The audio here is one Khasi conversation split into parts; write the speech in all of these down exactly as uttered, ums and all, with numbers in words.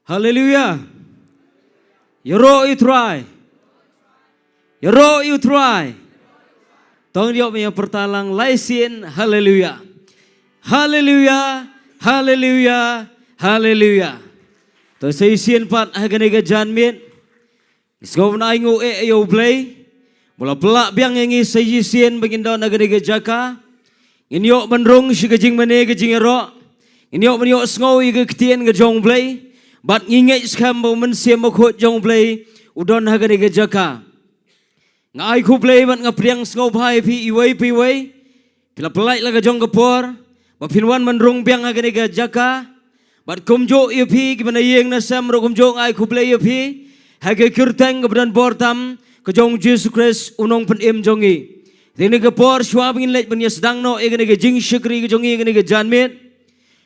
Haleluya. Ïaroh ïa u Trai. Ïaroh ïa u Trai. To ngin ïoh ban ïa pyrta lang lai sien. Haleluya. Haleluya. Haleluya. Haleluya. To sa shisien pat ha kane ka janmiet, ngi sngewbha ban ai nguh ïa u Blei ba u la pynlah biang ïa ngi sa shisien ba ngin don ha kane ka jaka. Ngin ïoh ban rung sha ka jingmane ka jingïaroh. Ngin ïoh ban ïohsngew ïa ka ktien ka jong u Blei. Bad ngi ngeit skhem ba u Mynsiem Bakhuid jong u Blei u don ha kane ka jaka. Nga ai khublei bad nga pdiang sngewbha ïa phi iwei pa iwei. Phi la pynlait la ka jong ka por ba phin wan ban rung biang ha kane ka jaka. Bad kumjuh ïa phi kiba na ïing na sem ruh kumjuh nga ai khublei ïa phi ha ka kyrteng kaba don bor tam ka jong u Jisu Khrist u Nongpynim jong ngi. Te kane ka por shuwa ba ngin leit ban ïa sdang noh ïa kane ka jingshakri ka jong ngi ïa kane ka janmiet,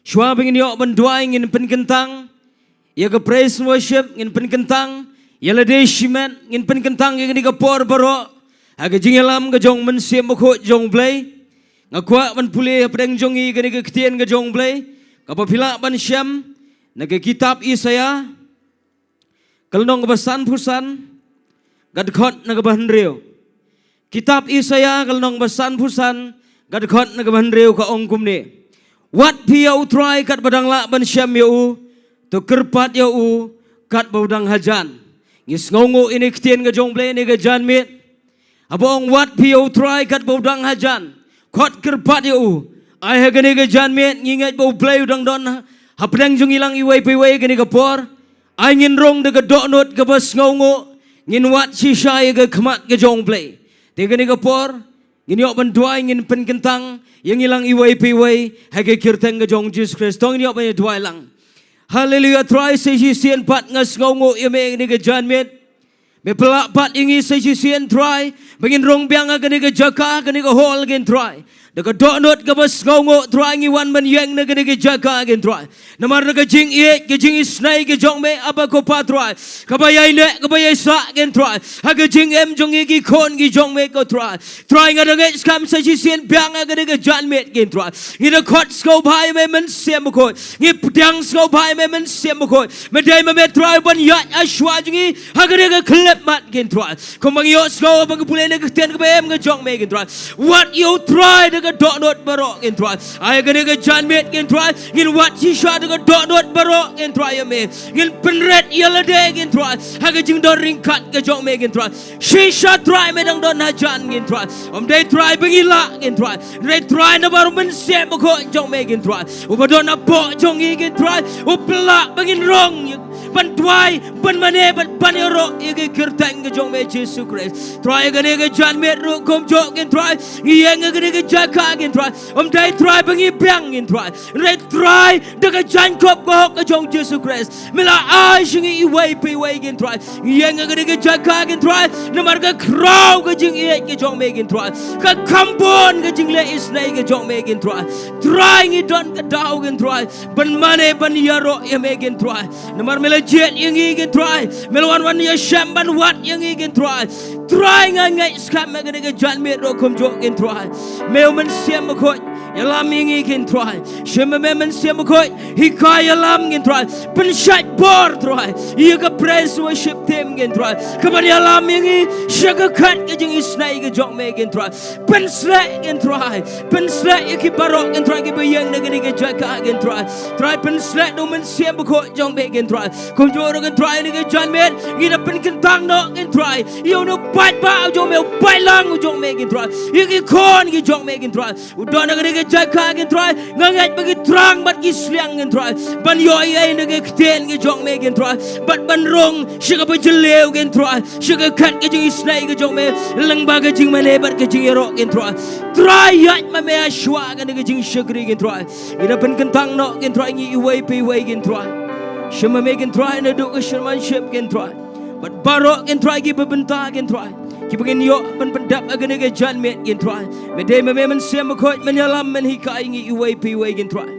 shuwa ba ngin ïoh ban duwai ngin pynkyntang ïa ka praise and worship, ngin pynkyntang ïa lade shimet, ngin pynkyntang ïa kane ka por baroh ha ka jingïalam ka jong u Mynsiem Bakhuid jong u Blei. Nga kwah ban pule hapdeng jong ngi kane ka ktien ka jong u Blei kaba phi lah ban shem na ka kitab Isaïah ka lynnong kaba sanphew san, ka dkhot na kaba hynriew. Kitab Isaïah ka lynnong ba sanphew san, ka dkhot na kaba hynriew ka ong kumne: Wad phi ïa u Trai katba dang lah ban shem ïa u, to kyrpad ïa u katba u dang hajan. Ngi sngewnguh ïa kane ka ktien ka jong u Blei ha kane ka janmiet. Haba ong wad phi ïa u Trai katba u dang hajan, khot kyrpad ïa u. Ai ha kane ka janmiet ngi ngeit ba u Blei u dang don hapdeng jong ngi lang iwei pa iwei ha kane ka por. Ai ngin rung da ka dohnud kaba sngewnguh, ngin wad shisha ïa ka khmat ka jong u Blei. Te ha kane ka por ngin ïoh ban duwai ngin pynkyntang ïa ngi lang iwei pa iwei ha ka kyrteng ka jong u Jisu Khrist. To ngin ïoh ban ïa duwai lang. Haleluya. Trai, sa shisien pat nga sngewnguh ïa me ha kane ka janmiet. Me pynlah pat ïa ngi sa shisien Trai ba ngin rung biang ha kane ka jaka, kane ka hall, kynrad Trai. Da ka dohnud kaba sngewnguh Trai ngi wan ban ïeng na kane ka jaka, kynrad Trai. Namar da ka jingïeit, ka jingisynei ka jong me Aba ko Pa Trai, kaba ïaineh, kaba ïaisah, kynrad Trai, ha ka jingim jong ngi ki khun ki jong me ko Trai. Trai, nga da ngeit skhem sa shisien biang ha kane ka janmiet, kynrad Trai. Ngi da khot sngewbha ïa me Mynsiem Bakhuid. Ngi pdiang sngewbha ïa me Mynsiem Bakhuid. Me dei ma me Trai ban ïaid ha shuwa jong ngi ha kane ka khyllipmat, kynrad Trai. Kumba ngi ïohsngew ba ngi pule na ka ktien kaba im ka jong me, kynrad Trai. Wad ïa u Trai da ka dohnud baroh, kynrad Trai. Ai ha kane ka janmiet, kynrad Trai, ngin wad shisha da ka dohnud baroh, kynrad Trai, ïa me. Ngin pynrit ïa lade, kynrad Trai, ha ka jingdon ryngkat ka jong me, kynrad Trai. Shisha Trai me dang don hajan, kynrad Trai. Ym dei Trai ba ngi lah, kynrad Trai. Hynrei Trai namar u Mynsiem Bakhuid jong me, kynrad Trai, uba don hapoh jong ngi, kynrad Trai, u pynlah ba ngin rung ban duwai, ban mane, ban, ban ïaroh ïa ka kyrteng ka jong me Jisu Khrist. Trai, ha kane ka janmiet ruh kumjuh, kynrad Trai, ngi ïeng ha kane ka jaka, kynrad Trai. Ym dei Trai ba ngi biang, kynrad Trai. Hynrei Trai, da ka jaiñkup ka hok ka jong u Jisu Khrist, me la ai sha ngi iwei pa iwei, kynrad Trai. Ngi ïeng ha kane ka jaka, kynrad Trai, namar ka khraw ka jingïeit ka jong me, kynrad Trai. Ka khambun ka jingleh isynei ka jong me, kynrad Trai. Trai, ngi don ka daw, kynrad Trai, ban mane ban ïaroh ïa me, kynrad Trai. Namar me la jied ïa ngi, kynrad Trai. Me la wan wan ïashem ban wad ïa ngi, kynrad Trai. Trai, nga ngeit skhem ha kane ka janmiet ruh kumjuh, kynrad Trai. Me u Mynsiem Bakhuid, ïalam ïa ngi, kynrad Trai. Shim ma me Mynsiem Bakhuid, hikai, ïalam, kynrad Trai. Pynshait bor, Trai, ïa ka praise worship team, kynrad Trai, kaban ïalam ïa ngi sha ka khet ka jingisynei ka jong me, kynrad Trai. Pynsleh, kynrad Trai. Pynsleh ïa ki baroh, kynrad Trai, kiba ïeng na kane ka jaka, kynrad Trai. Trai, pynsleh da u Mynsiem Bakhuid jong me, kynrad Trai. Kumjuh ruh, kynrad Trai, ha kane ka janmiet ngi da pynkyntang noh, kynrad Trai, ïa une u paidbah u jong me, u paidlang u jong me, kynrad Trai. Ïa ki khun ki jong me, kynrad Trai, u don ha kane ka jaka, kynrad Trai. Nga ngeit ba ki thrang bad ki sliang, kynrad Trai, ban ïohi ïa ka ktien ka jong me, kynrad Trai, bad ban rung sha kaba jylliew, kynrad Trai, sha ka khet ka jingisynei ka jong me lyngba ka jingmane bad ka jingïaroh, kynrad Trai. Trai, ïaid ma me ha shuwa kane ka jingshakri, kynrad Trai. Ngi da pynkyntang noh, kynrad Trai, ïa ngi iwei pa iwei, kynrad Trai. Shim ma me, kynrad Trai, naduh ka shynrang ship, kynrad Trai, bad baroh, kynrad Trai, kiba bynta, kynrad Trai, kiba ngin ïoh ban pyndep ha kane ka janmiet, kynrad Trai. Me dei ma me Mynsiem Bakhuid, men ïalam, men hikai ïa ngi iwei pa iwei, kynrad Trai.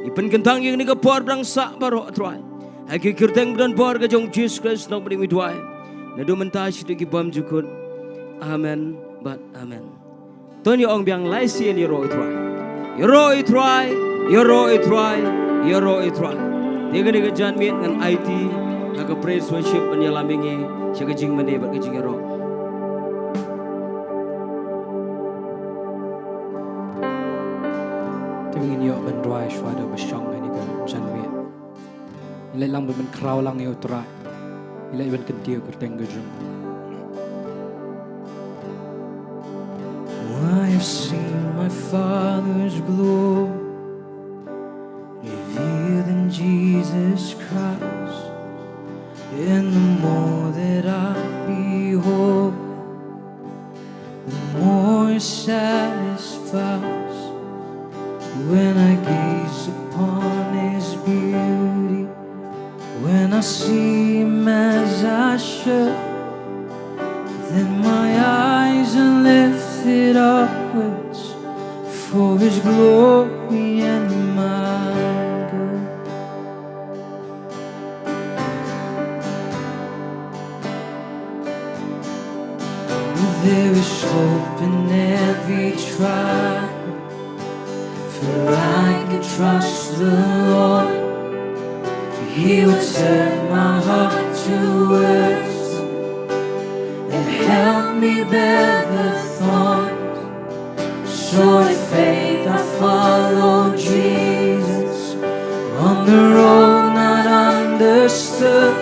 Ngi pynkyntang ïa kane ka por ba dang sah baroh, Trai, ha ka kyrteng ba don bor ka jong u Jisu Khrist u Nongpynim ngi duwai. Naduh mynta shaduh ki bymjukut. Amen bad amen. To ngin ïa ong biang lai sien: Ïaroh ïa u Trai. Ïaroh ïa u Trai. Ïaroh ïa u Trai. Ïaroh ïa u Trai. Ïa kane ka janmiet ngan aiti ha ka praise worship ban ïalam ïa ngi sha ka jingmane bad ka jingïaroh. Te ngin ïoh ban duwai shuwa da ba shong ha kane ka janmiet. Ïa leit lang ban khraw lang ïa U Trai. Ïa leit ban kyntiew kyrteng ka jong U. I have seen my Father's glory revealed in Jesus Christ. And the more that I behold, the more it satisfies. When I gaze upon His beauty, when I see Him as I should, then my eyes are lifted upwards for His glory and my good. There is hope in every trial, for I can trust the Lord. He will turn my heart to worship and help me bear the thorn. So in faith I follow Jesus on the road not understood.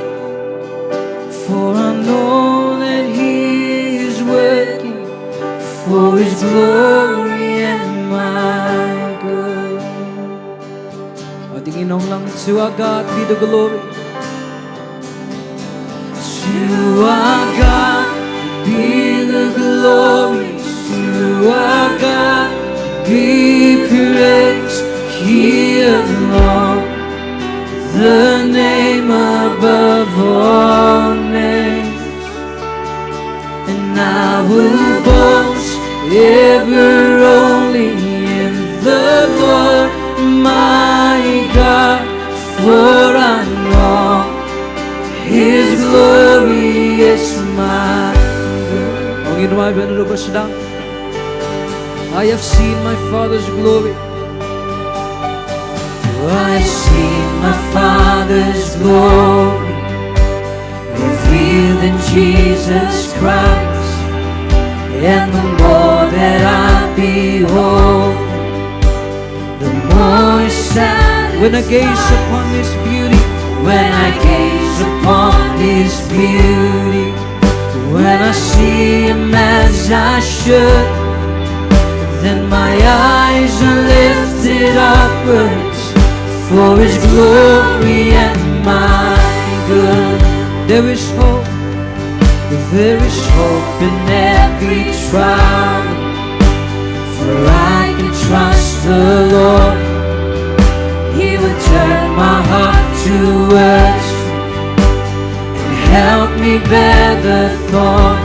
For I know that He is working for His glory and my good. Aw, te ngin ong lang, "To our God be the glory." To our God be the glory. To our God be praise. He alone, the name above all names. And I will boast ever only in the Lord my God, for I know His glory is my good. Ong ïa u Trai ban ruh ba sdang. I have seen my Father's glory. I have seen my Father's glory revealed in Jesus Christ. And the more that I behold, the more it satisfies. When I gaze upon His beauty, when I gaze upon His beauty, when I see Him as I should, then my eyes are lifted upwards for His glory and my good. There is hope, there is hope in every trial, for I can trust the Lord. He will turn my heart to worship and help me bear the thorn.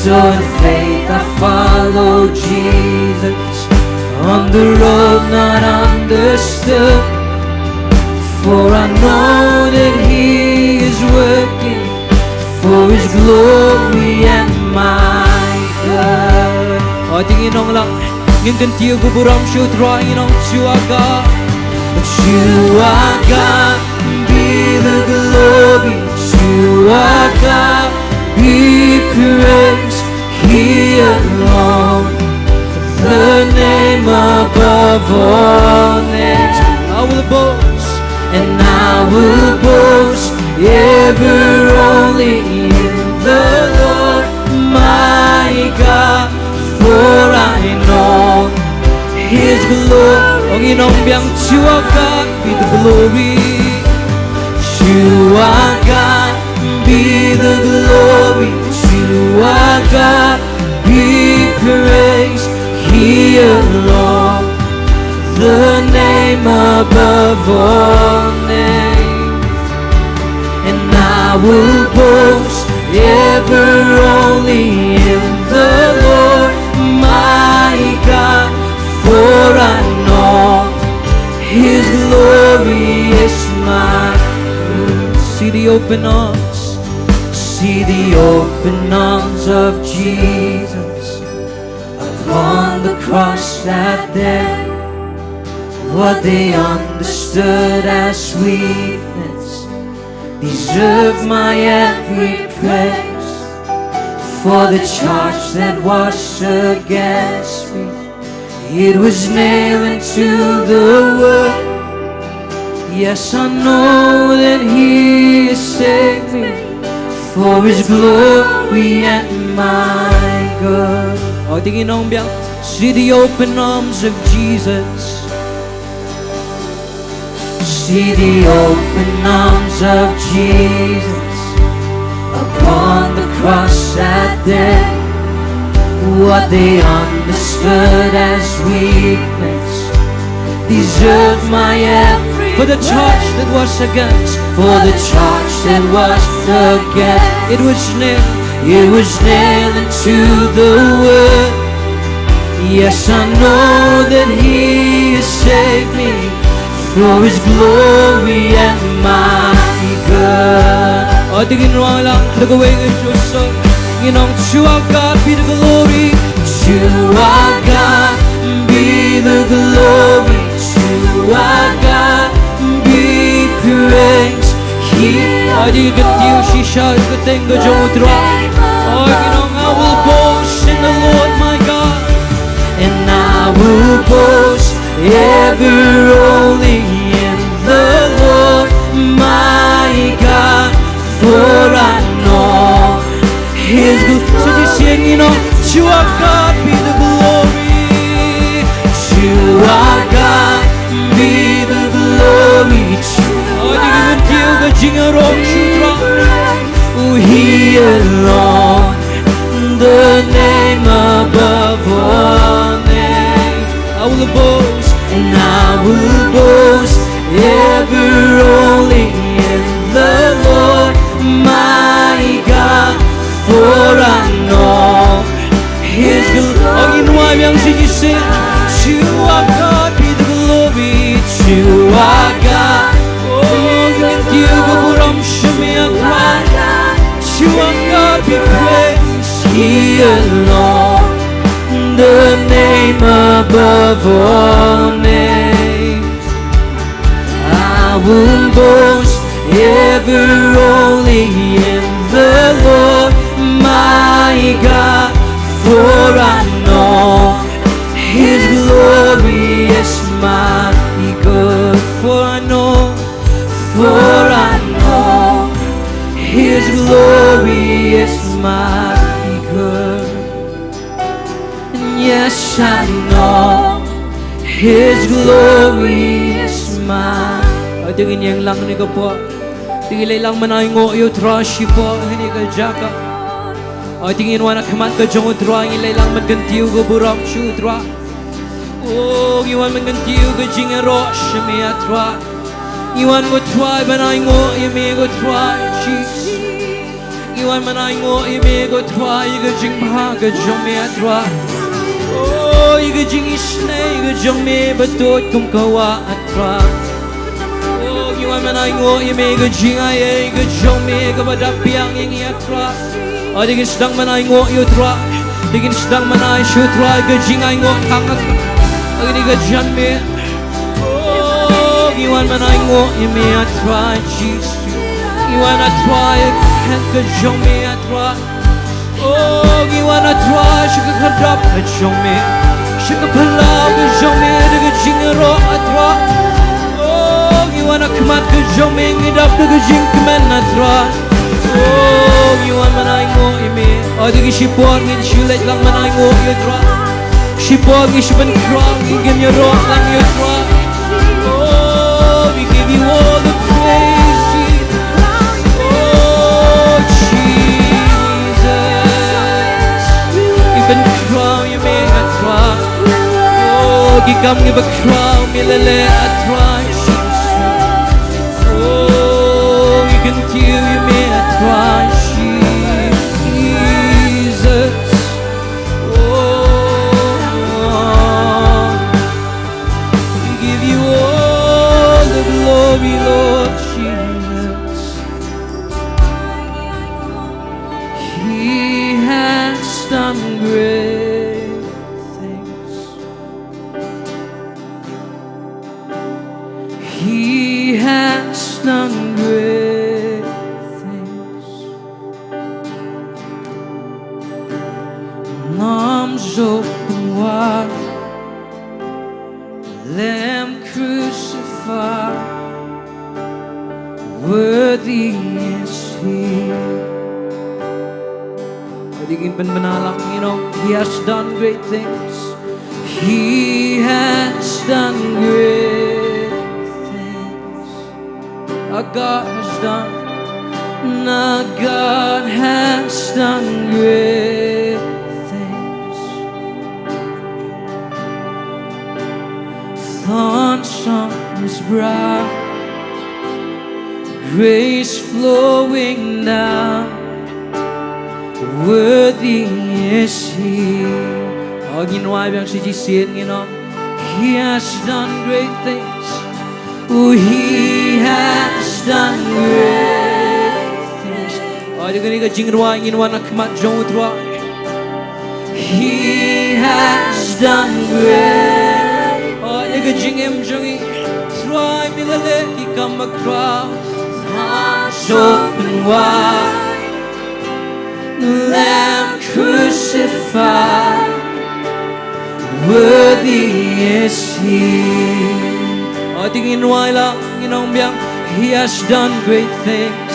So in faith I follow Jesus on the road not understood. For I know that He is working for His glory and my good. Aw, te ngin ong lang, ngin kyntiew burom sha U Trai, ngin ong, "To our God, to our God be the glory, to our God be praise, He alone, the name above all names." I will boast, and I will boast ever only in the Lord my God, for I know His glory. Ong ïa u nongbiang, "To our God be the glory, to our God be the glory, to our God be praise, He alone, the name above all names. And I will boast ever only in the Lord my God, for I know His glory is my." See the open arms, see the open arms of Jesus upon the cross that day. What they understood as weakness deserve my every praise. For the charge that was against me, it was nailed into the wood. Yes, I know that he has saved me for his glory and my good. Oh, ding i nong biang. See the open arms of Jesus. See the open arms of Jesus upon the cross that day. What they understood as weakness deserve my every for the charge that was against, for the charge that was against. It was nailed, it was nailed into the wood. Yes, I know that he has saved me for his glory and my good. Oh, ding i nong lang, look away with your soul. You know, to our God be the glory. To our God be the glory. To our God be praise. He Ai di ka tiu shisha ka teng ka jong u Trai. Oh, you know, I will boast in the Lord my God. And I will boast ever only in the Lord my God. For I know his good. So just sing, you know, to our God be the glory. To our God be the glory. To our God be the glory. Oh, you can feel the jingle rock to drop. Oh, he alone, the name above all names. I will boast, and I will boast ever only in the Lord my God. For I know his good. Oh, you know I'm young, so you sing. To our God be the glory. To our God. Oh, you can feel the buram shemia cry. To our God be praise. He alone, the name above all names. I will boast ever only in the Lord my God. For I know his glory is my good. For I know, for I know his glory is my good. And yes, I know his glory is mine. Ai, to ngin ïeng lang ha kane ka por. To ngin leit lang ban ainguh ïa u Trai shipor ha kane ka jaka. Ai, to ngin wan ha khmat ka jong u Trai, ngin leit lang ban kyntiew ka burom sha u Trai. Oh, ngi wan ban kyntiew ka jingïaroh sha me, ah Trai. Ngi wan, ko Trai, ban ainguh ïa me, ko Trai Jisu. Ngi wan ban ainguh ïa me, ko Trai, ïa ka jingbha ka jong me, ah Trai. Oh, ïa ka jingisynei ka jong me ba tuid kum ka wah, ah Trai. Oh, ngi wan ban ainguh ïa me, ka jingaiei ka jong me kaba dap biang ïa ngi, ah Trai. Oh, to ngin sdang ban ainguh ïa u Trai. To ngin sdang ban ai sha u Trai ka jingainguh tang ha kane ka janmiet. Oh, ngi wan ban ainguh ïa me, ah Trai Jisu. Ngi wan, ah Trai, ha ka jong me, ah Trai. Oh, ngi wan, ah Trai, sha ka khyrdop ka jong me, sha ka phyllaw ka jong me, da ka jingïaroh, ah Trai. Oh, ngi wan ha khmat ka jong me, ngi dap da ka jingkmen, ah Trai. Oh, ngi wan ban ainguh ïa me. Oh, to ngin shipor, ngin shu leit lang ban ainguh ïa u Trai. Shipor ngi shu pynkhraw, ngi kynïaroh lang ïa u Trai. Oh, we give you all the praise, Jesus. Oh, Jesus. Ngi pynkhraw ïa me, ah Trai. Oh, ki kam ngi pynkhraw me leh leh, ah Trai. Oh, ngi kyntiew ïa me, ah Trai Jesus. Oh, we give you all the glory, Lord Jesus. He has done great things. Worthy is he. Pwede ngin pynbna lang, you know, he has done great things. He has done great things. Our God has done, our God has done great things. Thorns on his brow, grace flowing down. Worthy is he. Oh, ngin wai biang shi shisien, you know. He has done great things. Oh, he has done great things. Oh, ïa kane ka jingrwai ngin wan ha khmat jong u Trai. He has done great. Oh, ïa ka jingim jong ngi. Trai, me la leh ki kam bakhraw. Hands open wide. Lamb crucified. Worthy is he. Oh, te ngin wai lang, ngin ong biang. He has done great things.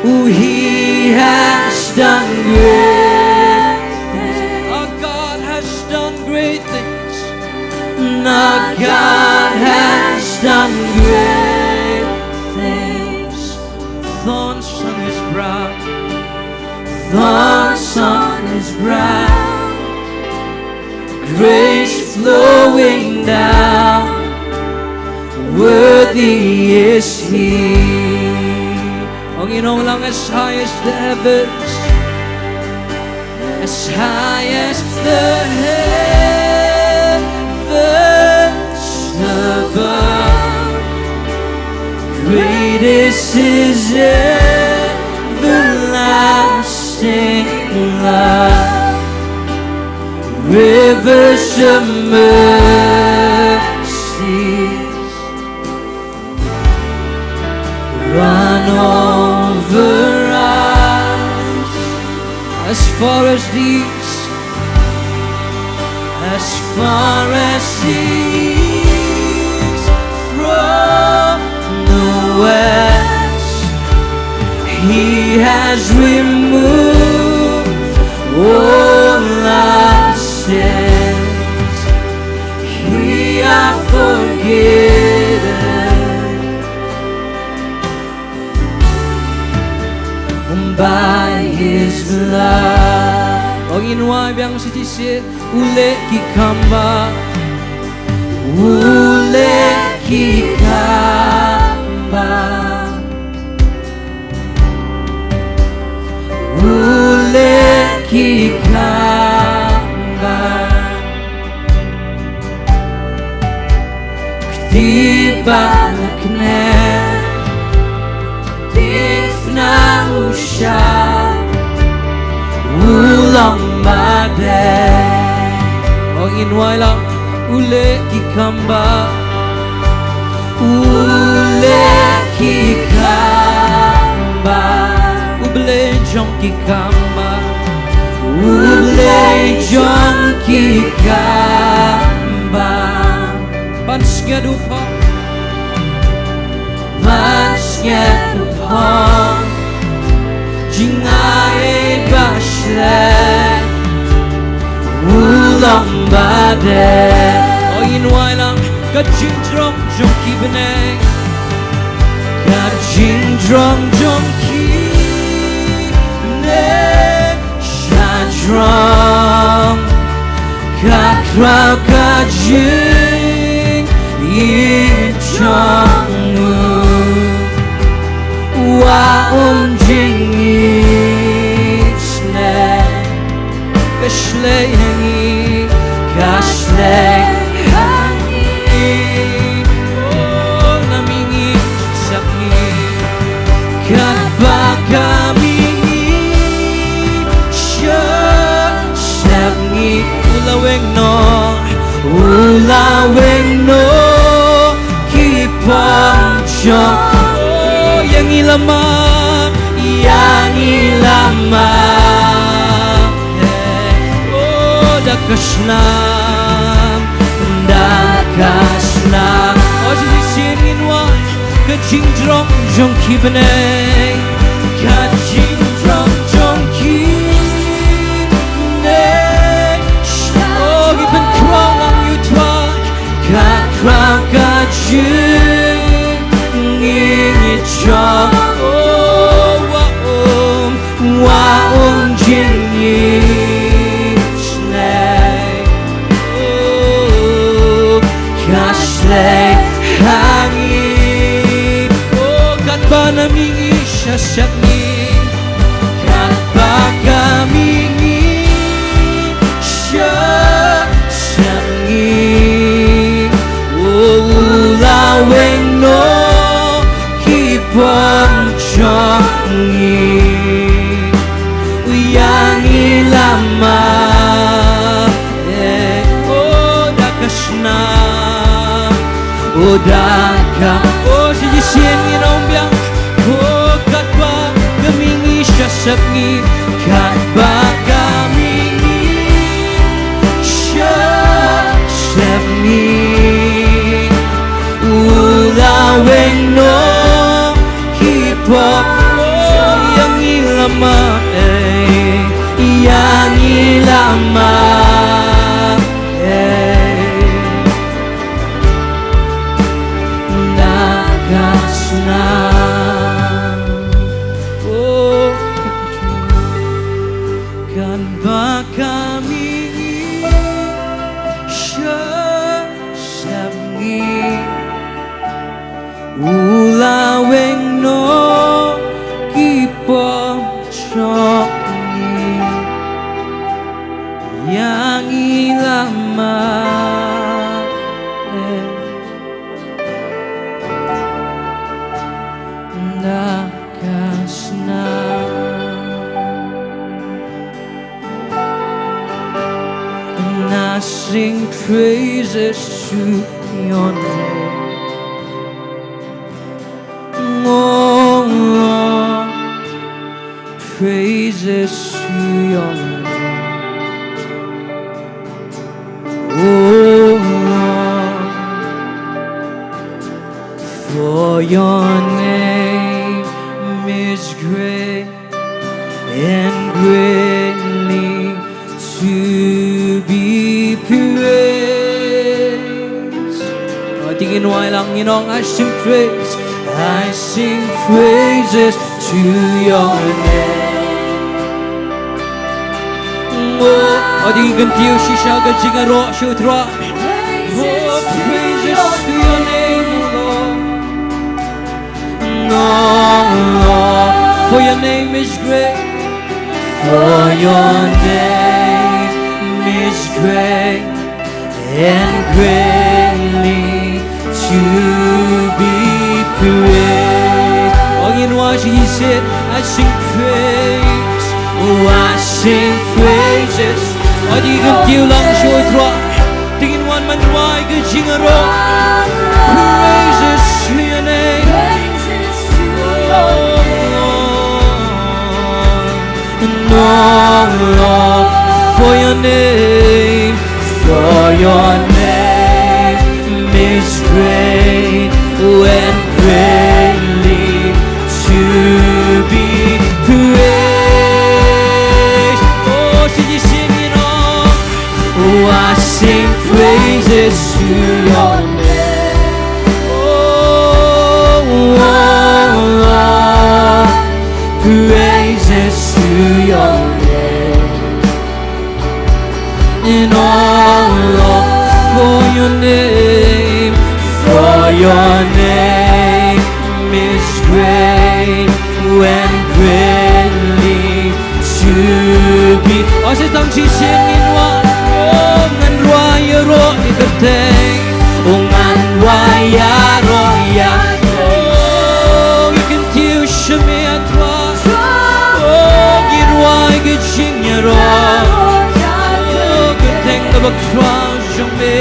Oh, he has done great things. Our God has done great things. Our God has done great things. Thorns on his brow. Thorns on his brow. Grace flowing down. Worthy is he. Ong, ngin ong lang, as high as the heavens, as high as the heavens above. Great is his everlasting love. Rivers of mercy run over us. As far as the east, as far as the east from the west, he has removed all our sins. We are forgiven by his blood. Ong, ngin wai biang shi shisien. U leh ki kam bah. U leh ki kam bah. U leh ki kam bah. Kti ba na kne, kti na u sha, u long ba dei. Ong, ngin wai lang. U leh ki kam bah. U leh ki kam bah. U Blei jong ki kam bah. U Blei jong ki kam bah. Ban sngiat u phong. Ban sngiat u phong. Jingai ba shlei. U long ba dei. Ong, ngin wai lang. Ka jingjrong jong ki bneng. Ka jingjrong jong ki bneng. Sha jrong ka khraw ka jingim jong u. Wa um jingisynei. Ka shlei ha ngi, ka shlei ha ngi. Oh, na mihngi sha ngi. Katba ka mihngi sha, sha ngi. U la weng noh, u la weng noh ki phong jong. Oh, ïa ngi la map, ïa ngi la map. Oh, da ka snam, da ka snam. Oh, shi shisien ngin wai. Ka Jingjrong jong ki bneng, ka jingjrong jong ki bneng. Oh, ki pynkhraw lang ïa u Trai, ka khraw ka jingïeit jong u. Oh, wa um Wa um jingïaseng. Oh, ka shlei ha ngi. Oh, katba na mihngi sha sepngi. Katba ka mihngi sha sepngi. Oh, u la weng noh ki pop jong ngi. Ïa ngi la mad, eh, oh, da ka snam, oh, da ka, oh, shi shisien ngin ong biang, oh, katba ka mihngi sha sepngi, katba ka mihngi sha sepngi. U la weng noh ki pop, oh, ïa ngi la mad, eh, ïa ngi la mad, eh. Na ka snam, oh, katba ka mihngi sha sepngi. U la weng noh ki pop jong ngi. Ïa ngi la mad, eh, na ka snam. And I sing praises to your name. Oh Lord, praises to your name. Oh Lord, for your name is great and greatly to be praised. Oh, te ngin wai lang, ngin ong, I sing praise, I sing praises to your name. Oh, oh, te ngin kyntiew shisha ka jingïaroh sha u Trai. Oh, praises to your name, O Lord. Oh Lord, for your name is great. For your name is great and greatly to be praised. Oh, ngin wai shisien, I sing praise. Oh, I sing praises. Oh, te ngin kyntiew lang sha u Trai. Te ngin wan ban wai ka jingïaroh. Praises to your name. Oh Lord, oh Lord, for your name, for your name is great and greatly to be praised. Oh, sing it, sing it on. Oh, I sing praises to your name. Oh, oh, oh, praises to your name. And oh Lord, for your name, for your name is great and greatly to be. Oh, sa tang shisien ngin wai, oh, ngan wai ïaroh ïa ka kyrteng. Oh, ngan wai ïaroh ïa. Oh, ngi kyntiew sha me, Trai. Oh, ngin wai ka jingïaroh. Oh, kyrteng kaba khraw jong me.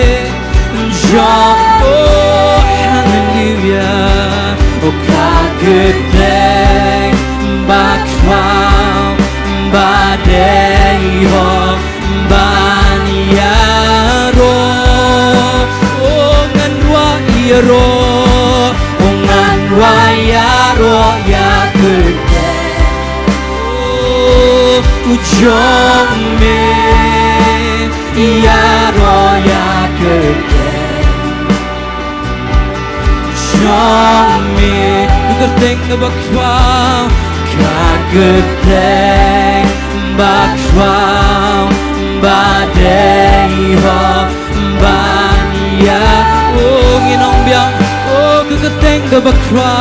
Jong, oh, hallelujah. Oh, ka kyrteng ba khraw ba dei hok ban ïaroh. Oh, ngan wai ïaroh. Oh, ngan wai jong me, ïaroh ïa ka kyrteng jong me. Ka kyrteng kaba khraw, ka kyrteng ba khraw, ba dei hok ban ïa. O, ngin ong biang. O, ka kyrteng kaba khraw.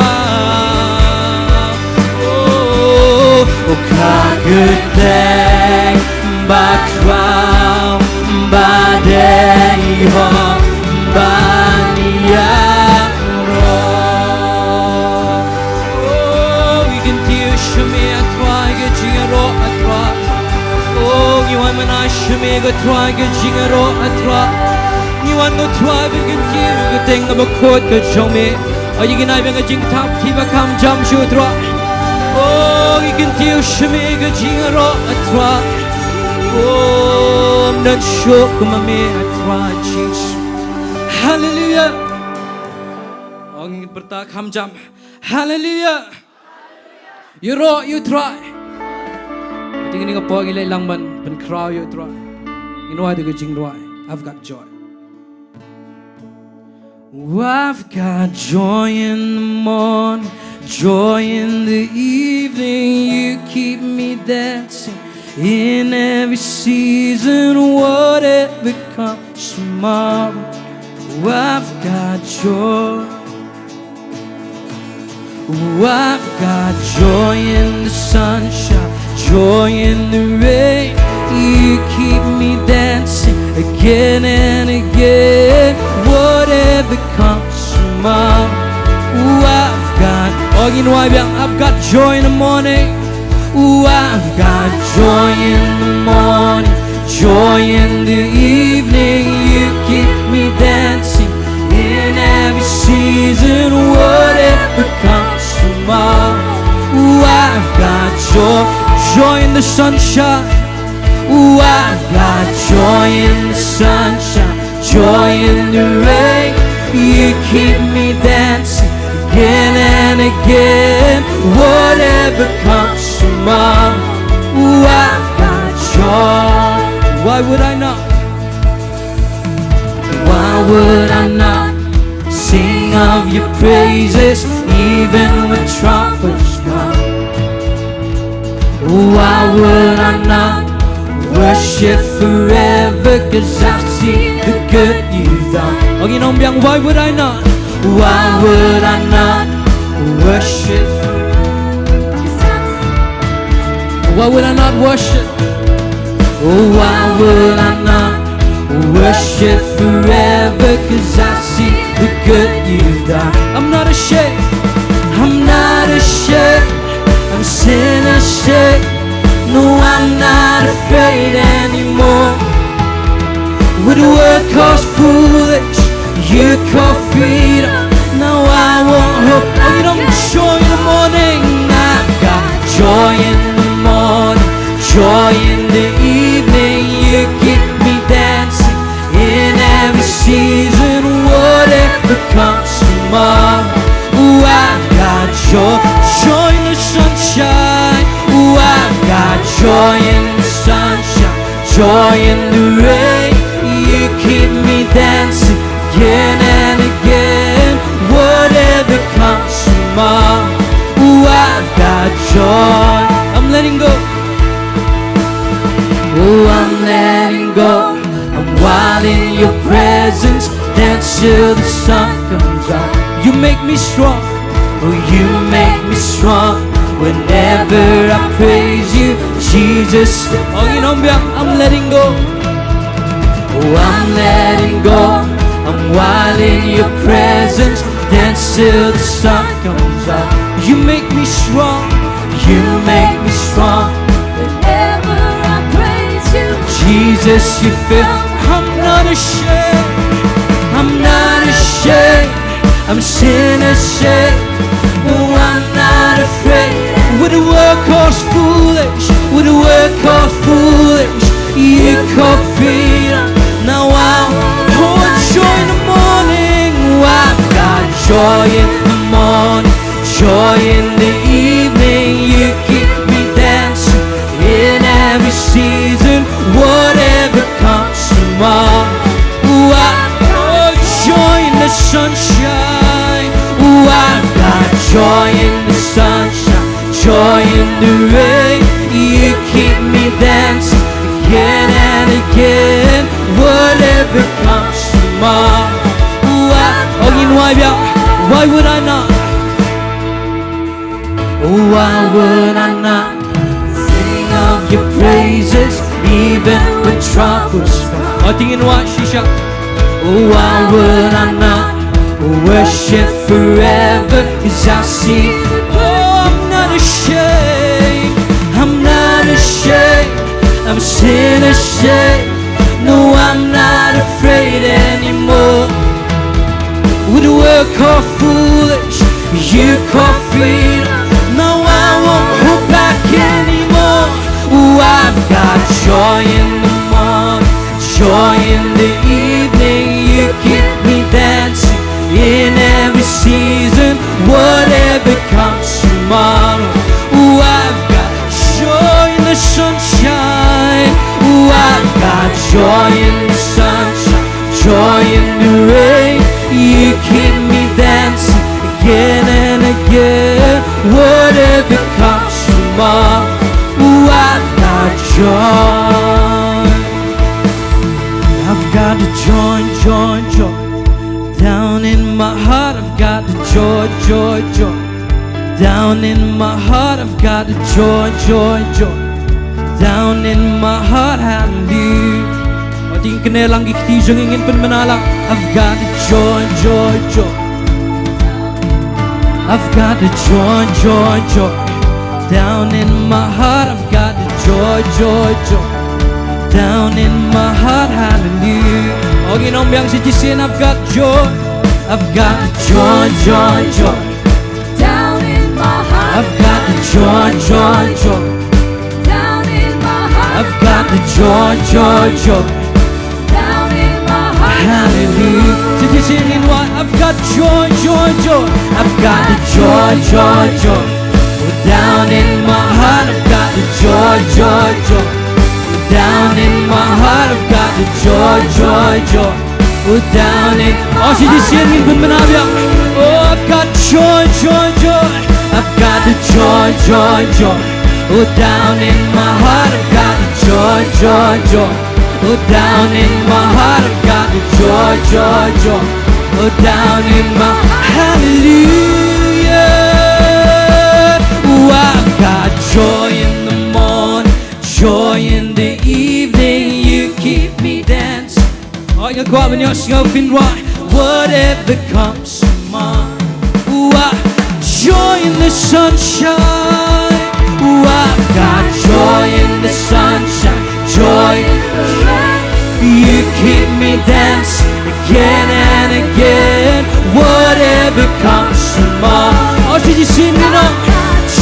O, o, ka kyrteng ba khraw, ba dei hok ban ïaroh. O, ngi kyntiew sha me, A Trai, ka jingïaroh, A Trai. O, ngi wan mynta sha me, A Trai, ka jingïaroh, A Trai. Ngi wan, A Trai, ban kyntiew ka kyrteng kaba khuid ka jong me. O, ïa kine ba ïeng ka jingthap, kiba kham jam sha U Trai. O, ngi kyntiew sha me, ka jingïaroh, A Trai. O, ym don shuh kum ma me, A Trai Jisu. Haleluia. O, ngin pyrta kham jam. Haleluia. Ïaroh ïa U Trai. Te kane ka por ngi leit lang ban pynkhraw ïa U Trai. Ngin wad ïa ka jingrwai I've Got Joy. I've got joy in the morning, joy in the evening. You keep me dancing in every season, whatever comes tomorrow. I've got joy. Oh, I've got joy in the sunshine, joy in the rain. You keep me dancing again and again. Whatever comes tomorrow, oh, I've got, o, ngin wad biang, I've got joy in the morning. Oh, I've got joy in the morning, joy in the evening. You keep me dancing in every season, whatever comes tomorrow. Oh, I've got joy, joy in the sunshine. Oh, I've got joy in the sunshine, joy in the rain. You keep me dancing again and again. Whatever comes tomorrow, oh, I've got joy. Why would I not? Why would I not sing of your praises, even when troubles come? Why would I not worship forever? 'Cause I see the good you've done. O, ngin ong biang, why would I not? Why would I not worship? Why would I not worship? Oh, why would I not worship forever? 'Cause I see the good you've done. I'm not ashamed. I'm not ashamed. I'm sin ashamed. No, I'm not afraid anymore. Where the world calls foolish, you call freedom. Now I won't hope. Oh, you don't joy in the morning. I've got joy in the morning, joy in the evening. You keep me dancing in every season, whatever comes tomorrow. Oh, I've got joy, joy in the sunshine. Oh, I've got joy in the sunshine, joy in the rain. You keep me dancing again and again. Whatever comes tomorrow, oh, I've got joy. I'm letting go. Oh, I'm letting go. I'm wild in your presence. Dance till the sun comes up. You make me strong. Oh, you make me strong. Whenever I praise you, Jesus. Oh, you know me, I'm, I'm letting go. Oh, I'm letting go. I'm wild in your presence. Dance till the sun comes up. You make me strong. You make me strong. Whenever I praise you, Jesus, you fill. I'm not ashamed. I'm not ashamed. I'm sinner saved. No, I'm not afraid. Where the world calls foolish, where the world calls foolish, you call freedom. Now I'm joy in the morning. Oh, I've got joy in the morning, joy in the evening. You keep me dancing in Joy in the rain, you keep me dancing again and again. Whatever comes tomorrow, why, oh, you know why, why would I not? Why would I not sing of your praises even when troubles come? Oh, tingin wa shisha. Why would I not worship forever? 'Cause I see, oh, I'm not ashamed. I'm not ashamed. I'm still ashamed. No, I'm not afraid anymore. Would work or foolish, you call freedom. No, I won't hold back anymore. Oh, I've got joy in the morning, joy in the evening. You keep me dancing in every season, whatever comes tomorrow. Oh, I've got joy in the sunshine. Oh, I've got joy in the sunshine, joy in the rain. You keep me dancing again and again. Whatever comes tomorrow, oh, I've got joy. I've got the joy, joy, joy. Down in my heart, I've got the joy, joy, joy. Down in my heart, I've got the joy, joy, joy. Down in my heart, hallelujah. Wat ing kene lang ki kti jong ing in pen menala. I've got the joy, joy, joy. I've got the joy, joy, joy. Down in my heart, I've got the joy, joy, joy. Down in my heart, hallelujah. Ong ing ong biang shisien, I've got joy. I've got the joy, joy, joy. Down in my heart, I've got the joy, joy, joy. Down in my heart, I've got the joy, joy, joy. Down in my heart, hallelujah. Shisien ing wa, I've got joy, joy, joy. I've got the joy, joy, joy. Oh, down in my heart, I've got the joy, joy, joy. Oh, down in my heart, I've got the joy, joy, joy. Oh, down in, oh, shisien ing pen menala. Oh, I've got joy, joy, joy. I've got the joy, joy, joy. Oh, down in my heart, I've got the joy, joy, joy. Oh, down in my heart, I've got the joy, joy, joy. Oh, down in my, hallelujah. Oh, I've got joy in the morning, joy in the evening. You keep me dancing. Oh, ïa kwah ban ïohsngew phi, whatever comes tomorrow. Joy in the sunshine. Oh, I've got joy in the sunshine. Joy in the rain. You keep me dancing again and again. Whatever comes tomorrow. Oh, did you see me now?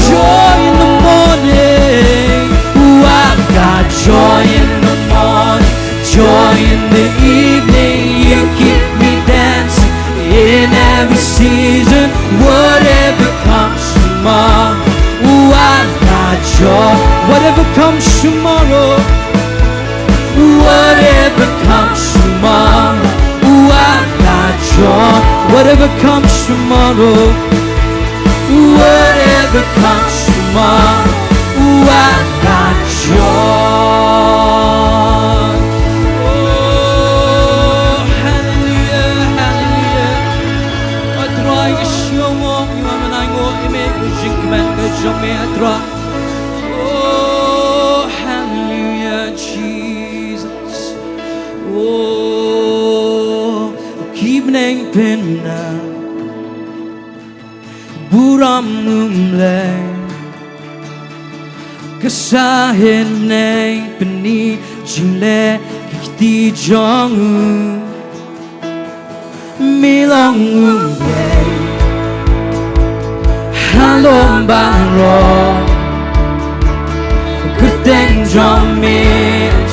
Joy in the morning. Oh, I've got joy in the morning. Joy in the evening, you keep me dancing in every season. Whatever comes tomorrow, oh, I've got joy. Whatever comes tomorrow, whatever comes tomorrow, oh, I've got joy. Whatever comes tomorrow, whatever comes tomorrow, oh, I've got joy. Oh, hallelujah, hallelujah. A Trai, ka shong mo, ïa ma nai mo, ïa me, ka jingkmen ka jong me, a Trai. Oh, hallelujah, Jesus. Oh, ki bneng pynbna burom U Blei. Ka Sahit bneng pyni jingleh ki kti jong u. Me long U Blei halor baroh. Kyrteng jong me,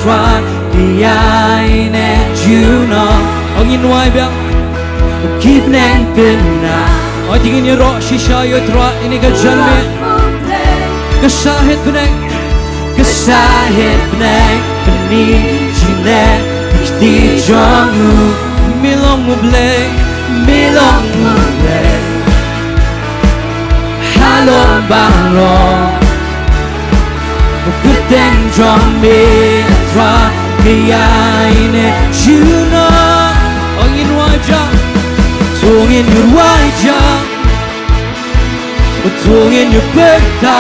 Trai, ka ïaineh junom. Ong ïa ngi wai biang. Ki bneng pynbna. Oi, te ngin ïaroh shisha ïa U Trai, ine ka janmiet. Ka Sahit bneng, ka Sahit bneng pyni jingleh ki kti jong u. Me long U Blei, me long U Blei halor baroh. Kyrteng jong me Trai ka ïaineh junom. O ngin wai jam. To ngin ïa wai jam. To ngin ïa pyrta.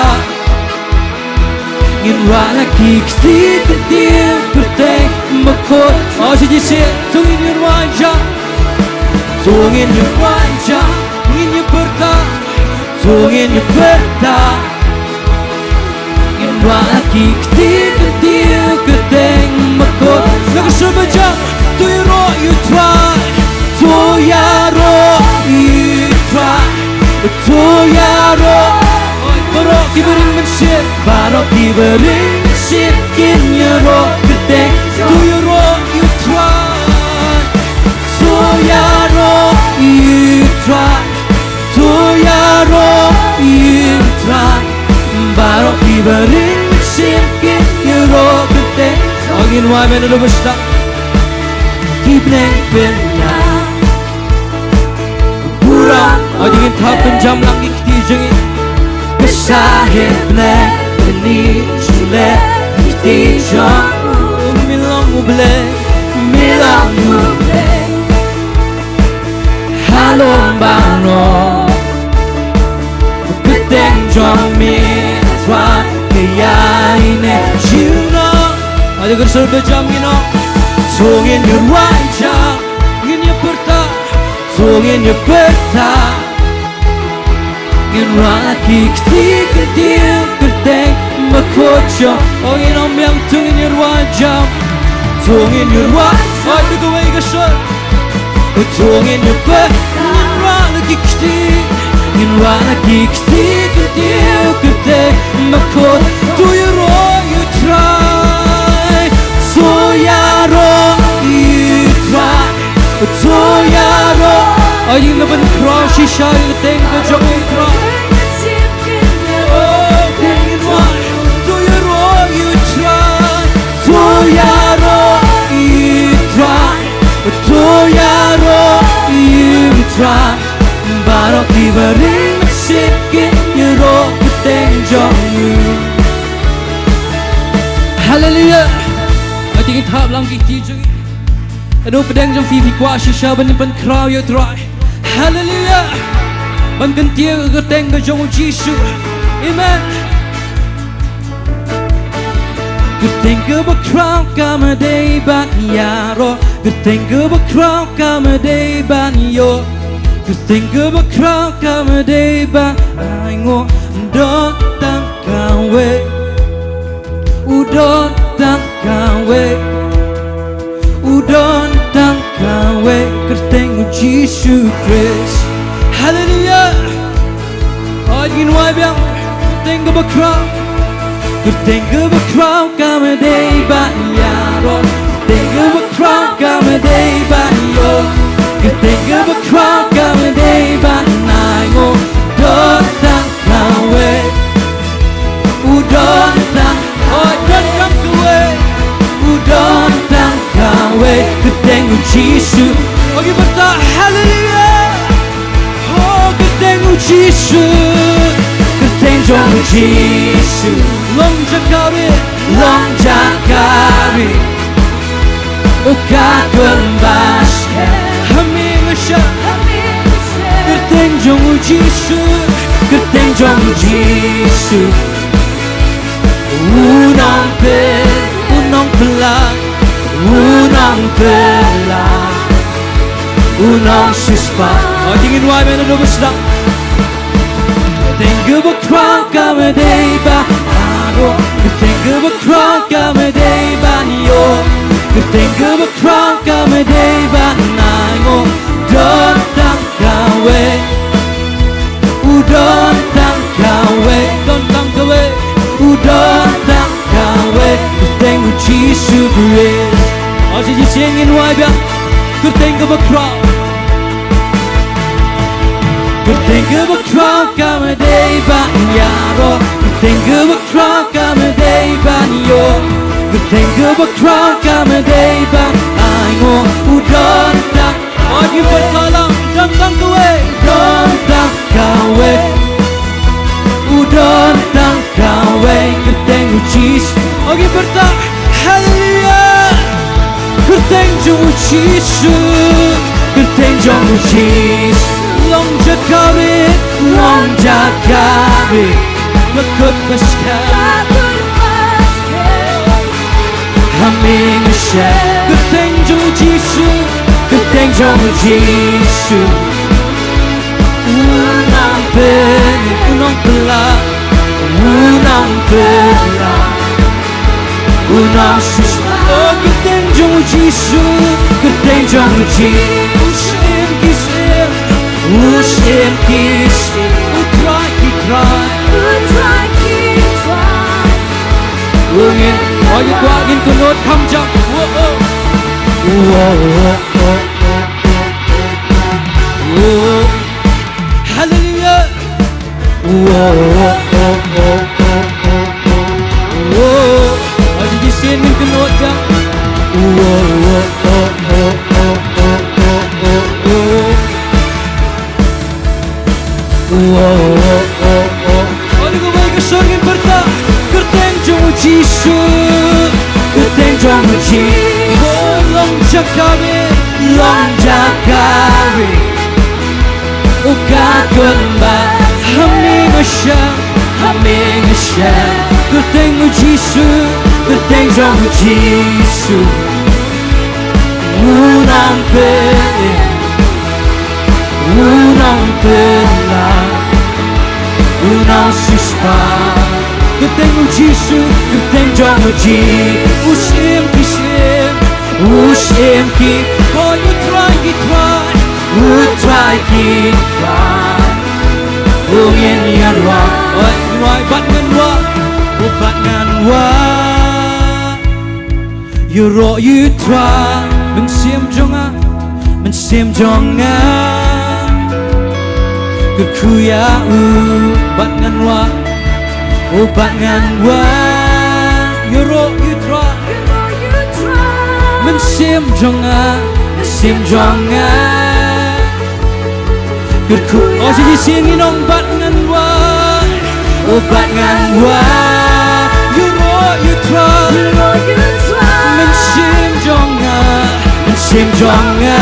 Ngin wad la ki kti kyntiew kyrteng bakhuid. O shisha to ngin ïa wai jam. To ngin ïa wai jam. Ngin ïa pyrta. To ngin ïa pyrta. Ngin wad la ki kti kyntiew kyrteng bakhuid. Na ka sur ba jam. To ïaroh ïa u Trai. To ïaroh ïa u Trai. To ïaroh. Baroh kiba ring mynsiem. Baroh kiba ring mynsiem kin ïaroh kyrteng. To ïaroh ïa u Trai. To ïaroh ïa u Trai. To ïaroh ïa u Trai. Baroh kiba ring mynsiem kin ïaroh kyrteng. O ngin wai ban da ba sdang. Ki bneng pynïar. Burom. O ngin thap pynjam lang ki kti jong ngi. Basa hi bneng, kane jong me, kti jong u. Me long U Blei, me long U Blei. Ha lum baroh. Kyrteng jong me Trai ka ïaineh junom. Ïa ka sur ba jam ngin ong. To ngin ïa wai jam. Ngin ïa pyrta. To ngin ïa pyrta. Ngin wad la ki kti kyntiew kyrteng bakhuid jong. O ngin ong biang to ngin ïa wai jam. To ngin ïa wai. O da kawei ka sur. To ngin ïa pyrta. Ngin wad la ki kti. Ngin wad la ki kti kyntiew kyrteng bakhuid. To ïaroh ïa u Trai. To ïaroh ïa u Trai. To ïaroh. Ai ngin pynkhraw shisha ïa ka kyrteng ka jong u Trai. O, to ïaroh, to ïaroh ïa u Trai. To ïaroh ïa u Trai. To ïaroh ïa u Trai. Baroh kiba ring mynsiem kin ïaroh kyrteng jong u. Haleluya. Ai ngin thap lang ki kti jong ngi. Kano pdeng jong phi phi kwah shisha ban pynkhraw ïa u Trai. Haleluya. Ban kyntiew ïa ka kyrteng ka jong u Jisu. Amen. Kyrteng kaba khraw kam dei ban ïaroh. Kyrteng kaba khraw kam dei ban ïoh. Kyrteng kaba khraw kam dei ban ainguh. Don tang kawei. U don tang kawei. U don tang kawei. Kyrteng u Jisu Khrist. Haleluya. Ai ngin wai biang. Kyrteng kaba khraw. Kyrteng kaba khraw kam dei ban ïaroh. Kyrteng kaba khraw kam dei ban ïoh. Kyrteng kaba khraw kam dei ban ainguh. Don tang kawei. U don tang, o don tang kawei. U don tang kawei. Kyrteng u Jisu. O ngin pyrta haleluya. O kyrteng u Jisu. Kyrteng jong u Jisu. Long jaka ri. Long jaka ri. O ka kyrbash. Hamish. Kyrteng jong u Jisu. Kyrteng jong u Jisu. U nongpynim, u nongpynim, u nongpynim, u nongsiewspah. O, ngin wai biang da ba sdang. Kyrteng kaba khraw kam dei ban ïaroh. Kyrteng kaba khraw kam dei ban ïoh. Kyrteng kaba khraw kam dei ban ainguh. Don tang kawei. U don tang kawei. Don tang kawei. U don tang kawei. Kyrteng u Jisu Khrist. O shisha ngin wai biang. Kyrteng kaba khraw. Kyrteng kaba khraw kam dei ban ïaroh. Kyrteng kaba khraw kam dei ban ïoh. Kyrteng kaba khraw kam dei ban ainguh. U don tang. O ngin pyrta lang, don tang kawei. Don tang kawei. U don tang kawei. Kyrteng u Jisu. Ong ïa pyrta, haleluya. Kyrteng jong u Jisu, kyrteng jong u Jisu. Long jaka bit, long jaka bit. Bakut baskhem. Ha me nga shah. Kyrteng jong u Jisu, kyrteng jong u Jisu. U nang pynïap, u nang pynlait, u nang pynlait, u nang siewspah. Oh, kyrteng jong u Jisu, kyrteng jong u Jisu. U syiem ki syiem, u syiem ki syiem, u Trai ki trai, u Trai ki trai. U ngin, oh, ïa kwah ngin kynnoh kham jam. Oh, oh. Oh, oh, oh. Haleluya. Aji shisien ngin kynnoh ïa ka. Ong ïa kawei ka sur ngin pyrta. Kyrteng jong u Jisu, kyrteng jong u Jisu. Oh, long jaka bit, long jaka bit. U ka kynbat, ha me nga shah, ha me nga shah. Kyrteng u Jisu, kyrteng jong u Jisu. U nang pynïap, u nang pynlait, u nang siewspah. Kyrteng u Jisu, kyrteng jong u Jisu. U syiem ki syiem, u syiem ki. Oh, u Trai ki trai, u Trai ki trai. U ngin ïa rwai, oh, rwai bad ngan wad, oh, bad ngan wad. Ïaroh ïa u Trai, mynsiem jong nga, mynsiem jong nga. Kyrkhu ïa u, bad ngan wad, oh, bad ngan wad. Ïaroh ïa u Trai, mynsiem jong nga, mynsiem jong nga. Kyrkhu, oh, sa shisien ngin ong bad ngan wad, oh, bad ngan wad. Ïaroh ïa u Trai, mynsiem jong nga, mynsiem jong nga.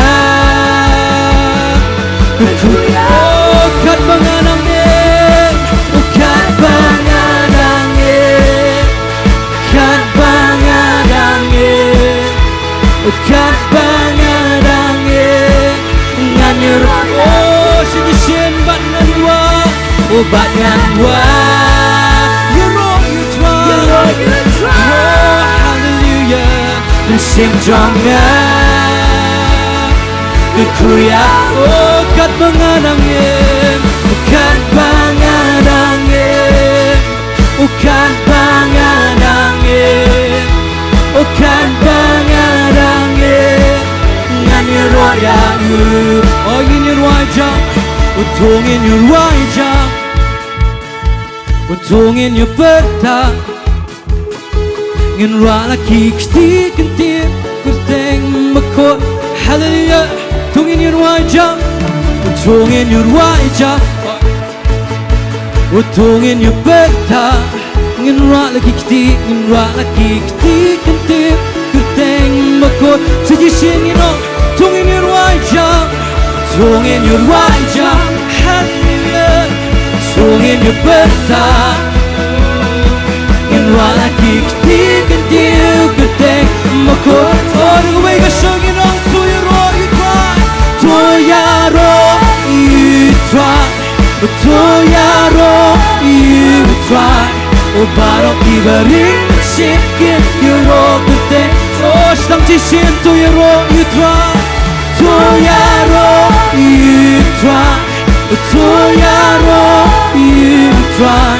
Kyrkhu, oh, katba nga dang im, oh, katba nga dang im. Katba nga dang im, katba nga dang im, ngan ïaroh, oh, sa shisien bad ngan wad, oh, bad ngan wad. Ïaroh ïa u Trai, ïaroh ïa u Trai. Oh, haleluya. Mynsiem jong nga, kyrkhu ïa u, oh, katba nga dang im, katba nga dang im. Oh, katba nga dang im, oh, katba nga dang im, ngan ïaroh ïa u. Oh, ngin ïarwai jam, oh, to ngin ïarwai jam, oh, to ngin ïapyrta. Ngin rah la ki kti kyntien, kyrteng bakhuid. Haleluya. To ngin ïarwai jam, oh, to ngin ïarwai jam. Oh, to ngin ïapyrta, ngin rah la ki kti, ngin rah la ki kti kyntien, kyrteng bakhuid. Sa shisien ngin ong, to ngin ïarwai jam, to ngin ïarwai jam. Haleluya. To ngin ïapyrta, ngin rah la ki kti kyntien, kyrteng bakhuid. Oh, kawei ka sur ngin ong, to ïaroh ïa u Trai, to ïaroh ïa u Trai. To ïaroh ïa u Trai. Oh, baroh kiba ring mynsiem kin ïaroh kyrteng. Oh, sa tang shisien to ïaroh ïa u Trai. To ïaroh ïa u Trai. To ïaroh ïa u Trai.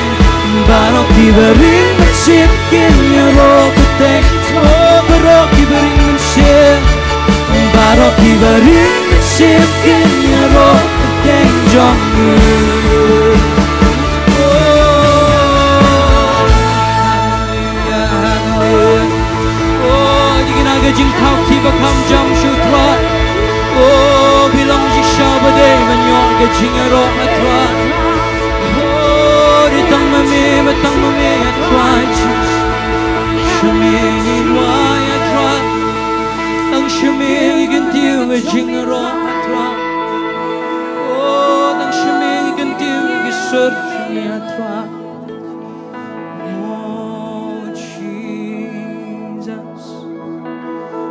Baroh kiba ring mynsiem kin ïaroh kyrteng. Oh, baroh kiba ring mynsiem. Baroh kiba ring mynsiem kin ïaroh kyrteng jong u. Oh, haleluya, haleluya. Oh, ïa kine ki jingthaw ki ba kham jam sha u Trai. Oh, phi long jingshisha ba dei ban ïoh ka jingïaroh ha u Trai. Oh, dei tang ma me, ma tang ma me ha u Trai Jisu. Oh, Jesus.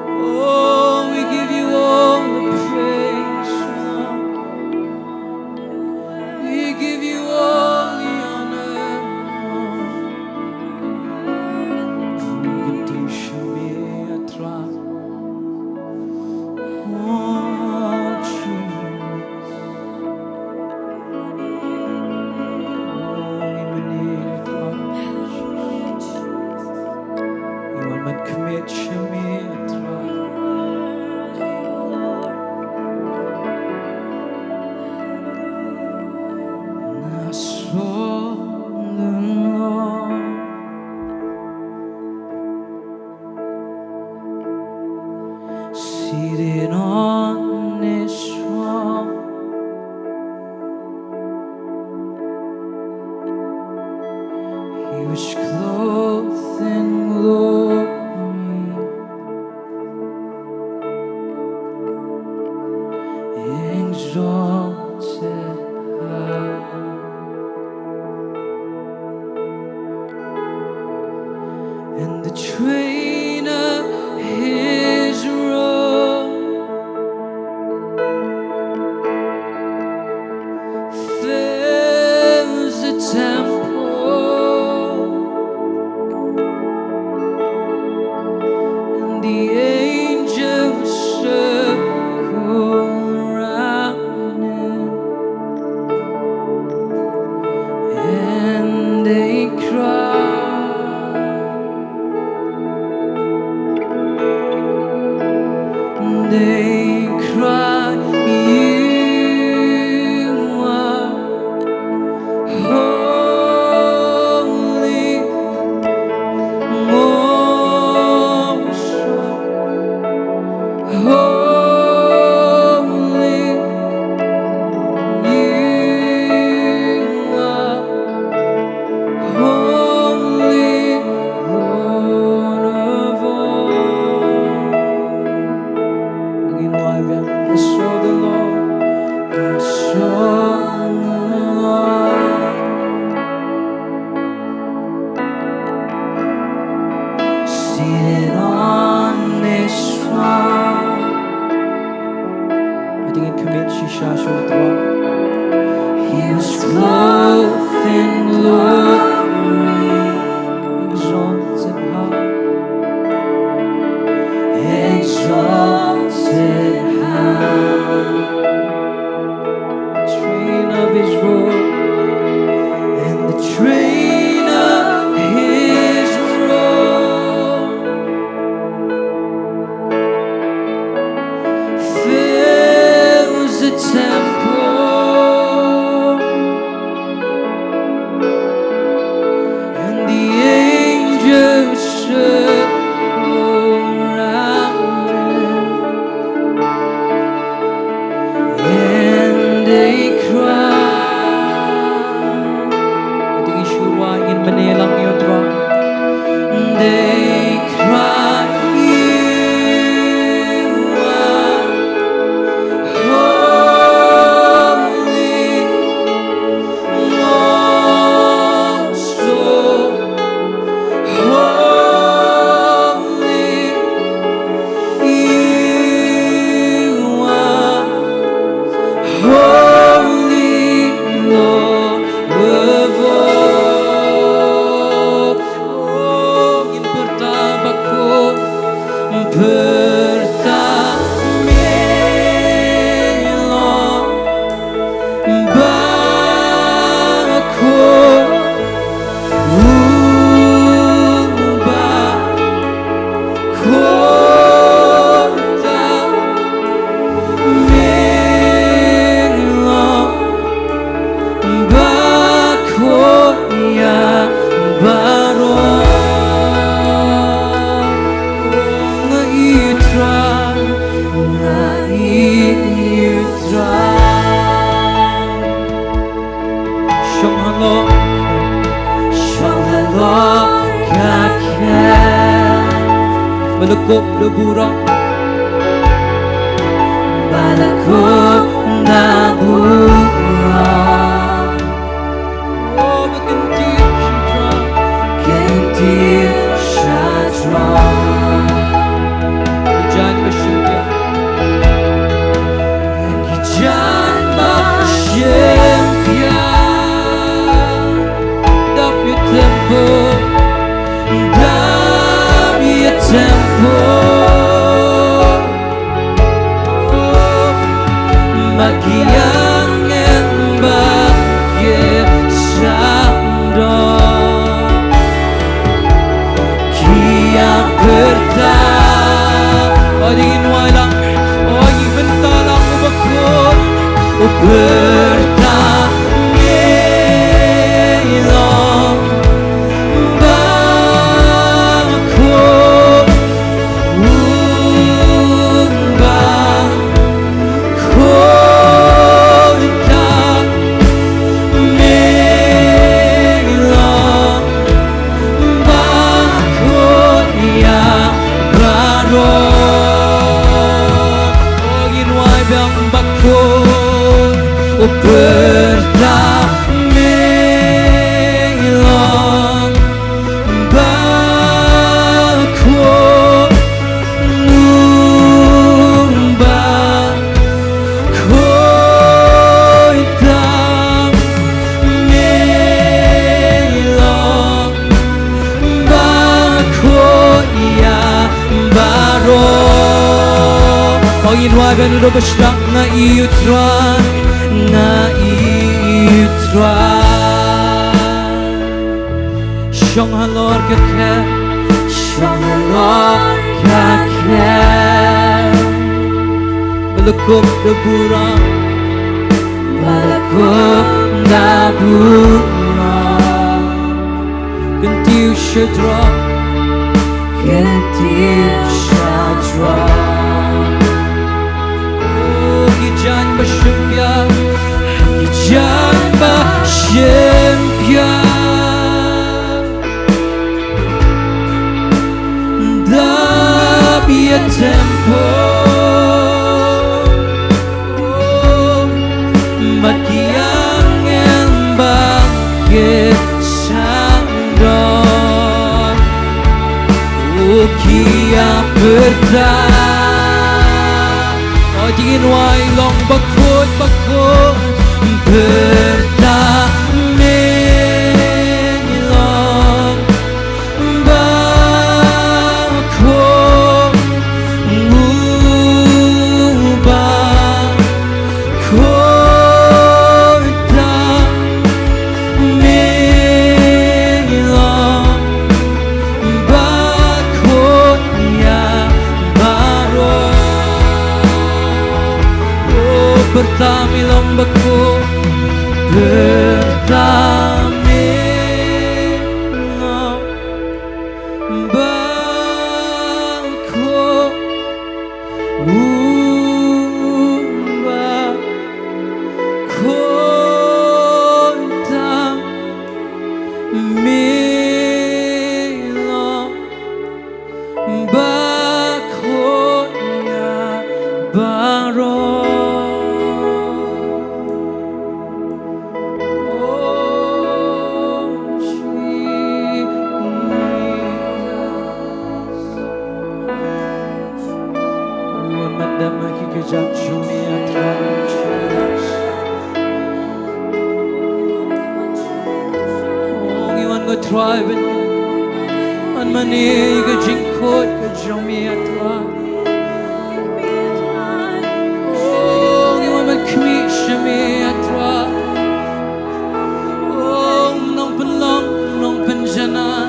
Oh, we give you all the praise, Lord. We give you all the honor, Lord. Oh, Jesus. Seated on his throne, he was clothed in glory, exalted high. And the train of his robe fills the temple, and the angels circle round him. And they cry, they cry, "You are holy, most holy, you are holy, Lord of all." Ngin wai biang. I saw the Lord, I saw the Lord seated on his throne. Ïa, to ngin commit shisha sha U Trai. He was clothed in glory, exalted high, exalted high. Train of his robe, and the train of his robe fills the temple, and the angels circle round him, and they cry. Ïa, to ngin shu wai, ngin mane lang ïa U Trai. They cry, "You are holy, most holy, you are holy, Lord of all." Oh, ngin pyrta ba khuid, pyrta me long ba khuid, u ba khuid, pyrta me long ba khuid ïa baroh. Nga ïeit Trai, nga ïeit Trai. Shong halor, shong halor ka khyndew. Ba la kup da burom. Ba la kup da burom. Bad ki angel ba ki sangdor ki ïa pyrta. O, dei ngin wai lang, o, ngin pyrta lang u bakhuid, u pyrta me long bakhuid, u bakhuid tam me long bakhuid ïa baroh. O, ngin wai biang, bakhuid, u pyrta me long bakhuid, u bakhuid tam me long bakhuid ïa baroh. O, ngin wai biang naduh ba sdang. Nga ïeit, U Trai, nga ïeit, U Trai. Shong halor ka khet, shong halor ka khet. Ba la kup da burom, ba la kup da burom. Kyntiew sha drok, kyntiew sha drok. O, ki jaiñ ba shim biang, ki jaiñ ba shim biang. Dap ïa temple. Bad ki angel ba ki sangdor, u ki ïa pyrta. O, dei ngin wai, long bakhuid, bakhuid, pyrta me long bakhuid, u bakhuid tam me long bakhuid ïa baroh. O, pyrta me long bakhuid, pyrta me long bakhuid, u bakhuid tam me long bakhuid ïa baroh. Oh, Jesus. Ngi wan ban dem ha ki kjat jong me, A Trai. Oh, ngi wan, ko Trai, ban, ban mane ïa ka jingkhuid ka jong me, A Trai. Oh, ngi wan ban khmih sha me, A Trai. Oh, nongpynlong, nongpynjanai.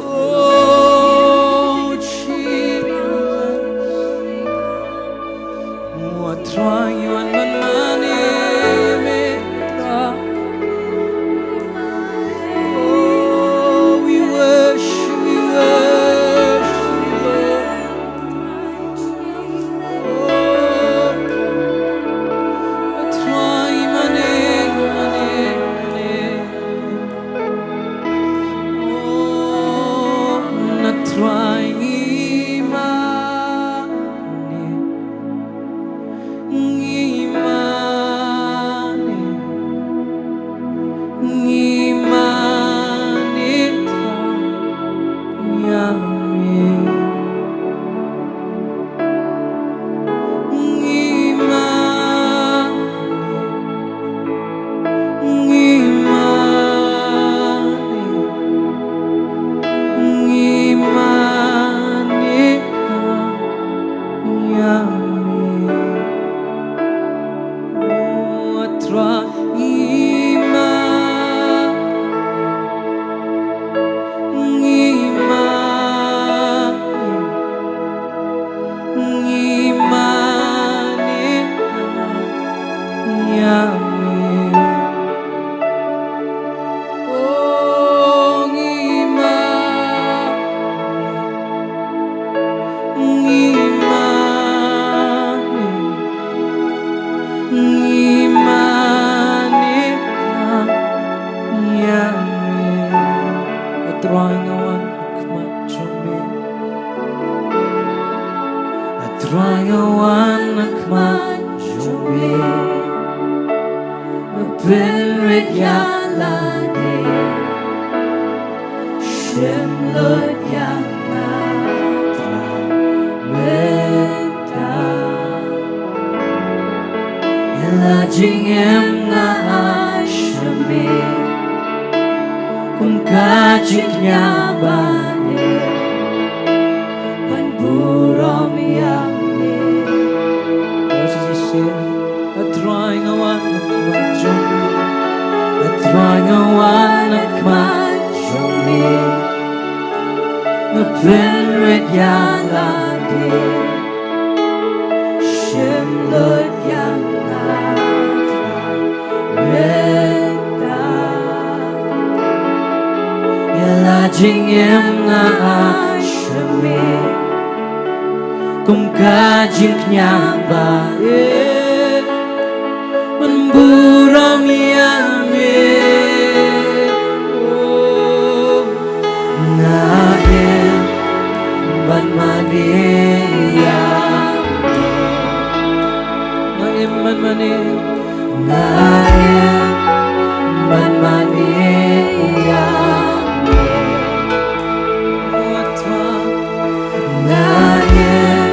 Oh, Jesus. Oh, A Trai, ngi wan ban mane ïa me, A Trai. Oh, we worship, we worship you, Lord. Trai nga wan ha khmat jong me. A Trai nga wan ha khmat jong me. Nga pynrit ïa lade. Shim lut ïa nga Trai mynta. Ïa la jingim nga ai sha me. Kum ka jingkñia ba ne ban burom ïa me. Lewis is saying, A Trai nga wan ha khmat jong me. A Trai nga wan ha khmat jong me. Nga pynrit ïa lade. Shim lut ïa nga Trai mynta. Ïa la jingim nga ai sha me. Kum ka jingkñia ba ïeit ban burom ïa me. Oh, nga im ban mane ïa me. Nga im ban mane. Nga im ban mane ïa me. Nga im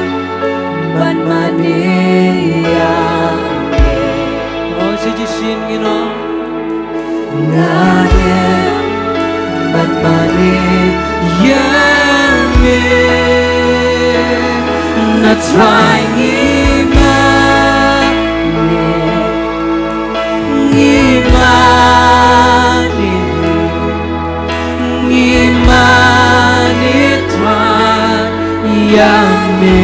ban mane ïa me. Oh, sa shisien ngin ong. Nga im ban mane ïa me. Na Trai ngi mane. Ngi mane, ngi mane Trai ïa me.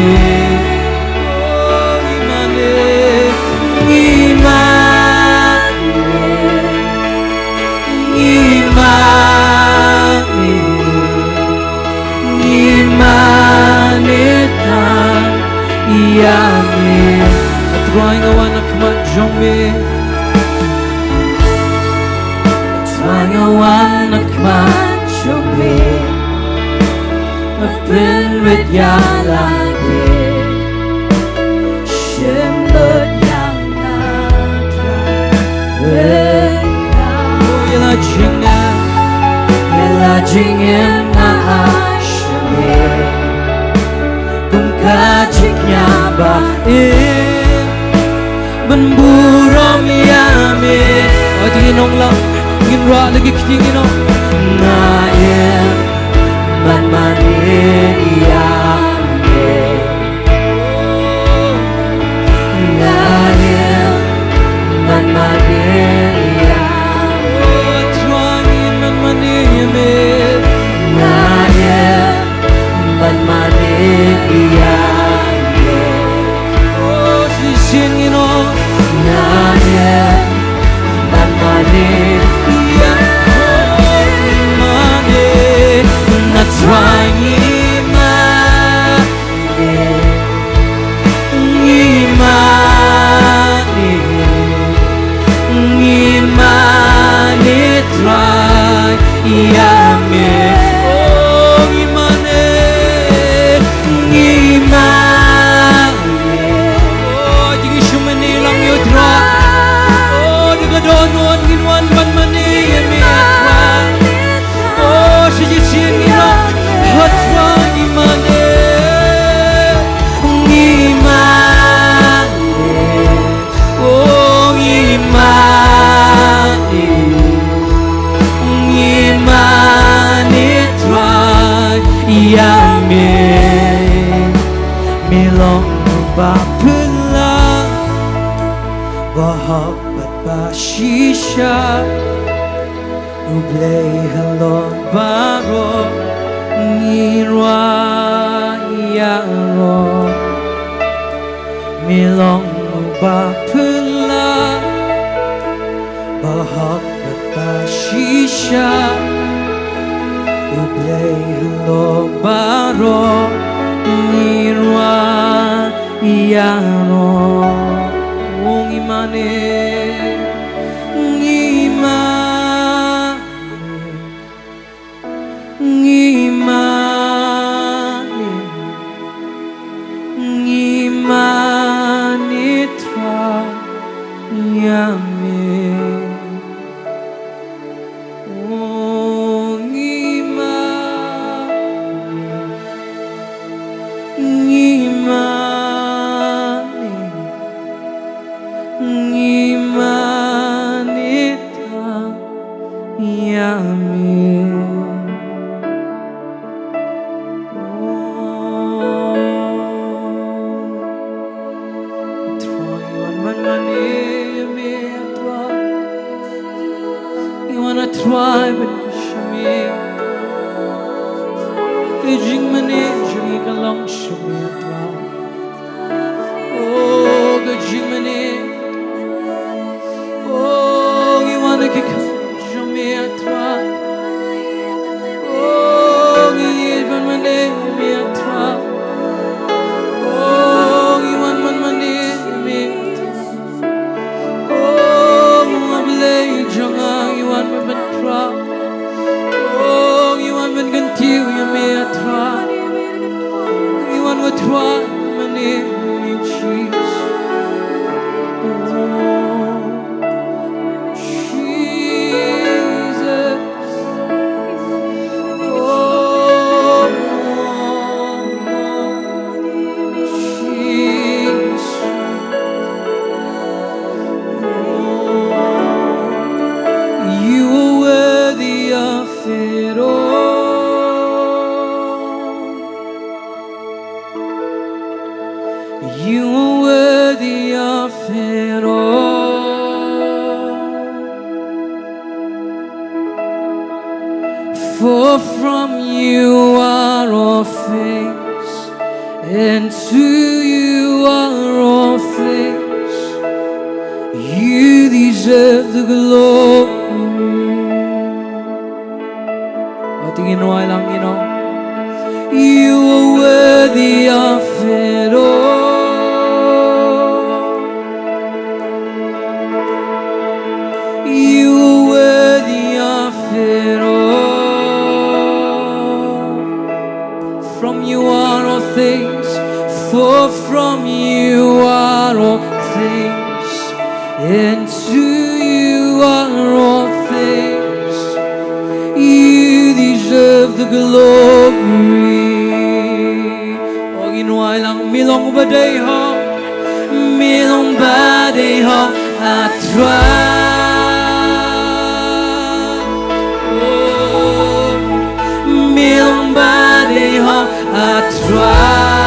Ngi mane, ngi mane, ngi mane. Ngi mane Trai ïa me. A Trai nga wan ha khmat jong me. A Trai nga wan ha khmat jong me. Nga pynrit ïa lade. Shim lut ïa nga Trai. Ïa la jingim, ïa la jingim nga ai sha me. Kum ka jingkñia ba im ban burom ïa me. Wat ngin ong lang, ngin rah la ki kti ngin ong. Nga im ban mane ïa me. Nga im ban mane ïa me. Nga im ban mane ïa me. Nga im ban mane ïa me. Ngi mane, na Trai ngi mane. Ngi mane, ngi mane Trai ïa me. Oh, ngi mane, ngi mane. Oh, jingïashim mane lang ïa u Trai. Oh, da ka dohnud ngin wan ban mane ïa me Trai. Oh, sa shisien ngin ong, ha Trai ngi mane, ngi mane, oh, ngi mane, ngi mane Trai ïa me. Me long ba phylla, ba hok bad ba shisha. U Blei halor baroh ngi rwai ïaroh. Me long uba phylla, ba hok bad ba shisha. U Blei halor baroh ngi rwai ïaroh. Ngi mane, ngi mane. Jong me, A Trai. Oh, ka jingmane. Oh, ngi wan ha ki kyrteng jong me, A Trai. Oh, ngi ïeit ban mane ïa me, A Trai. Oh, ngi wan ban mane ïa me, A Trai. Oh, A Blei jong nga, ngi wan ban pynkhraw. Oh, ngi wan ban kyntiew ïa me, A Trai. Ngi wan, A Trai, mane ïa me, Jesus. Oh, Jesus. Oh, Jesus. You are worthy of it all. You are worthy of it all. For from you are all things, and to you are all things. You deserve the glory. Oh, to ngin rai lang, you know. You are worthy of it all. You are worthy of it all. From you are all things, for from you are all things, and to you are all things. You deserve the glory. Oh, ngin rai lang. Me long ba dei hok, me long ba dei hok, A Trai. Oh, me long ba dei hok, A Trai.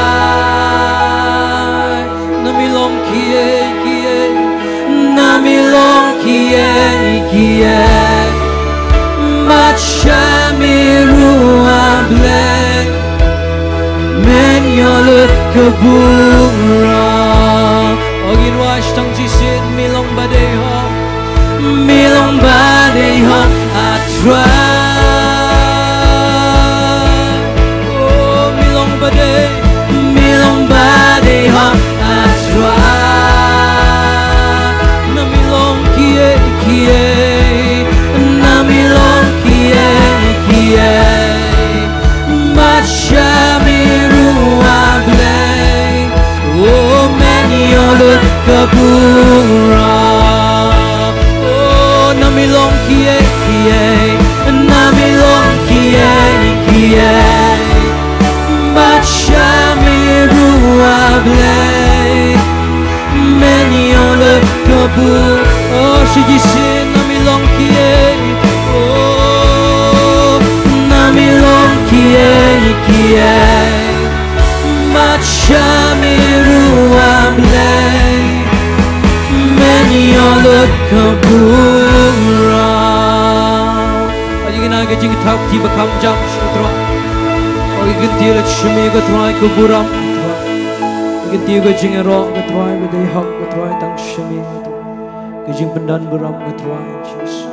Na me long kiei kiei, na me long kiei kiei. Bad sha me ruh, A Blei, men ïoh lut ka burom. Oh, ngin rai tang shisien. Me long ba dei hok, me long ba dei hok, A Trai. Oh, me long ba dei, me long ba dei hok, A Trai. Na me long kiei kiei, na me long kiei kiei. Bad sha me ruh, A Blei, oh, men ïoh lut ka burom. Oh, na me long kiei kiei, na me long kiei kiei. Bad sha me ruh, A Blei, men ïoh lut ka burom. Oh, shisien. Na me long kiei, oh, na me long kiei kiei. Bad sha me ruh, A Blei, men ïoh lut ka burom. Aïu ngin ai ka jingthaw kti ba kham jam sha ka Trai. Oh, ngi kyntiew lut sha me, ko Trai, ka burom, ko Trai. Ngi kyntiew ka jingïaroh, ko Trai, ba dei hok, ko Trai, tang sha me, ko Trai. Ka jingpyndonkam burom, ko Trai Jisu.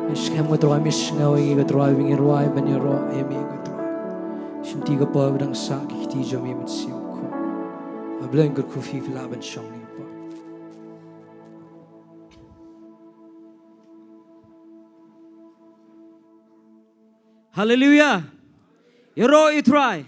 Ngi sngew, ko Trai, me sngew ïa ngi, ko Trai, ba ngi rai ban ïaroh ïa me, ko Trai. Shim kti ka por ba dang sah ki kti jong me Mynsiem Bakhuid. A Blei, ngi kyrkhu ïa phi, phi lah ban shong ïa ka por. Haleluia. Ïaroh ïa u Trai.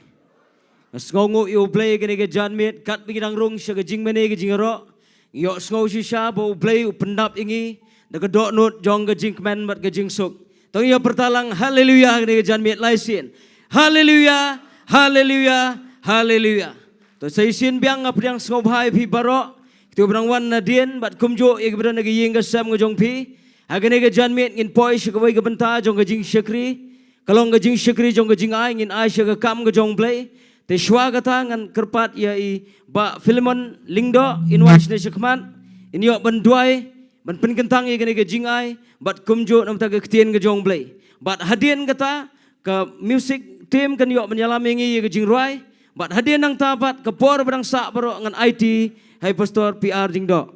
Nga sngewnguh ïa u Blei kane ka janmiet, katba ngi dang rung sha ka jingmane ka jingïaroh, ngi ïohsngew shisha ba u Blei u pyndap ïa ngi da ka dohnud jong ka jingkmen bad ka jingsuk. To ngin ïa pyrta lang haleluia kane ka janmiet lai sien. Haleluia, haleluia, haleluia. To sa shisien biang nga pdiang sngewbha ïa phi baroh, kito ba dang wan nadien bad kumjuh ïa kiba don ha ka ïing ka sem ka jong phi. Ha kane ka janmiet ngin poi sha kawei ka bynta jong ka jingshakri. Ka long ka jingshakri jong ka jingai, ngin ai sha ka kam ka jong u Blei. Te shuwa kata ngan kyrpad ïa i Bah Philemon Lyngdoh in wan shane shakhmat, in ïoh ban duwai, ban pynkyntang ïa kane ka jingai bad kumjuh na bynta ka ktien ka jong u Blei. Bad hadien kata, ka music team kan ïoh ban ïalam ïa ngi ïa ka jingrwai, Bad hadien nangta pat ka por ba dang sah baroh ngan aiti ha i Pastor P R Jingdoh.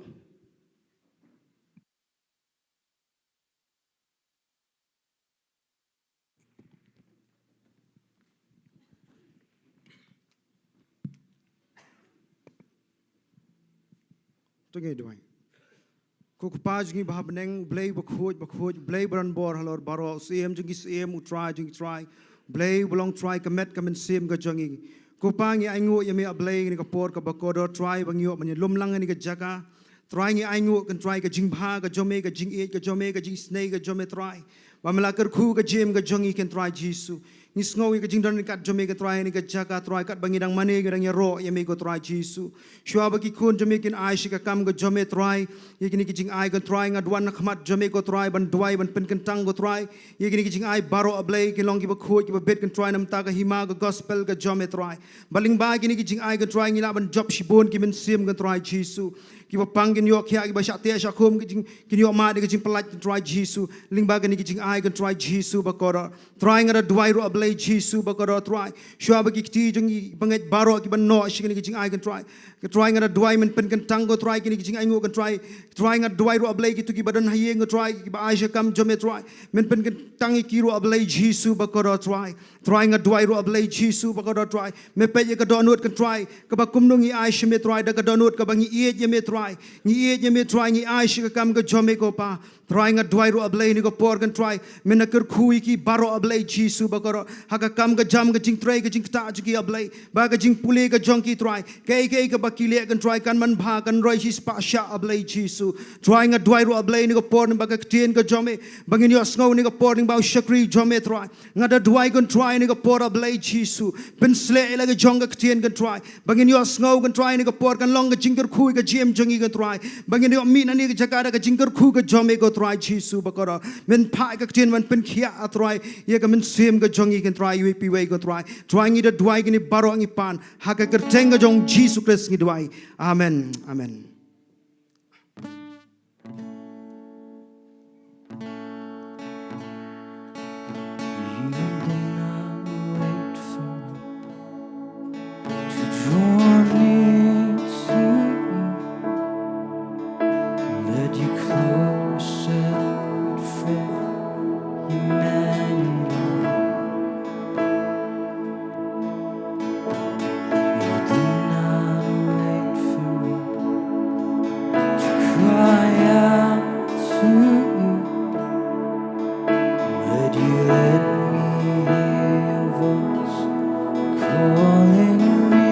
To ngin duwai. Ko Kpa jong ngi ba ha bneng, Blei bakhuid, bakhuid, Blei ba donbor halor baroh, Syiem jong ngi syiem, U Trai jong ngi Trai, Blei ba long Trai ka met ka mynsiem ka jong ngi. Ko Kpa ngi ainguh ïa me A Blei, ngi ka por kaba kordor Trai ba ngi ïoh ban ïalum lang ngi ka jaka. Trai ngi ainguh kynta Trai ka jingbha ka jong me, ka jingïeit ka jong me, ka jingisynei ka jong me Trai. Ba me la kyrkhu ka jingim ka jong ngi kynta Trai Jisu. Ngi sngew ïa ka jingdon ryngkat jong me kynta Trai ha kane ka jaka Trai katba ngi dang mane ngi dang ïaroh ïa me ko Trai Jisu. Shuwa ba ki khun jong me kin ai sha ka kam ka jong me Trai. Ïa kine ki jingai kynta Trai nga duwai na khmat jong me ko Trai ban duwai ban pynkyntang ko Trai. Ïa kine ki jingai baroh A Blei kin long kiba khuid kiba bit kynta Trai namar ka hima ka gospel ka jong me Trai. Ba lyngba kine ki jingai kynta Trai ngi lah ban jop shibun ki mynsiem kynta Trai Jisu. Kiba pang kin ïoh khiah, kiba shah teh shah khum kin ïoh mad ïa ka jingpyllait kynta Trai Jisu. Lyngba kine ki jingai kynta Trai Jisu ba kordor. Trai nga da duwai ruh A Blei Jisu ba kordor Trai. Shuwa ba ki kti jong ngi bangeit baroh kiba noh sha kine ki jingai kynta Trai. Trai nga da duwai men pynkyntang ko Trai kine ki jingainguh kynta Trai. Trai nga da duwai ruh A Blei kito kiba don ha ïing ko Trai kiba ai sha ka kam jong me Trai. Men pynkyntang ïa ki ruh A Blei Jisu ba kordor Trai. Trai nga da duwai ruh A Blei Jisu ba kordor Trai. Me peit ïa ka dohnud kynta Trai. Kaba kumno ngi ai sha me Trai da ka dohnud kaba ngi ïeit ïa me Trai. Ngi ïeit ïa me Trai ngi ai sha ka kam ka jong me ko Pa. Trai nga da duwai ruh A Blei ha kane ka por kynta Trai. Men da kyrkhu ïa ki baroh A Blei Jisu ba kordor. Ha ka kam ka jam ka jingtrei ka jingktah jong ki A Blei. Ba ka jingpule ka jong ki Trai. Kaei kaei kaba ki leh kynta Trai kan manbha kan roi shispah shah A Blei Jisu. Trai nga da duwai ruh A Blei ha kane ka por lyngba ka ktien ka jong me. Ba ngin ïohsngew ha kane ka por lyngba u shakri jong me Trai. Nga da duwai kynta Trai ha kane ka por A Blei Jisu. Pynsleh ïa la ka jong ka ktien kynta Trai. Ba ngin ïohsngew kynta Trai ha kane ka por kan long ka jingkyrkhu ïa ka jingim jong ngi kynta Trai. Ba ngin ïoh mih na kane ka jaka da ka jingkyrkhu ka jong me ko Trai Jisu ba kordor. Men phah ïa ka ktien ban pynkhiah Trai. Ïa ka mynsiem ka jong ngi kynta Trai iwei pa iwei kynta Trai. Trai ngi da duwai kine baroh ngi pan. Ha ka kyrteng ka jong Jisu Khrist ngi duwai. Amen. Amen. You did not wait for me to draw near to me, but you clothed yourself with humanity. You did not wait for me to cry out to you, but you let me hear your voice calling me.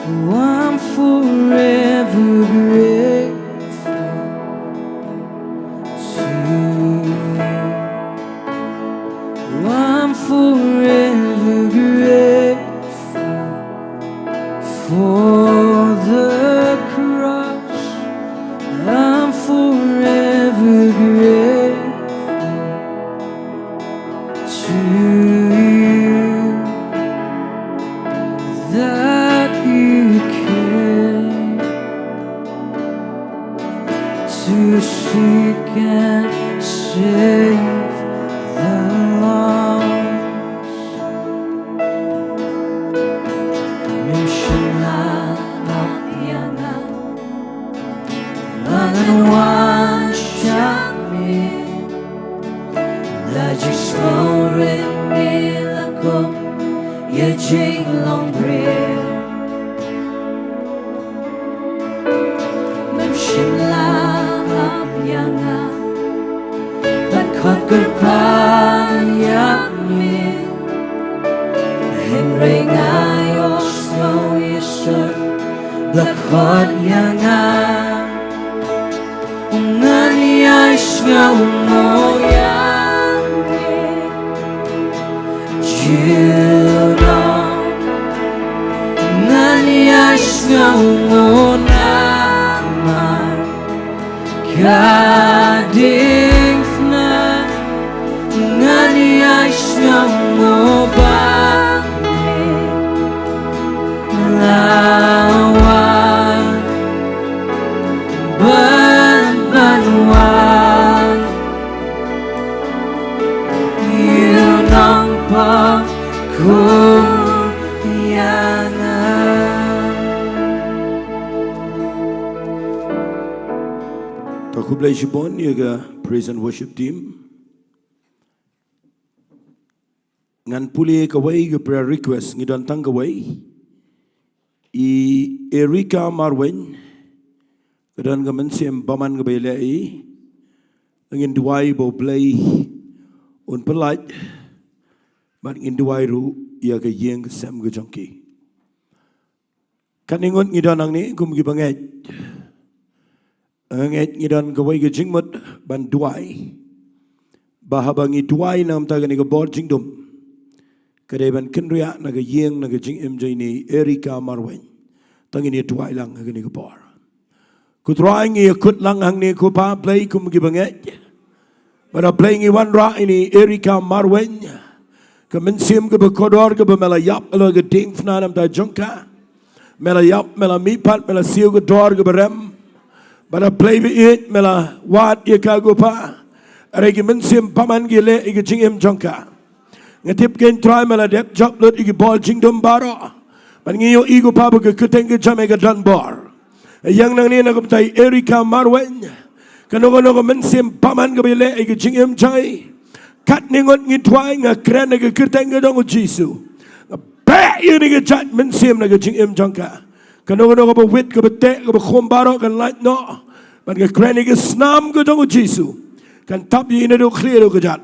Oh, I'm forever grateful to you. I'm forever grateful for the cross. I'm forever grateful to you that you came to seek and save the lost. Mem shym la ap ïa nga, ba ngan wan sha me. La jingsngewrit me la kum ïa jinglong briew. Mem shym la ap ïa nga ban khot kyrpad ïa me. Hynrei nga ïohsngew ïasuk ba la khot ïa nga. Ngan ïai sngew mo ïa me. Junom. Ngan ïai sngew mo namar ka diengphna. Ngan ïai sngew mo ba me la wan ban ban wan. Ïa nongpop khun Khublei shibun ïa ka praise and worship team. Ngan pule kawei ka prayer request, ngi don tang kawei. I Erika Marwein, ka don ka mynsiem bymman kaba ïaleh ïa i. Ngin duwai ba U Blei un pyllait, bad ngin duwai ruh ïa ka ïing ka sem ka jong ki. Katne ngut ngi don hangne kum ki bangeit. Nga ngeit ngi don kawei ka jingmut ban duwai. Ba haba ngi duwai na ka bynta kane ka bor jingdum, ka dei ban kynriah na ka ïing, na ka jingim jong ine i Erika Marwein. To ngin ïa duwai lang ha kane ka bor. Ko Trai, ngi ïa kut lang hangne ko Pa Blei kum ki bangeit. Bad A Blei, ngi wanrah ine i Erika Marwein, ka mynsiem kaba kordor kaba me la ïap halor ka diengphna na ka bynta jong ka. Me la ïap, me la mihpat, me la siew ka dor kaba rem. Bad A Blei baieit, me la wad ïa ka ko Pa. Hynrei ki mynsiem bymman ki ïaleh ïa ka jingim jong ka. Nga tip ko Trai me la dep jop lut ïa ki bor jingdum baroh. Bad ngi ïohi ko Pa ba ka kyrteng ka jong me ka don bor. Ïa nga nangne na ka bynta i Erika Marwein. Kano kano ka mynsiem bymman kaba ïaleh ïa ka jingim jong i. Katne ngut ngi duwai, nga kren ha ka kyrteng ka jong U Jisu. Nga beh ïa kane ka jait mynsiem na ka jingim jong ka. Kano kano kaba wit, kaba teh, kaba khum baroh kan lait noh. Bad nga kren ïa ka snam ka jong U Jisu. Kan tap ïa i naduh khlieh haduh kjat.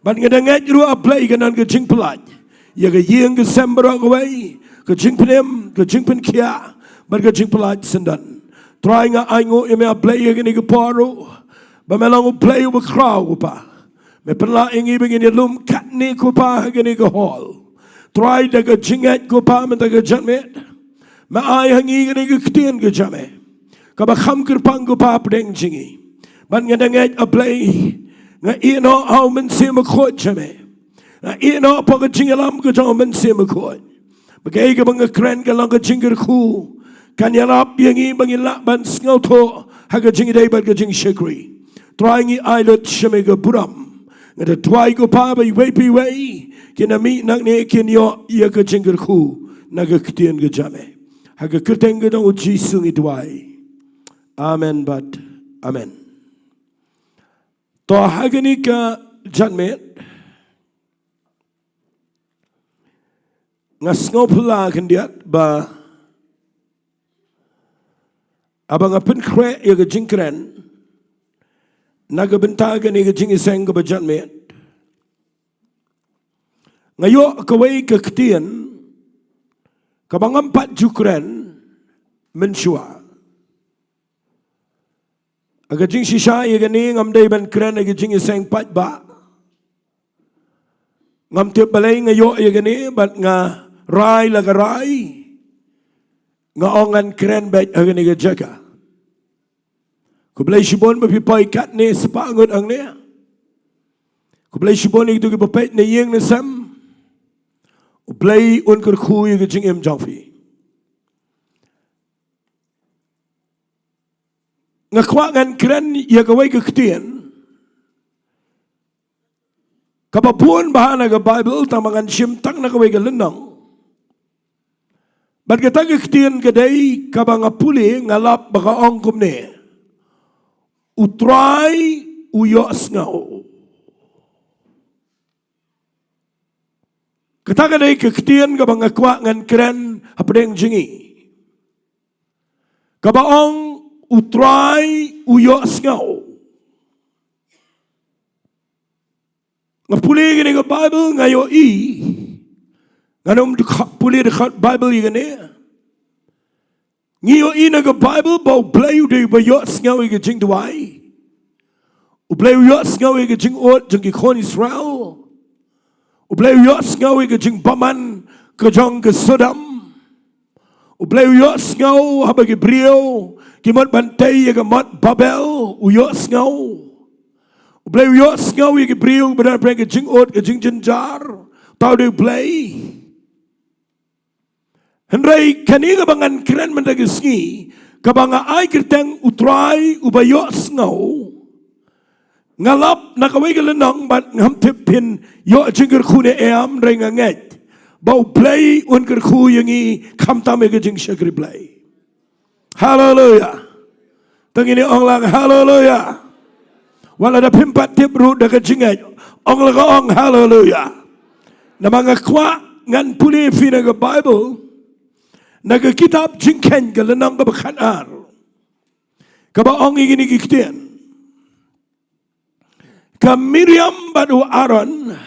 Bad nga da ngeit ruh A Blei kan don ka jingpyllait ïa ka ïing ka sem baroh kawei, ka jingpynim, ka jingpynkhiah, bad ka jingpyllait syndon. Trai, nga ainguh ïa me A Blei ïa kane ka por ruh, ba me long U Blei uba khraw ko Pa. Me pynlah ïa ngi ba ngin ïalum katne ko Pa ha kane ka hall. Trai, da ka jingngeit ko Pa mynta ka janmiet, me ai ha ngi kane ka ktien ka jong me, kaba kham kyrpang ko Pa hapdeng jong ngi. Bad nga da ngeit A Blei, nga ïeh noh ha U Mynsiem Bakhuid jong me. Nga ïeh noh hapoh ka jingïalam ka jong U Mynsiem Bakhuid. Ba kaei kaba nga kren kan long ka jingkyrkhu, kan ïarap ïa ngi ba ngin lah ban sngewthuh ha ka jingïadei bad ka jingshakri. Trai, ngi ai lut sha me ka burom. Nga da duwai ko Pa ba iwei pa iwei kin ïa mih nangne kin ïoh ïa ka jingkyrkhu na ka ktien ka jong me. Ha ka kyrteng ka jong U Jisu ngi duwai. Amen bad amen. To ha kane ka janmiet, nga sngewphylla khyndiat ba haba nga pynkhreh ïa ka jingkren na ka bynta kane ka jingïaseng kaba janmiet, nga ïoh kawei ka ktien kaba ngam pat ju kren mynshuwa. Ha ka jingshisha ïa kane ngam dei ban kren ha ka jingïaseng paidbah. Ngam tip balei nga ïoh ïa kane bad nga rai la ka rai, nga ong ngan kren beit ha kane ka jaka. Khublei shibun ba phi poi katne spah ngut hangne. Khublei shibun ïa kito kiba peit na ïing na sem. U Blei un kyrkhu ïa ka jingim jong phi. Nga kwah ngan kren ïa kawei ka ktien kaba bun bha na ka Baibl, tang ba ngan shim tang na kawei ka lynnong. Bad kata ka ktien ka dei kaba nga pule, nga lap ba ka ong kumne: U Trai u ïohsngew. Kata ka dei ka ktien kaba nga kwah ngan kren hapdeng jong ngi. Kaba ong U Trai u ïohsngew. Nga pule kane ka Baibl nga ïohi. Ngan ym dkhot pule dkhot Baibl ïa kane. Ngi ïohi na ka Baibl ba U Blei u dei uba ïohsngew ïa ka jingduwai. U Blei u ïohsngew ïa ka jingud jong ki khun Israel. U Blei u ïohsngew ïa ka jingbymman ka jong ka Sodom. U Blei u ïohsngew haba ki briew ki mut ban tei ïa ka mot Babel, u ïohsngew. U Blei u ïohsngew ïa ki briew ba don pdeng ka jingud, ka jingjynjar. Uta u dei U Blei. Hynrei kane kaba ngan kren mynta ka sngi, kaba nga ai kyrteng U Trai uba ïohsngew. Nga lap na kawei ka lynnong bad ngam tip phin ïoh jingkyrkhu ne em, hynrei nga ngeit ba U Blei un kyrkhu ïa ngi khamtam ïa ka jingshakri Blei. Haleluia. Tang ini ong lang haleluya. Wat lada phim pat tip ruh da ka jingngeit, ong la ka ong haleluya. Namar nga kwah ngan pule ïa phi na ka Baibl, na ka kitab Jingkheiñ ka lynnong kaba khatar, kaba ong ïa kine ki ktien. Ka Miriam bad u Aaron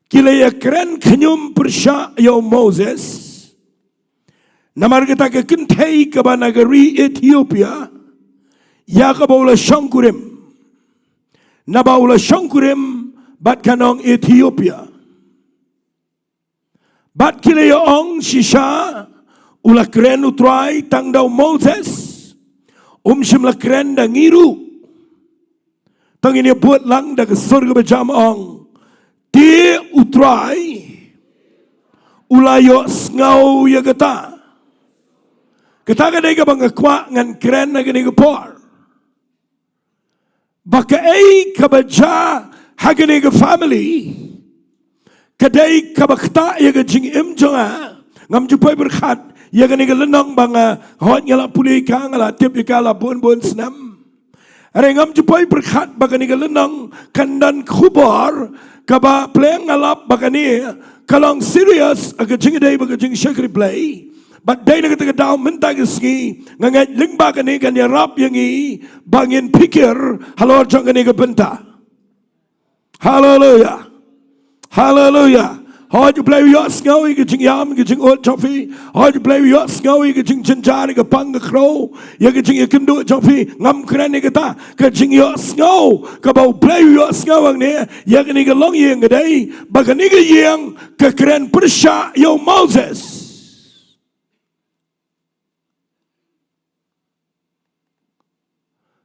ki la ïakren khñium pyrshah ïa u Moses namar kata ka kynthei kaba na ka ri Ethiopia, ïa kaba u la shongkurim. Naba u la shongkurim bad ka nong Ethiopia. Bad ki la ïa ong shisha, u la kren u Trai tang da u Moses, um shym la kren da ngi ruh. Tang ngin ïa bud lang da ka sur kaba jam, ong, te u Trai u la ïohsngew ïa kata. Kata ka dei kaba nga kwah ngan kren ha kane ka por. Ba kaei kaba jia ha kane ka family ka dei kaba ktah ïa ka jingim jong nga. Ngam ju poi pyrkhat ïa kane ka lynnong ba nga hoi nga la pule ïa ka, nga la tip ïa ka la bun bun snem. Hynrei ngam ju poi pyrkhat ba kane ka lynnong kan don khubor kaba pyrshang nga lap ba kane ka long serious ha ka jingïadei bad ka jingshakri Blei. Bad dei na kata ka daw mynta ka sngi nga ngeit lyngba kane kan ïarap ïa ngi ba ngin pyrkhat halor jong kane ka bynta. Haleluya. Haleluya. Hooid, U Blei u ïohsngew ïa ka jingïam, ïa ka jingud jong phi. Hooid, U Blei u ïohsngew ïa ka jingjynjar, ïa ka pang ka khrew, ïa ka jingïakynduh jong phi. Ngam kren ïa kata, ka jingïohsngew kaba U Blei u ïohsngew hangne ïa kane ka longïing ka dei ba kane ka ïing ka kren pyrshah ïa u Moses.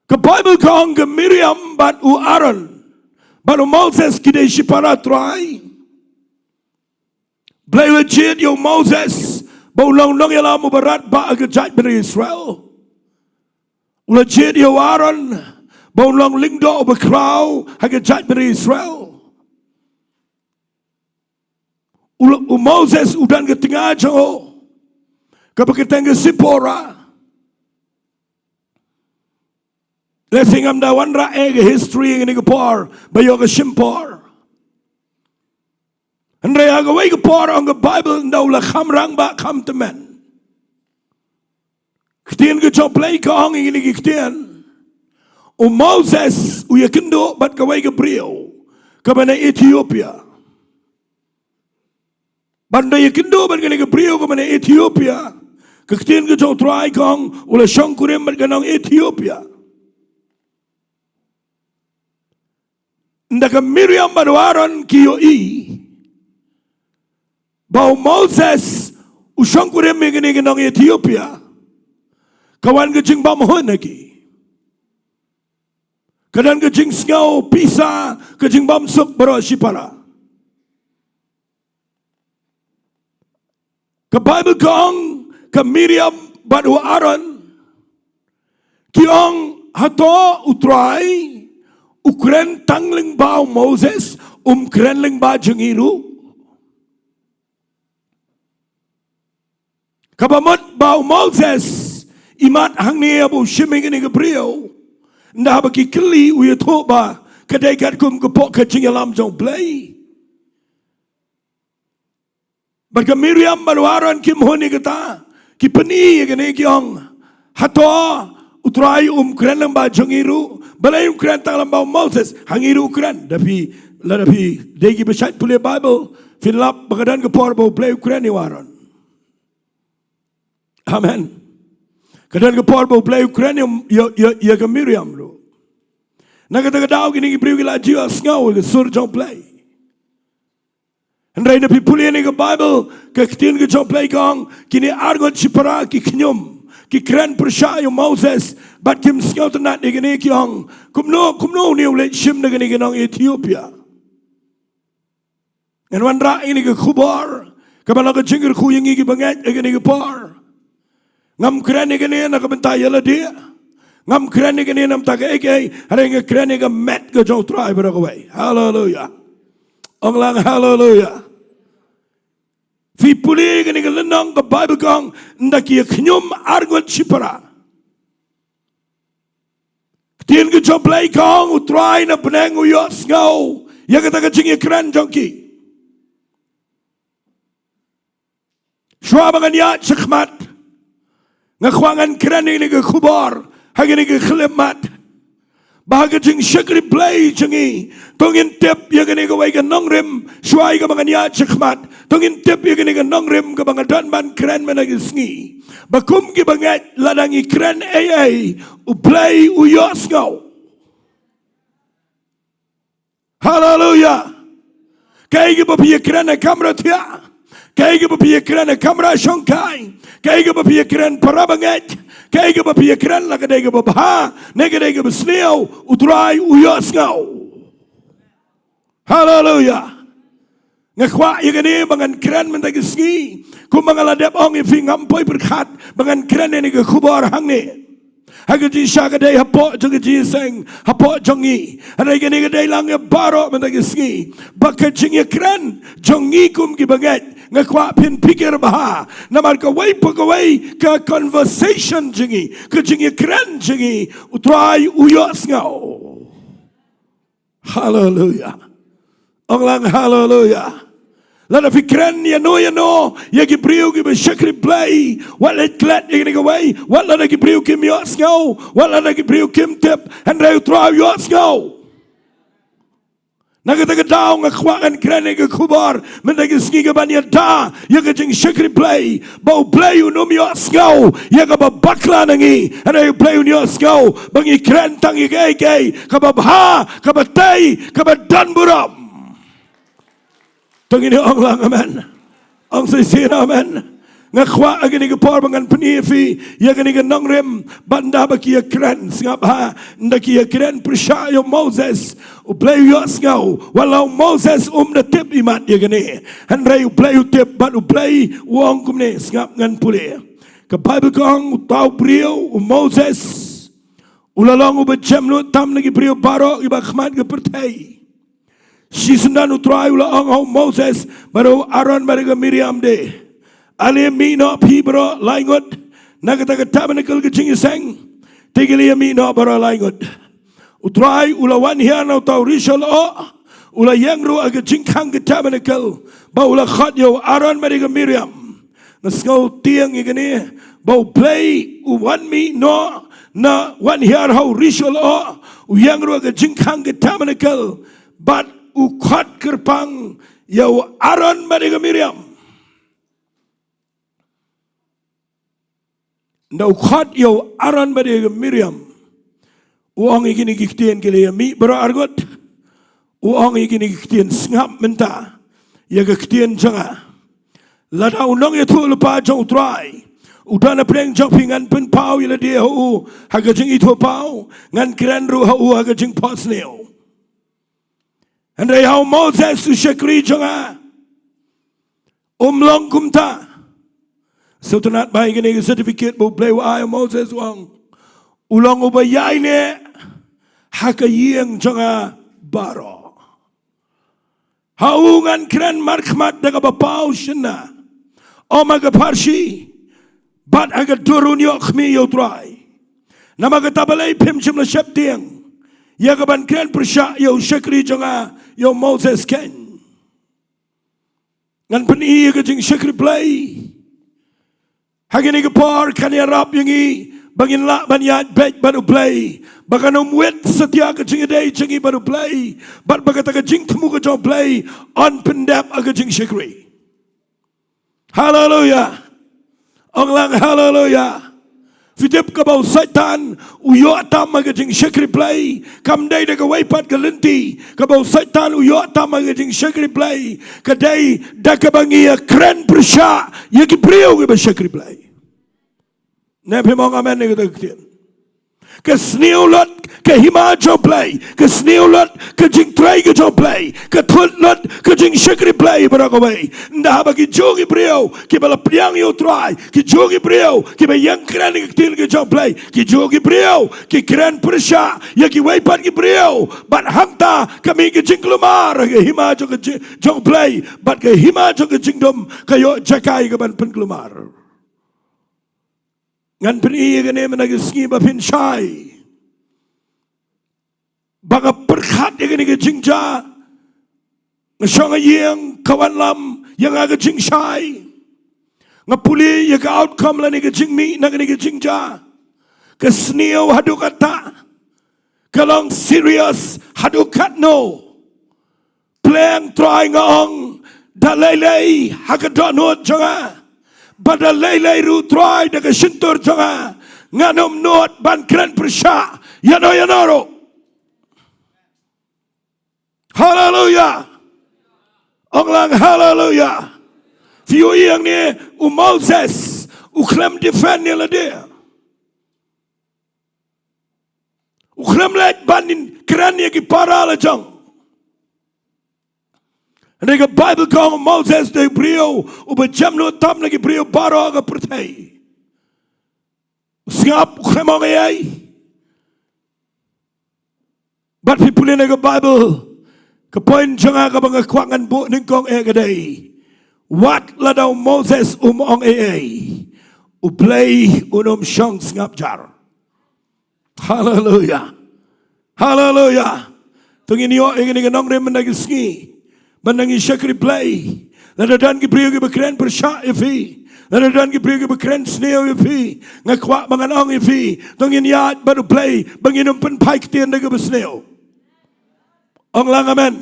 Ka Baibl ka ong ka Miriam bad u Aaron bad u Moses ki dei shipara Trai. Blei u la jied ïa u Moses ba un long nongïalam uba radbah ha ka jaitbynriew Israel. U la jied ïa u Aaron ba un long lyngdoh uba khraw ha ka jaitbynriew Israel. U, u Moses u don ka tnga jong u kaba kyrteng ka Sipora. Lehse ngam da wanrah ïa ka history ïa kane ka por ba ïoh ka shim por. Hynrei ha kawei ka por ong ka Baibl ynda u la kham rangbah kham tymmen. Ktien ka jong U Blei ka ong ïa kine ki ktien. U Moses u ïakynduh bad kawei ka briew kaba na Ethiopia. Bad ynda u ïakynduh bad kane ka briew kaba na Ethiopia, ka ktien ka jong U Trai ka ong u la shongkurim bad ka nong Ethiopia. Ynda ka Miriam bad u Aaron ki ïohi ba u Moses u shongkurim ïa kane ka nong Ethiopia, ka wan ka jingbymhun ha ki. Ka don ka jingsngew pisa, ka jingbymsuk baroh shipara. Ka Baibl ka ong ka Miriam bad u Aaron ki ong, hato U Trai u kren tang lyngba u Moses, um kren lyngba jong ngi ruh? Kaba mut ba u Moses i mad hangne haba u shim ïa kane ka briew, ynda haba ki kylli u ïathuh ba ka dei katkum ka pok ka jingïalam jong U Blei. Bad ka Miriam bad u Aaron kim hun ïa kata, ki pyni ïa kane ki ong, hato U Trai um kren lyngba jong ngi ruh? Balei um kren tang lyngba u Moses? Ha ngi ruh u kren. Da phi, lada phi dei kiba shait pule Baibl, phin lap ba ka don ka por ba U Blei u kren ïa u Aaron. Amen. Ka don ka por ba U Blei u kren ïa, ïa, ïa, ïa ka Miriam ruh. Na kata ka daw kine ki briew ki la ju ïohsngew ïa ka sur jong U Blei. Hynrei ynda phi pule ïa kane ka Baibl, ka ktien ka jong U Blei ka ong, kine arngut shipara ki khñium, ki kren pyrshah ïa u Moses, bad kim sngewtynnad ïa kane, ki ong, kumno, kumno une u leit shim da kane ka nong Ethiopia? Ngan wanrah ïa kane ka khubor kaba long ka jingkyrkhu ïa ngi kiba ngeit ha kane ka por. Ngam kren ïa kane na ka bynta ïa lade. Ngam kren ïa kane na ka bynta kaei kaei. Hynrei nga kren ïa ka met ka jong U Trai baroh kawei. Haleluya. Ong lang haleluya. Phi pule ïa kane ka lynnong, ka Baibl ka ong, ynda ki ïa khñium arngut shipara, Ktien ka jong U Blei ka ong, U Trai na bneng u ïohsngew ïa kata ka jingïakren jong ki. Shuwa ba ngan ïaid shakhmat, nga kwah ngan kren ïa kane ka khubor ha kane ka khyllipmat, ba ha ka jingshakri Blei jong ngi, to ngin tip ïa kane kawei ka nongrim. Shuwa ïa kaba ngan ïaid shakhmat, to ngin tip ïa kane ka nongrim kaba nga don ban kren mynta ka sngi, ba kum ki bangeit, lada ngi kren ei ei, U Blei u ïohsngew. Haleluya. Kaei kaba phi ïakren ha kamra thiah, kaei kaba phi ïakren ha kamra shongkai, kaei kaba phi ïakren para bangeit, kaei kaba phi ïakren, la ka dei kaba bha ne ka dei kaba sniew, U Trai u ïohsngew. Haleluya. Nga kwah ïa kane ba ngan kren mynta ka sngi, kumba nga la dep ong ïa phi, ngam poi pyrkhat ba ngan kren ïa kane ka khubor hangne ha ka jingshakri, hapoh jong ka jingïaseng, hapoh jong ngi. Hynrei kane ka dei lang ïa baroh mynta ka sngi, ba ka jingïakren jong ngi kum ki bangeit, nga kwah phin pyrkhat bha, namar kawei pa kawei ka conversation jong ngi, ka jingïakren jong ngi, U Trai u ïohsngew. Haleluya. Ong lang haleluya. Lada phi kren ïano ïano ïa ki briew kiba shakri Blei, wat leit klet ïa kane kawei, wat lada ki briew kim ïohsngew, wat lada ki briew kim tip, hynrei U Trai u ïohsngew. Na kata ka daw nga kwah ngan kren ïa ka khubor mynta ka sngi kaban ïada ïa ka jingshakri Blei, ba U Blei un ym ïohsngew ïa kaba bakla na ngi, hynrei U Blei un ïohsngew ba ngi kren tang ïa kaei kaei kaba bha, kaba tei, kaba don burom. To ngin ong lang amen. Ong shisien amen. Nga kwah ha kane ka por ba ngan pyni ïa phi ïa kane ka nongrim, ba ynda ba ki ïakren, sngap bha, ynda ki ïakren pyrshah ïa u Moses, U Blei u ïohsngew, wat la u Moses um da tip imat ïa kane. Hynrei U Blei u tip, bad U Blei u ong kumne, sngap, ngan pule. Ka Baibl ka ong, uta u briew u Moses u la long uba jem lut tam na ki briew baroh kiba ha khmat ka pyrthei. Shisyndon U Trai u la ong ha u Moses bad u Aaron bad ka Miriam de, ale mih noh phi baroh lai ngut na kata ka tabernakl ka jingïaseng. Te ki la ïa mih noh baroh lai ngut. U Trai u la wan hiar na uta u rishal oh, u la ïeng ruh ha ka jingkhang ka tabernakl, bad u la khot ïa u Aaron bad ka Miriam. Nga sngew tieng ïa kane, ba U Blei u wan mih noh, na wan hiar ha u rishal oh, u ïeng ruh ha ka jingkhang ka tabernakl, bad u khot kyrpang ïa u Aaron bad ka Miriam. Ynda u khot ïa u Aaron bad ka Miriam, u ong ïa kine ki ktien, ki la ïa mih baroh arngut. U ong ïa kine ki ktien, sngap mynta ïa ka ktien jong nga. Lada u nongïathuhlypa jong U Trai u don hapdeng jong phi, ngan pynpaw ïa lade ha u ha ka jingithuhpaw, ngan kren ruh ha u ha ka jingphohsniew. Hynrei ha u Moses u shakri jong nga, um long kumta. Sngewtynnat bha ïa kane ka certificate ba U Blei u ai ha u Moses, u ong, u long uba ïaineh ha ka ïing jong nga baroh. Ha u ngan kren markhmat da kaba paw shynna, ym ha ka pharshi bad ha ka dur un ïoh khmih ïa U Trai. Namar kata balei phim shym la sheptieng ïa kaban kren pyrshah ïa u shakri jong nga, ïa u Moses keiñ? Ngan pyni ïa ka jingshakri Blei. Ha kane ka por kan ïarap ïa ngi ba ngin lah ban ïaid beit bad U Blei, ba kan ym wit satia ka jingïadei jong ngi bad U Blei, bad ba kata ka jingthmu ka jong U Blei yn pyndep ha ka jingshakri. Haleluya. Ong lang haleluya. Phi tip, kaba u Soitan u ïoh tam ha ka jingshakri Blei kam dei da kawei pat ka lynti. Kaba u Soitan u ïoh tam ha ka jingshakri Blei ka dei da kaba ngi ïa kren pyrshah ïa ki briew kiba shakri Blei. Ne phim ong amen ïa kata ka ktien? Ka sniew lut ka hima jong U Blei, ka sniew lut ka jingtrei ka jong U Blei, ka thut lut ka jingshakri Blei baroh kawei. Ynda haba ki jong ki briew kiba la pdiang ïa U Trai, ki jong ki briew kiba ïeng kren ïa ka ktien ka jong U Blei, ki jong ki briew ki kren pyrshah ïa kiwei pat ki briew, bad hangta ka mih ka jingkulmar ha ka hima jong ka ji-, jong U Blei, bad ka hima jong ka jingdum ka ïoh jaka ïa kaban pynkulmar. Ngan pyni ïa kane mynta ka sngi ba phin shai. Ba nga pyrkhat ïa kane ka jingjia. Nga shong ha ïing ka wanlam ïa nga ka jingshai. Nga pule ïa ka outcome lane ka jingmih na kane ka jingjia. Ka sniew haduh katta. Ka long serious haduh katno. Pleng Trai nga ong da lei lei ha ka dohnud jong nga. Ba da lei lei ruh Trai da ka shyntur jong nga. Ngan ym nud ban kren pyrshah ïano ïano ruh. Haleluya. Ong lang haleluya. Phi ïohi hangne u Moses u khlem defend ïa lade. U khlem leit ban kren ïa ki para la jong. Hynrei ka Baibl ka ong Moses dei u briew uba jem noh tam na ki briew baroh ha ka pyrthei. U sngap, u khlem ong ei ei. Bad phi pule na ka Baibl, ka point jong nga kaba nga kwah ngan buh nyngkong eh ka dei, wat lada u Moses um ong ei ei, U Blei un ym shong sngap jar. Haleluya. Haleluya. To ngin ïoh ïa kane ka nongrim mynta ka sngi ban nang ïa shakri Blei. Lada don ki briew kiba kren pyrshah ïa phi, lada don ki briew kiba kren sniew ïa phi, nga kwah ba ngan ong ïa phi, to ngin ïaid bad U Blei ba ngin ym pynphai ktien da kaba sniew. Ong lang amen.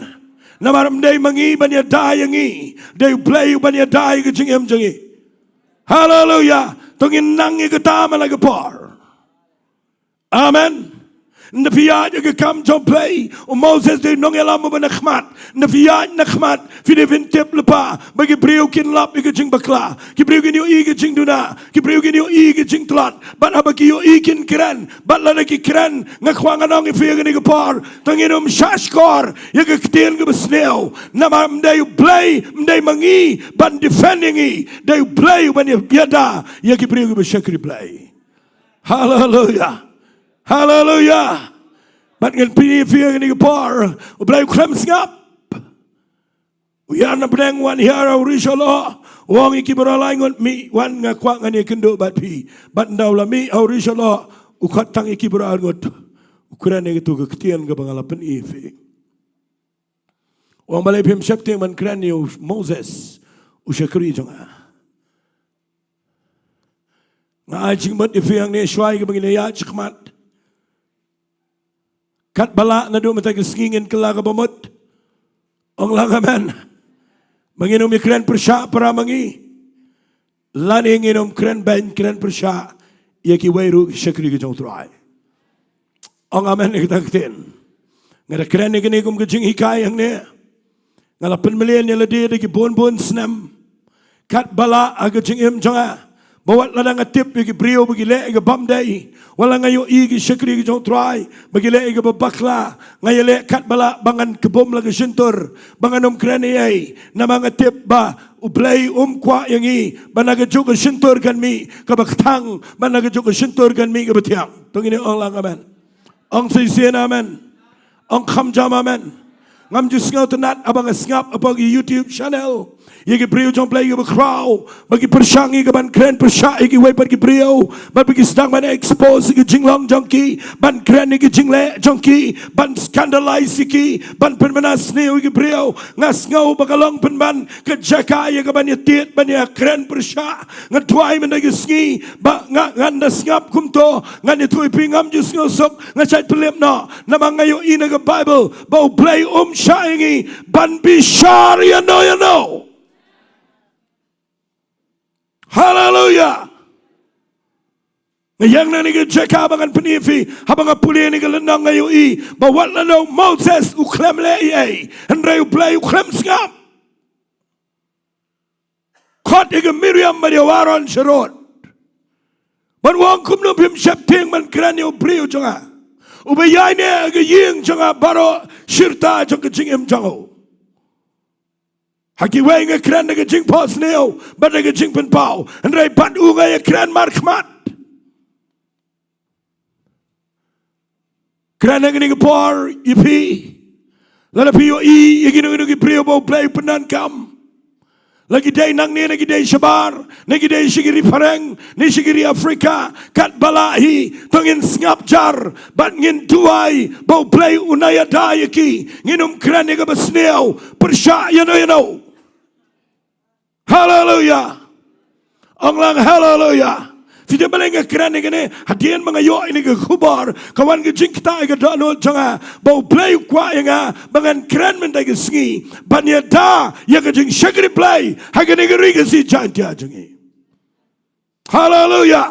Namar ym dei ma ngi ban ïada ïa ngi, dei U Blei uban ïada ïa ka jingim jong ngi. Haleluya. To ngin nang ïa kata man la ka por. Amen. Ynda phi ïaid ha ka kam jong U Blei, u Moses dei u nongïalam uba na khmat. Ynda phi ïaid na khmat, phi dei ban tip lypa ba ki briew kin lap ïa ka jingbakla, ki briew kin ïohi ka jingduna, ki briew kin ïohi ka jingtlot. Bad haba ki ïohi kin kren, bad lada ki kren, nga kwah ngan ong ïa phi ha kane ka por, to ngin ym shahshkor ïa ka ktien kaba sniew. Namar ym dei U Blei, ym dei ma ngi ban defend ïa ngi, dei U Blei uban ïada ïa ki briew kiba shakri Blei. Haleluya. Haleluya. Bad ngan pyni ïa phi ha kane ka por, U Blei u khlem sngap. U ïaid na pdeng, wan hiar ha u riewshaw lyoh, u ong ïa ki baroh lai ngut, mih wan, nga kwah ngan ïakynduh bad phi. Bad ynda u la mih ha u riewshaw lyoh, u khot tang ïa ki baroh ar ngut, u kren ïa kito ki ktien kaba nga la pyni ïa phi. U ong balei phim sheptieng ban kren ïa u Moses, u shakri jong nga. Nga ai jingmut ïa phi hangne shuwa ïa kaba ngin ïaid shakhmat. Katba lah naduh mynta ka sngi ngin kylla kaba mut. Ong lang amen. Ba ngin ym ïa kren pyrshah para ma ngi. Lane ngin ym kren beiñ kren pyrshah ïa kiwei ruh ki shakri ki jong U Trai. Ong amen ïa kata ka ktien. Nga da kren ïa kane kum ka jinghikai hangne. Nga la pynmlien ïa lade da ki bun bun snem. Katba lah ha ka jingim jong nga, ba wat lada nga tip ïa ki briew ba ki leh ïa ka bym dei, wat la nga ïohi ki shakri ki jong U Trai ba ki leh ïa kaba bakla, nga ïaleh katba lah ba ngan kbum la ka shyntur, ba ngan ym kren ei ei. Namar nga tip ba U Blei um kwah ïa ngi ba na kajuh ka shyntur kan mih kaba kthang, ba na kajuh ka shyntur kan mih kaba thiang. To ngin ong lang amen. Ong shisien amen. Ong kham jam amen. Ngam ju sngewtynnat haba nga sngap hapoh ki YouTube channel ïa ki briew jong U Blei kiba khraw ba ki pyrshang ïa ka ban kren pyrshah ïa kiwei pat ki briew, bad ba ki sdang ban expose ïa ki jinglong jong ki, ban kren ïa ki jingleh jong ki, ban scandalize ïa ki, ban pynbna sniew ïa ki briew. Nga sngew ba ka long pynban ka jaka ïa ka ban ïatied ban ïakren pyrshah. Nga duwai mynta ka sngi ba nga, ngan da sngap kumto, ngan ïathuh ïa phi, ngam ju sngewsuk, nga shait pynlip noh. Namar nga ïohi na ka Baibl ba U Blei um shah ïa ngi ban bishar ïano ïano. Haleluya. Nga ïeng na kane ka jaka ba ngan pyni ïa phi, haba nga pule ïa kane ka lynnong nga ïohi ba wat la u Moses u khlem leh ei ei, hynrei U Blei u khlem sngap. Khot ïa ka Miriam bad ïa u Aaron sharud, ban ong kumno phim sheptieng ban kren ïa u briew jong nga, uba ïaineh ha ka ïing jong nga baroh shirta jong ka jingim jong u. Ha kiwei nga kren da ka jingphohsniew bad da ka jingpynpaw, hynrei bad u nga ïakren markhmat. Kren ha kane ka por ïa phi, lada phi ïohi ïa kino kino ki briew ba U Blei u pyndonkam, La ki dei nangne, la ki dei shabar, la ki dei sha ki ri phareng, ne sha ki ri Afrika, katba lah hi, to ngin sngap jar, bad ngin duwai, ba U Blei un ïada ïa ki, ngin ym kren ïa kaba sniew, pyrshah ïa no ïa no. Haleluya. Ong lang haleluya. Phi tip balei nga kren ïa kane, hadien ba nga ïoh ïa kane ka khubor, ka wan ka jingktah ïa ka dohnud jong nga, ba U Blei u kwah ïa nga, ba ngan kren mynta ka sngi, ban ïada ïa ka jingshakri Blei ha kane ka ri Khasi Jaiñtia jong ngi. Haleluya.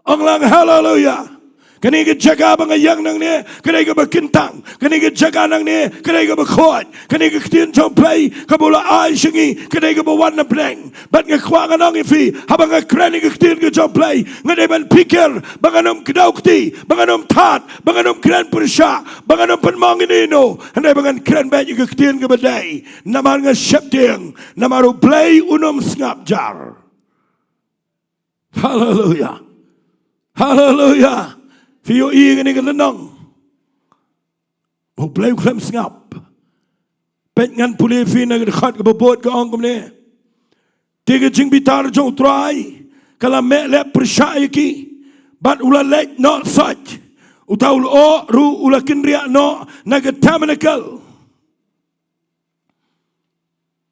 Ong lang haleluya. Kane ka jaka ba nga ïeng nangne, ka dei kaba kyntang. Kane ka jaka nangne, ka dei kaba khuid. Kane ka ktien jong U Blei, kaba u la ai sha ngi, ka dei kaba wan na pdeng. Bad nga kwah ngan ong ïa phi, haba nga kren ïa ka ktien ka jong U Blei, nga dei ban pyrkhat, ba ngan ym kdew kti, ba ngan ym thad, ba ngan ym kren pyrshah, ba ngan ym pynmong ïa no ïa no, hynrei ba ngan kren beit ïa ka ktien kaba dei. Namar nga sheptieng, namar U Blei un ym sngap jar. Haleluya. Haleluya. Phi ïohi kane ka lynnong, ba U Blei u khlem sngap. Peit, ngan pule ïa phi na ka dkhot kaba bud, ka ong kumne: Te ka jingbitar jong U Trai ka la meh lep pyrshah ïa ki, bad u la leit noh soit. Uta u lyoh ruh u la kynriah noh na ka tabernacle.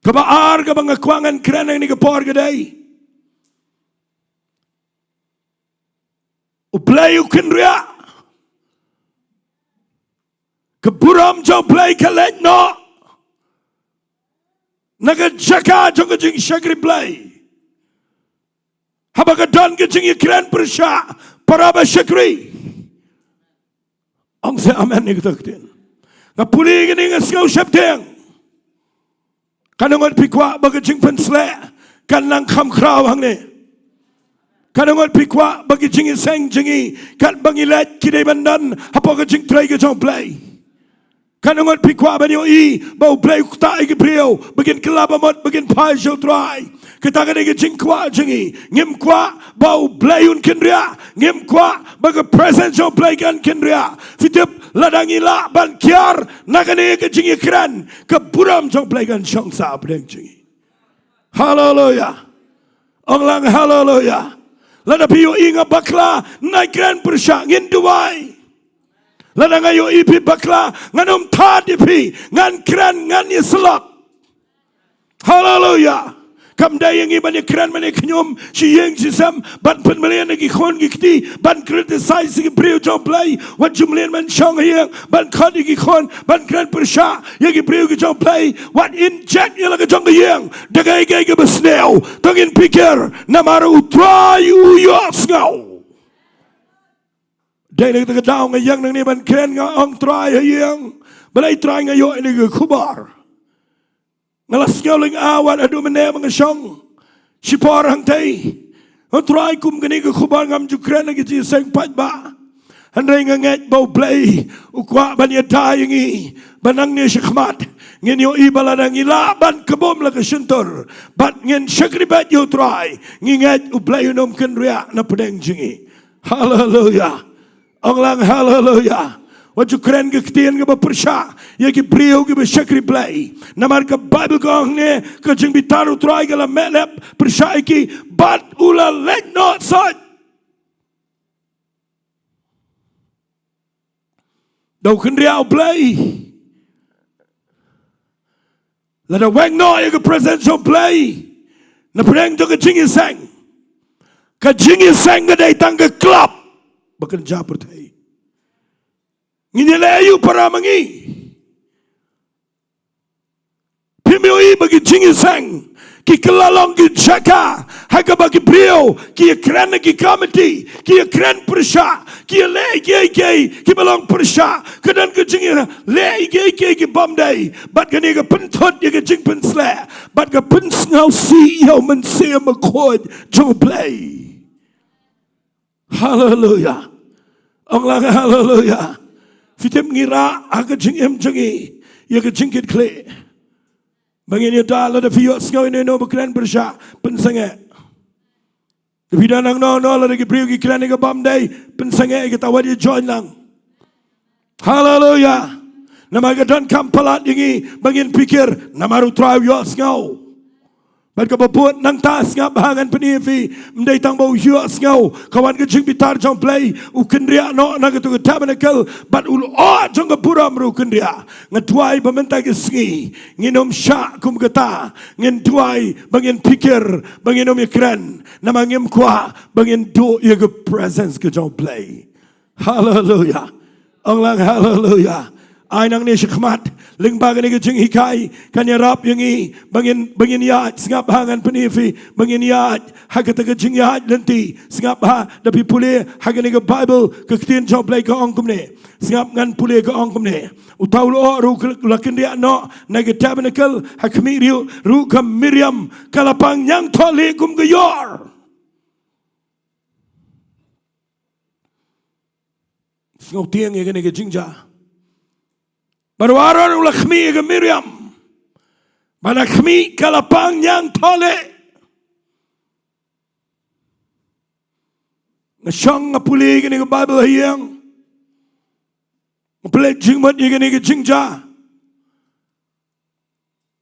Kaba ar kaba nga kwah ngan kren ha kane ka por ka dei, U Blei u kynriah. Ka burom jong U Blei ka leit noh na ka jaka jong ka jingshakri Blei. Haba ka don ka jingïakren pyrshah, para ba shakri, ong sa amen ïa kata ka ktien. Nga pule kane nga sngew sheptieng. Katno ngut phi kwah ba ka jingpynsleh kan nang kham khraw hangne? Katno ngut phi kwah ba ka jingïaseng jong ngi, katba ngi leit, ki dei ban don hapoh ka jingtrei ka jong U Blei? Katno ngut phi kwah ban ïohi ba U Blei u ktah ïa ki briew ba kin kylla bamut, ba kin phai sha U Trai? Kata ka dei ka jingkwah jong ngi. Ngim kwah ba U Blei un kynriah, ngim kwah ba ka presence jong U Blei kan kynriah. Phi tip, lada ngi lah ban kiar na kane ka jingïakren, ka burom jong U Blei kan shong sah hapdeng jong ngi. Haleluya. Ong lang haleluya. Lada phi ïohi nga bakla, ngan kren pyrshah, ngin duwai. Lada nga ïohi phi bakla, ngan ym thad ïa phi, ngan kren, ngan ïasyllok. Haleluya. Kam dei ïa ngi ban ïakren, ban ïakynñium shi ïing shi sem, ban pynmlien ïa ki khun ki kti, ban criticize ïa ki briew jong U Blei. Wat ju mlien ban shong ha ïing ban khot ïa ki khun, ban kren pyrshah ïa ki briew ki jong U Blei. Wat inject ïa la ka jong ka ïing da kaei kaei kaba sniew. To ngin pyrkhat, namar U Trai u ïohsngew. Dei na kata ka daw nga ïeng nangne ban kren, nga ong: Trai, ha ïing, balei Trai nga ïoh ïa kane ka khubor? Nga la sngew lyngngoh wat haduh mynne ba nga shong shipor hangtei. Ong Trai, kum kane ka khubor ngam ju kren ha ka jingïaseng paidbah. Hynrei nga ngeit ba U Blei u kwah ban ïada ïa ngi ba nangne shakhmat ngin ïohi ba lada ngi lah ban kbum la ka shyntur bad ngin shakri beit ïa U Trai, ngi ngeit U Blei un ym kynriah na pdeng jong ngi. Haleluya. Ong lang haleluya. Wat ju kren ka ktien kaba pyrshah ïa ki briew kiba shakri Blei. Namar ka Baibl ka ong hangne, ka jingbitar U Trai ka la meh lep pyrshah ïa ki, bad u la leit noh soit. Da u kynriah U Blei. Lada weng noh ïa ka presence jong U Blei na pdeng jong ka jingïaseng, ka jingïaseng ka dei tang ka club ba kynja pyrthei. Ngin ïaleh aïu para ma ngi? Phim ïohi ba ki jingïaseng ki kylla long ki jaka ha kaba ki briew ki ïakren ha ki komiti, ki ïakren pyrshah, ki ïaleh kiei kiei kiba long pyrshah. Ka don ka jingïaleh kiei kiei ki bym dei, bad kane ka pynthut ïa ka jingpynsleh bad ka pynsngewsih ïa U Mynsiem Bakhuid jong U Blei. Haleluya. Ong lang haleluya. Phi tip, ngi rah ha ka jingim jong ngi ïa ka jingkitkhlieh. Ba ngin ïada, lada phi ïohsngew ïa no ba kren pyrshah, pynsangeh. Lada phi don hangno hangno, lada ki briew ki kren ïa ka bym dei, pynsangeh ïa kata, wat ïa join lang. Haleluya. Namar ka donkam palat ïa ngi ba ngin pyrkhat, namar U Trai u ïohsngew. Bad kaba bud nangta, sngap bha, ngan pyni ïa phi, ym dei tang ba u ïohsngew, ka wan ka jingbitar jong U Blei, u kynriah noh na katu ka tabernacle, bad u lyoh jong ka burom ruh u kynriah. Nga duwai ba mynta ka sngi ngin ym shah kum kata, ngin duwai ba ngin phikir, ba ngin ym ïakren, namar ngim kwah ba ngin duh ïa ka presence ka jong U Blei. Haleluia. Ong lang haleluia. Ai nangne shakhmat, lyngba kane ka jinghikai, kan ïarap ïa ngi ba ngin, ba ngin ïaid. Sngap bha, ngan pyni ïa phi, ba ngin ïaid ha kata ka jingïaid lynti. Sngap bha, da phi pule ha kane ka Bible, ka ktien jong U Blei ka ong kumne. Sngap, ngan pule, ka ong kumne. Uta u lyoh ruh u la kynriah noh na ka tabernacle, ha khmih ruh, ruh ka Miriam ka la pang ñiangthohlieh kum ka ïor. Sngewtieng ïa kane ka jingjia. Bad u Aaron u la khmih ïa ka Miriam. Bad ha khmih ka la pang ñiangthohlieh. Nga shong nga pule ïa kane ka Bible ha ïing. Nga pynleit jingmut ïa kane ka jingjia.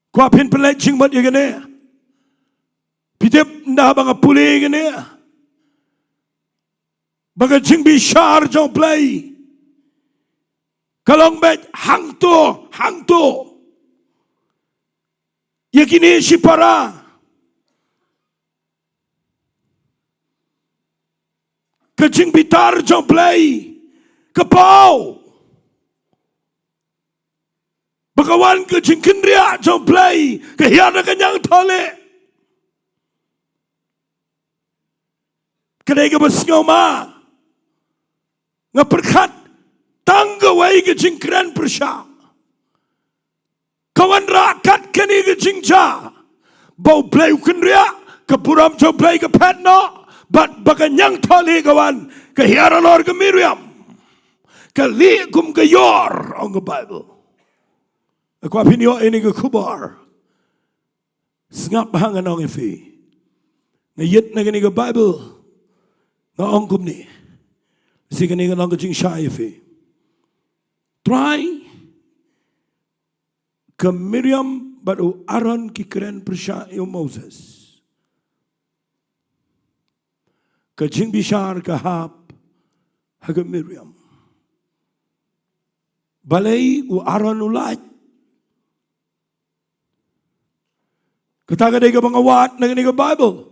Kwah phin pynleit jingmut ïa kane. Phi tip, ynda ba nga pule ïa kane, ba ka jingbishar jong U Blei ka long beit hangto, hangto. Ïa kine shipara. Ka jingbitar jong U Blei ka paw. Ba ka wan ka jingkynriah jong U Blei, ka hiar na ka ñiangthohlieh. Ka dei kaba sngewma. Nga pyrkhat tang kawei ka jingkren pyrshah. Ka wanrah kat kane ka jingjia. Ba U Blei u kynriah, ka burom jong U Blei ka phet noh, bad ba ka ñiangthohlieh ka wan, ka hiar halor ka Miriam. Ka lieh kum ka ïor, ong ka Bible. Nga kwah phin ïoh ïa kane ka khubor. Sngap bha, ngan ong ïa phi. Nga ïeit na kane ka Bible. Nga ong kumne. Shi kane ka long ka jingshai ïa phi. Trai, ka Miriam bad u Aaron ki kren pyrshah ïa u Moses. Ka jingbishar ka hap ha ka Miriam. Balei u Aaron u lait? Kata ka dei kaba nga wad na kane ka Bible.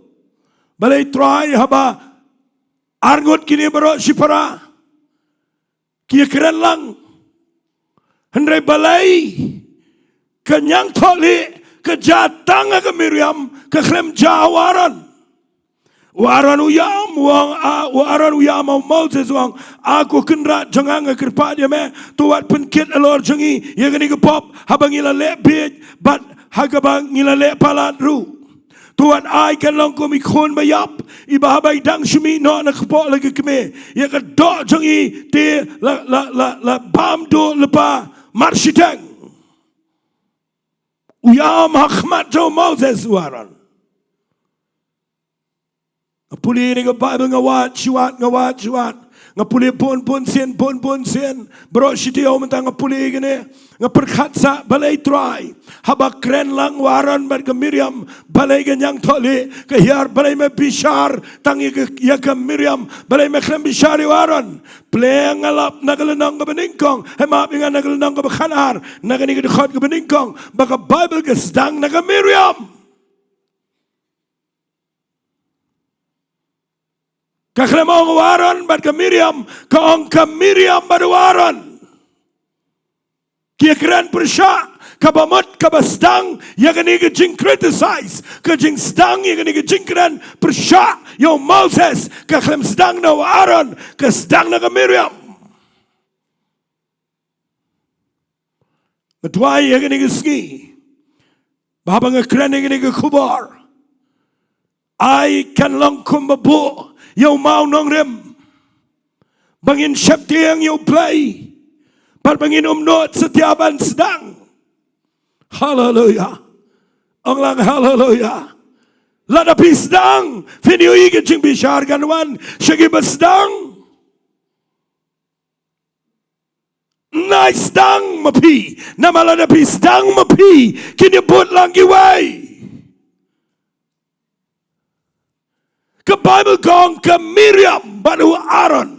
Balei Trai, haba arngut kine baroh shipara ki ïakren lang, hynrei balei ka ñiangthohlieh ka jia tang ha ka Miriam, ka khlem jia ha u Aaron? U Aaron u ïam, u ong, a, u Aaron u ïam ha u Moses, u ong, A ko Kynrad jong nga, nga kyrpad ïa me, to wat pynkit halor jong ngi ïa kane ka pop, haba ngi la leh bieit, bad ha kaba ngi la leh palat ruh. To wat ai kan long kum i khun ba ïap, iba haba i dang shu mih noh na kpoh la ka kmie, ïa ka doh jong i te la, la, la, la bam duh lypa marshiteng. U ïam ha khmat jong u Moses, u Aaron. Nga pule ïa kane ka Bible, nga wad shi wad, nga wad shi wad. Nga pule bun bun sien, bun bun sien. Baroh shi taïew mynta nga pule ïa kane. Nga pyrkhat sa, balei Trai, haba kren lang u Aaron bad ka Miriam, balei ka ñiangthohlieh ka hiar, balei me bishar tang ïa ka, ïa ka Miriam, balei me khlem bishar ïa u Aaron? Pynlong, nga lap na ka lynnong kaba nyngkong, hynrei map ïa nga, na ka lynnong kaba khatar, na kane ka dkhot kaba nyngkong, ba ka Bible ka sdang na ka Miriam. Ka khlem ong u Aaron bad ka Miriam, ka ong ka Miriam bad u Aaron. Ki ïakren pyrshah, kaba mut kaba sdang ïa kane ka jingcriticize, ka jingsdang ïa kane ka jingkren pyrshah ïa u Moses, ka khlem sdang na u Aaron, ka sdang na ka Miriam. Nga duwai ïa kane ka sngi, ba haba nga kren ïa kane ka khubor, ai kan long kum ba buh ïa u mawnongrim, ba ngin sheptieng ïa u Blei, bad ba ngin ym nud satia ban sdang. Haleluia. Ong lang haleluia. Lada phi sdang, phin ïohi ka jingbishar kan wan sha kiba sdang. Nai sdang ma phi, namar lada phi sdang ma phi, kin ïa bud lang kiwei. Ka Bible ka ong ka Miriam bad u Aaron.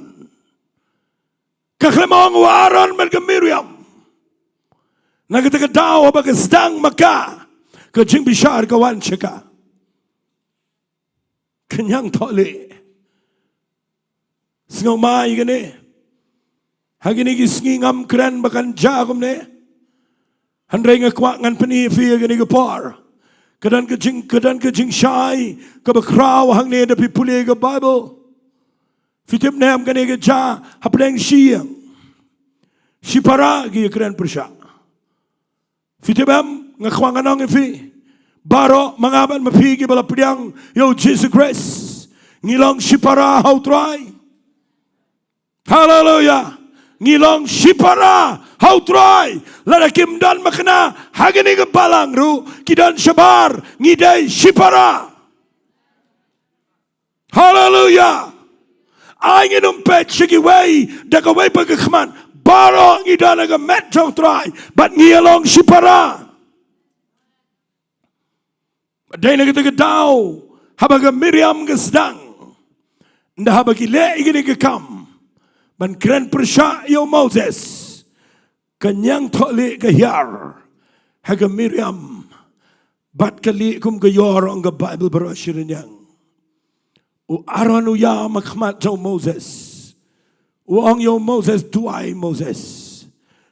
Ka khlem ong u Aaron bad ka Miriam. Na kata ka daw haba ka sdang ma ka, ka jingbishar ka wan sha ka. Ka ñiangthohlieh. Sngewma ïa kane. Ha kine ki sngi ngam kren ba kan jia kumne. Hynrei nga kwah ngan pyni ïa phi ha kane ka por. Ka don ka jing, ka don ka jingshai kaba khraw hangne da phi pule ka Bible. Phi tip ne em kane ka jia hapdeng shi ïing. Shipara ki kren pyrshah. Phi tip em, nga kwah ngan ong ïa phi. Baroh ma nga bad ma phi kiba la pdiang ïa u Jisu Khrist, ngi long shipara ha u Trai. Haleluya. Ngi long shipara ha u Trai. Lada kim don makna ha kane ka balang ruh, ki don shabar, ngi dei shipara. Haleluya. Ai ngin ym peit sha kiwei da kawei pat ka khmat. Baroh ngi don ha ka met jong u Trai bad ngi long shipara. Bad dei na kata ka daw haba ka Miriam ka sdang, ynda haba ki leh ïa kane ka kam ban kren pyrshah ïa u Moses, ka ñiangthohlieh ka hiar ha ka Miriam. Bad ka lieh kum ka ïor, ong ka Bible baroh shi rynieng. U Aaron u ïam ha khmat jong u Moses. U ong ïa u Moses, duwai Moses.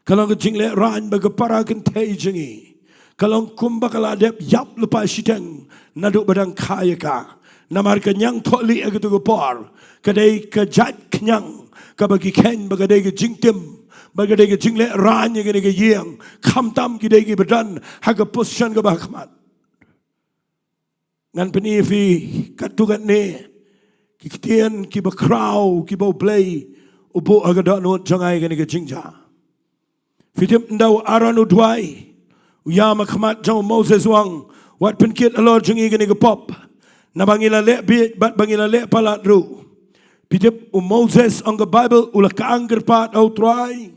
Ka long ka jinglehrain ba ka para kynthei jong ngi. Ka long kumba ka la dep ïap lypa shiteng naduh ba dang kha ïa ka. Namar ka ñiangthohlieh ha katu ka por ka dei ka jait khñiang kaba ki kheiñ ba ka dei ka jingtim, ba ka dei ka jinglehrain ïa kane ka ïing, khamtam ki dei kiba don ha ka position kaba ha khmat. Ngan pyni ïa phi katto katne ki ktien kiba khraw kiba U Blei u buh ha ka dohnud jong nga ïa kane ka jingjia. Phi tip, ynda u Aaron u duwai, u ïam ha khmat jong u Moses, u ong, wat pynkit halor jong ngi kane ka pop, naba ngi la leh bieit bad ba ngi la leh palat ruh. Phi tip, u Moses, ong ka Bible, u la kang kyrpad ha u Trai.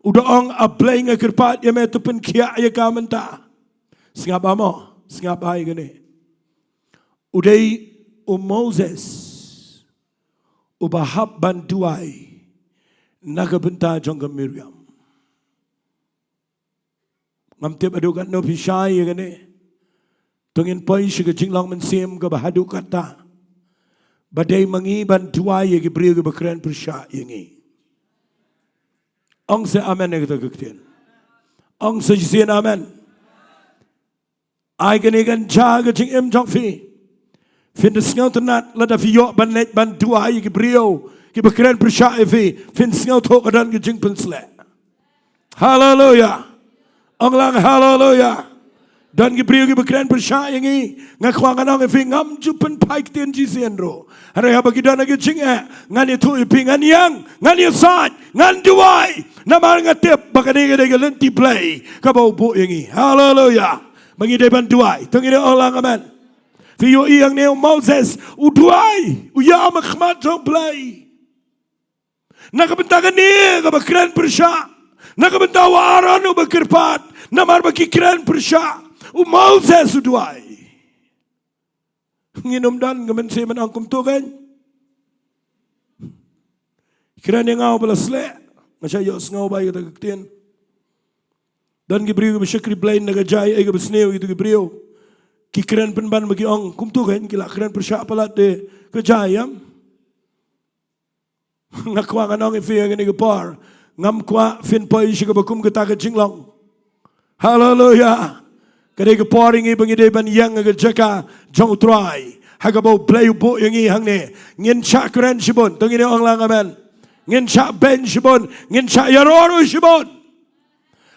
U da ong, A Blei, nga kyrpad ïa me, to pynkhiah ïa ka mynta. Sngap bha mo, sngap bha ïa kane. U dei u Moses uba hap ban duwai na ka bynta jong ka Miriam. Ngam tip haduh katno phi shai ïa kane. To ngin poi sha ka jinglong mynsiem kaba haduh katta, ba dei ma ngi ban duwai ïa ki briew kiba kren pyrshah ïa ngi. Ong sa amen ïa kata ka ktien. Ong sa shisien amen. Ai kane kan jia ha ka jingim jong phi. Phin da sngewtynnat lada phi ïoh ban leit ban duwai ïa ki briew kiba kren pyrshah ïa phi, phin sngewthuh ka don ka jingpynsleh. Haleluya. Ong lang haleluya. Don ki briew kiba kren pyrshah ïa ngi. Nga kwah ngan ong ïa phi, ngam ju pynphai ktien shisien ruh. Hynrei haba ki don ha ka jingeh, ngan ïathuh ïa phi, ngan ïeng, ngan ïasaid, ngan duwai. Namar nga tip ba kane ka dei ka lynti Blei kaba u buh ïa ngi. Haleluya. Ba ngi dei ban duwai. To ngin ong lang amen. Phi ïohi hangne u Moses u duwai, u ïam ha khmat jong U Blei. Na ka bynta kane kaba kren pyrshah, na ka bynta u Aaron uba kyrpad namar ba ki kren pyrshah, u Moses u duwai. Ngin ym don ka mynsiem ban ong kumto kan. Kren ïa nga uba la sleh, nga shah ïohsngew bha ïa kata ka ktien. Don ki briew kiba shakri Blei na ka jia, eh, kaba sniew, kito ki briew ki kren pynban ba ki ong kumto kan, ki la kren pyrshah palat te ka jia ïam. Nga kwah ngan ong ïa phi ha kane ka por, ngam kwah phin poi sha kaba kum kata ka jinglong. Haleluya. Ka dei ka por ïa ngi ba ngi dei ban ïeng ha ka jaka jong U Trai, ha kaba U Blei u buh ïa ngi hangne. Ngin shah kren shibun, to ngin ong lang amen. Ngin shah beiñ shibun, ngin shah ïaroh ruh shibun.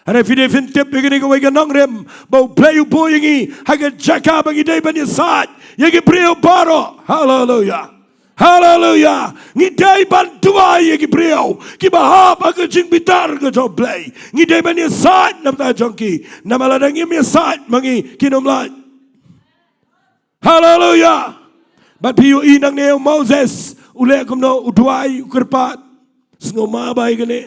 Hynrei phi dei phin tip ïa kane kawei ka nongrim ba U Blei u buh ïa ngi ha ka jaka ba ngi dei ban ïasaid ïa ki briew baroh. Haleluya. Haleluya. Ngi dei ban duwai ïa ki briew kiba hap ha ka jingbitar ka jong U Blei. Ngi dei ban ïasaid na bynta jong ki. Namar lada ngim ïasaid ma ngi, kin ym lait. Haleluya. Bad phi ïohi nangne u Moses u leh kumno, u duwai, u kyrpad. Sngewma bha ïa kane.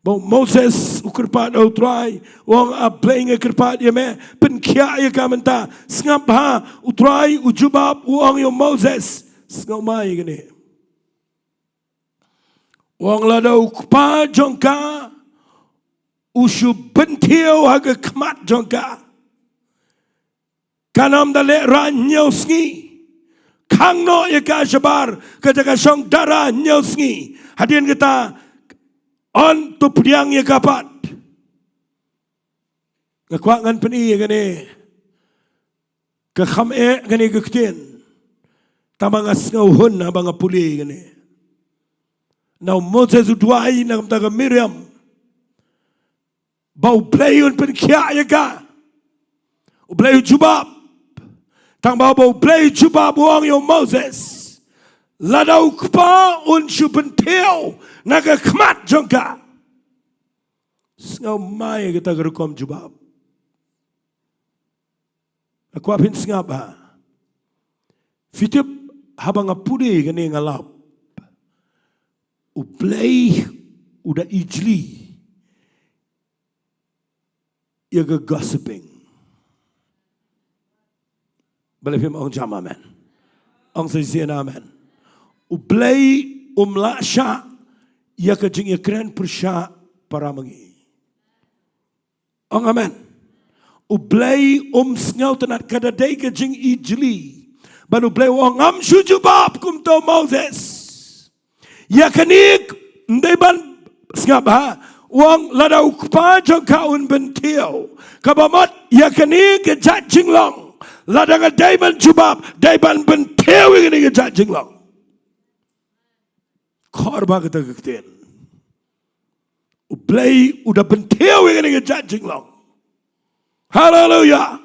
Ba u Moses u kyrpad ha u Trai, u ong, A Blei, nga kyrpad ïa me, pynkhiah ïa ka mynta. Sngap bha, u Trai u jubab, u ong ïa u Moses, Sngewmai kane. U ong lada u kpa jong ka u shu bynthiew ha ka khmat jong ka, kan ym da leh rah hynñiew sngi. Khang noh ïa ka shabar ka jaka shong dara hynñiew sngi. Hadien kata yn to pdiang ïa ka pat. Nga kwah ngan pyni ïa kane. Ka kham eh kane ka ktien. Tangba nga sngew hun haba nga pule kane. Na u Moses u duwai na ka bynta ka Miriam ba U Blei un pynkhiah ïa ka. U Blei u jubab. Tangba ba U Blei u jubab u ong ïa u Moses, lada u kpa un shu bynthiew na ka khmat jong ka. Sngewmai kata ka rukom jubab. Nga kwah phin sngap ha. Phi tip haba nga pule kane nga lap, U Blei u da ijli ïa ka gossiping. Balei phim ong jam amen? Ong sa shisien amen. U Blei um lah shah ïa ka jingïakren pyrshah para ma ngi. Ong amen. U Blei um sngewtynnat, ka da dei ka jingijli. Bad U Blei u ong ngam shu jubab kumta Moses. Ïa kane ym dei ban sngap ha. U ong lada u kpa jong ka un bynthiew, kaba mut ïa kane ka jait jinglong, lada nga dei ban jubab, dei ban bynthiew ïa kane ka jait jinglong. Khor ba kata ka ktien. U Blei u da bynthiew ïa kane ka jait jinglong. Haleluya.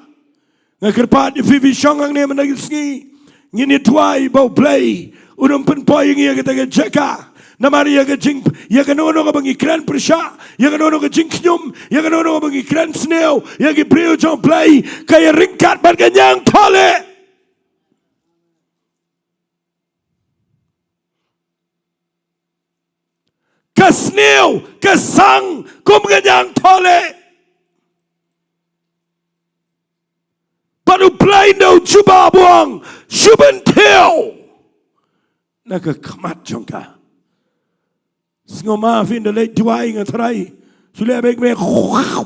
Nga kyrpad ïa phi, phi shong hangne mynta ka sngi, ngin ïa duwai ba U Blei un ym pynpoi ïa ngi ïa kata ka jaka. Namar ïa ka jing, ïa kano kano kaba ngi kren pyrshah, ïa kano kano ka jingkhñium, ïa kano kano kaba ngi kren sniew ïa ki briew jong U Blei, ka ïa ryngkat bad ka ñiangthohlieh. Ka sniew ka sang kum ka ñiangthohlieh. Bad U Blei u da jubab u ong shu bynthiew na ka khmat jong ka. Sngewma phin da leit duwai, nga tharai shu leh beit me. Nga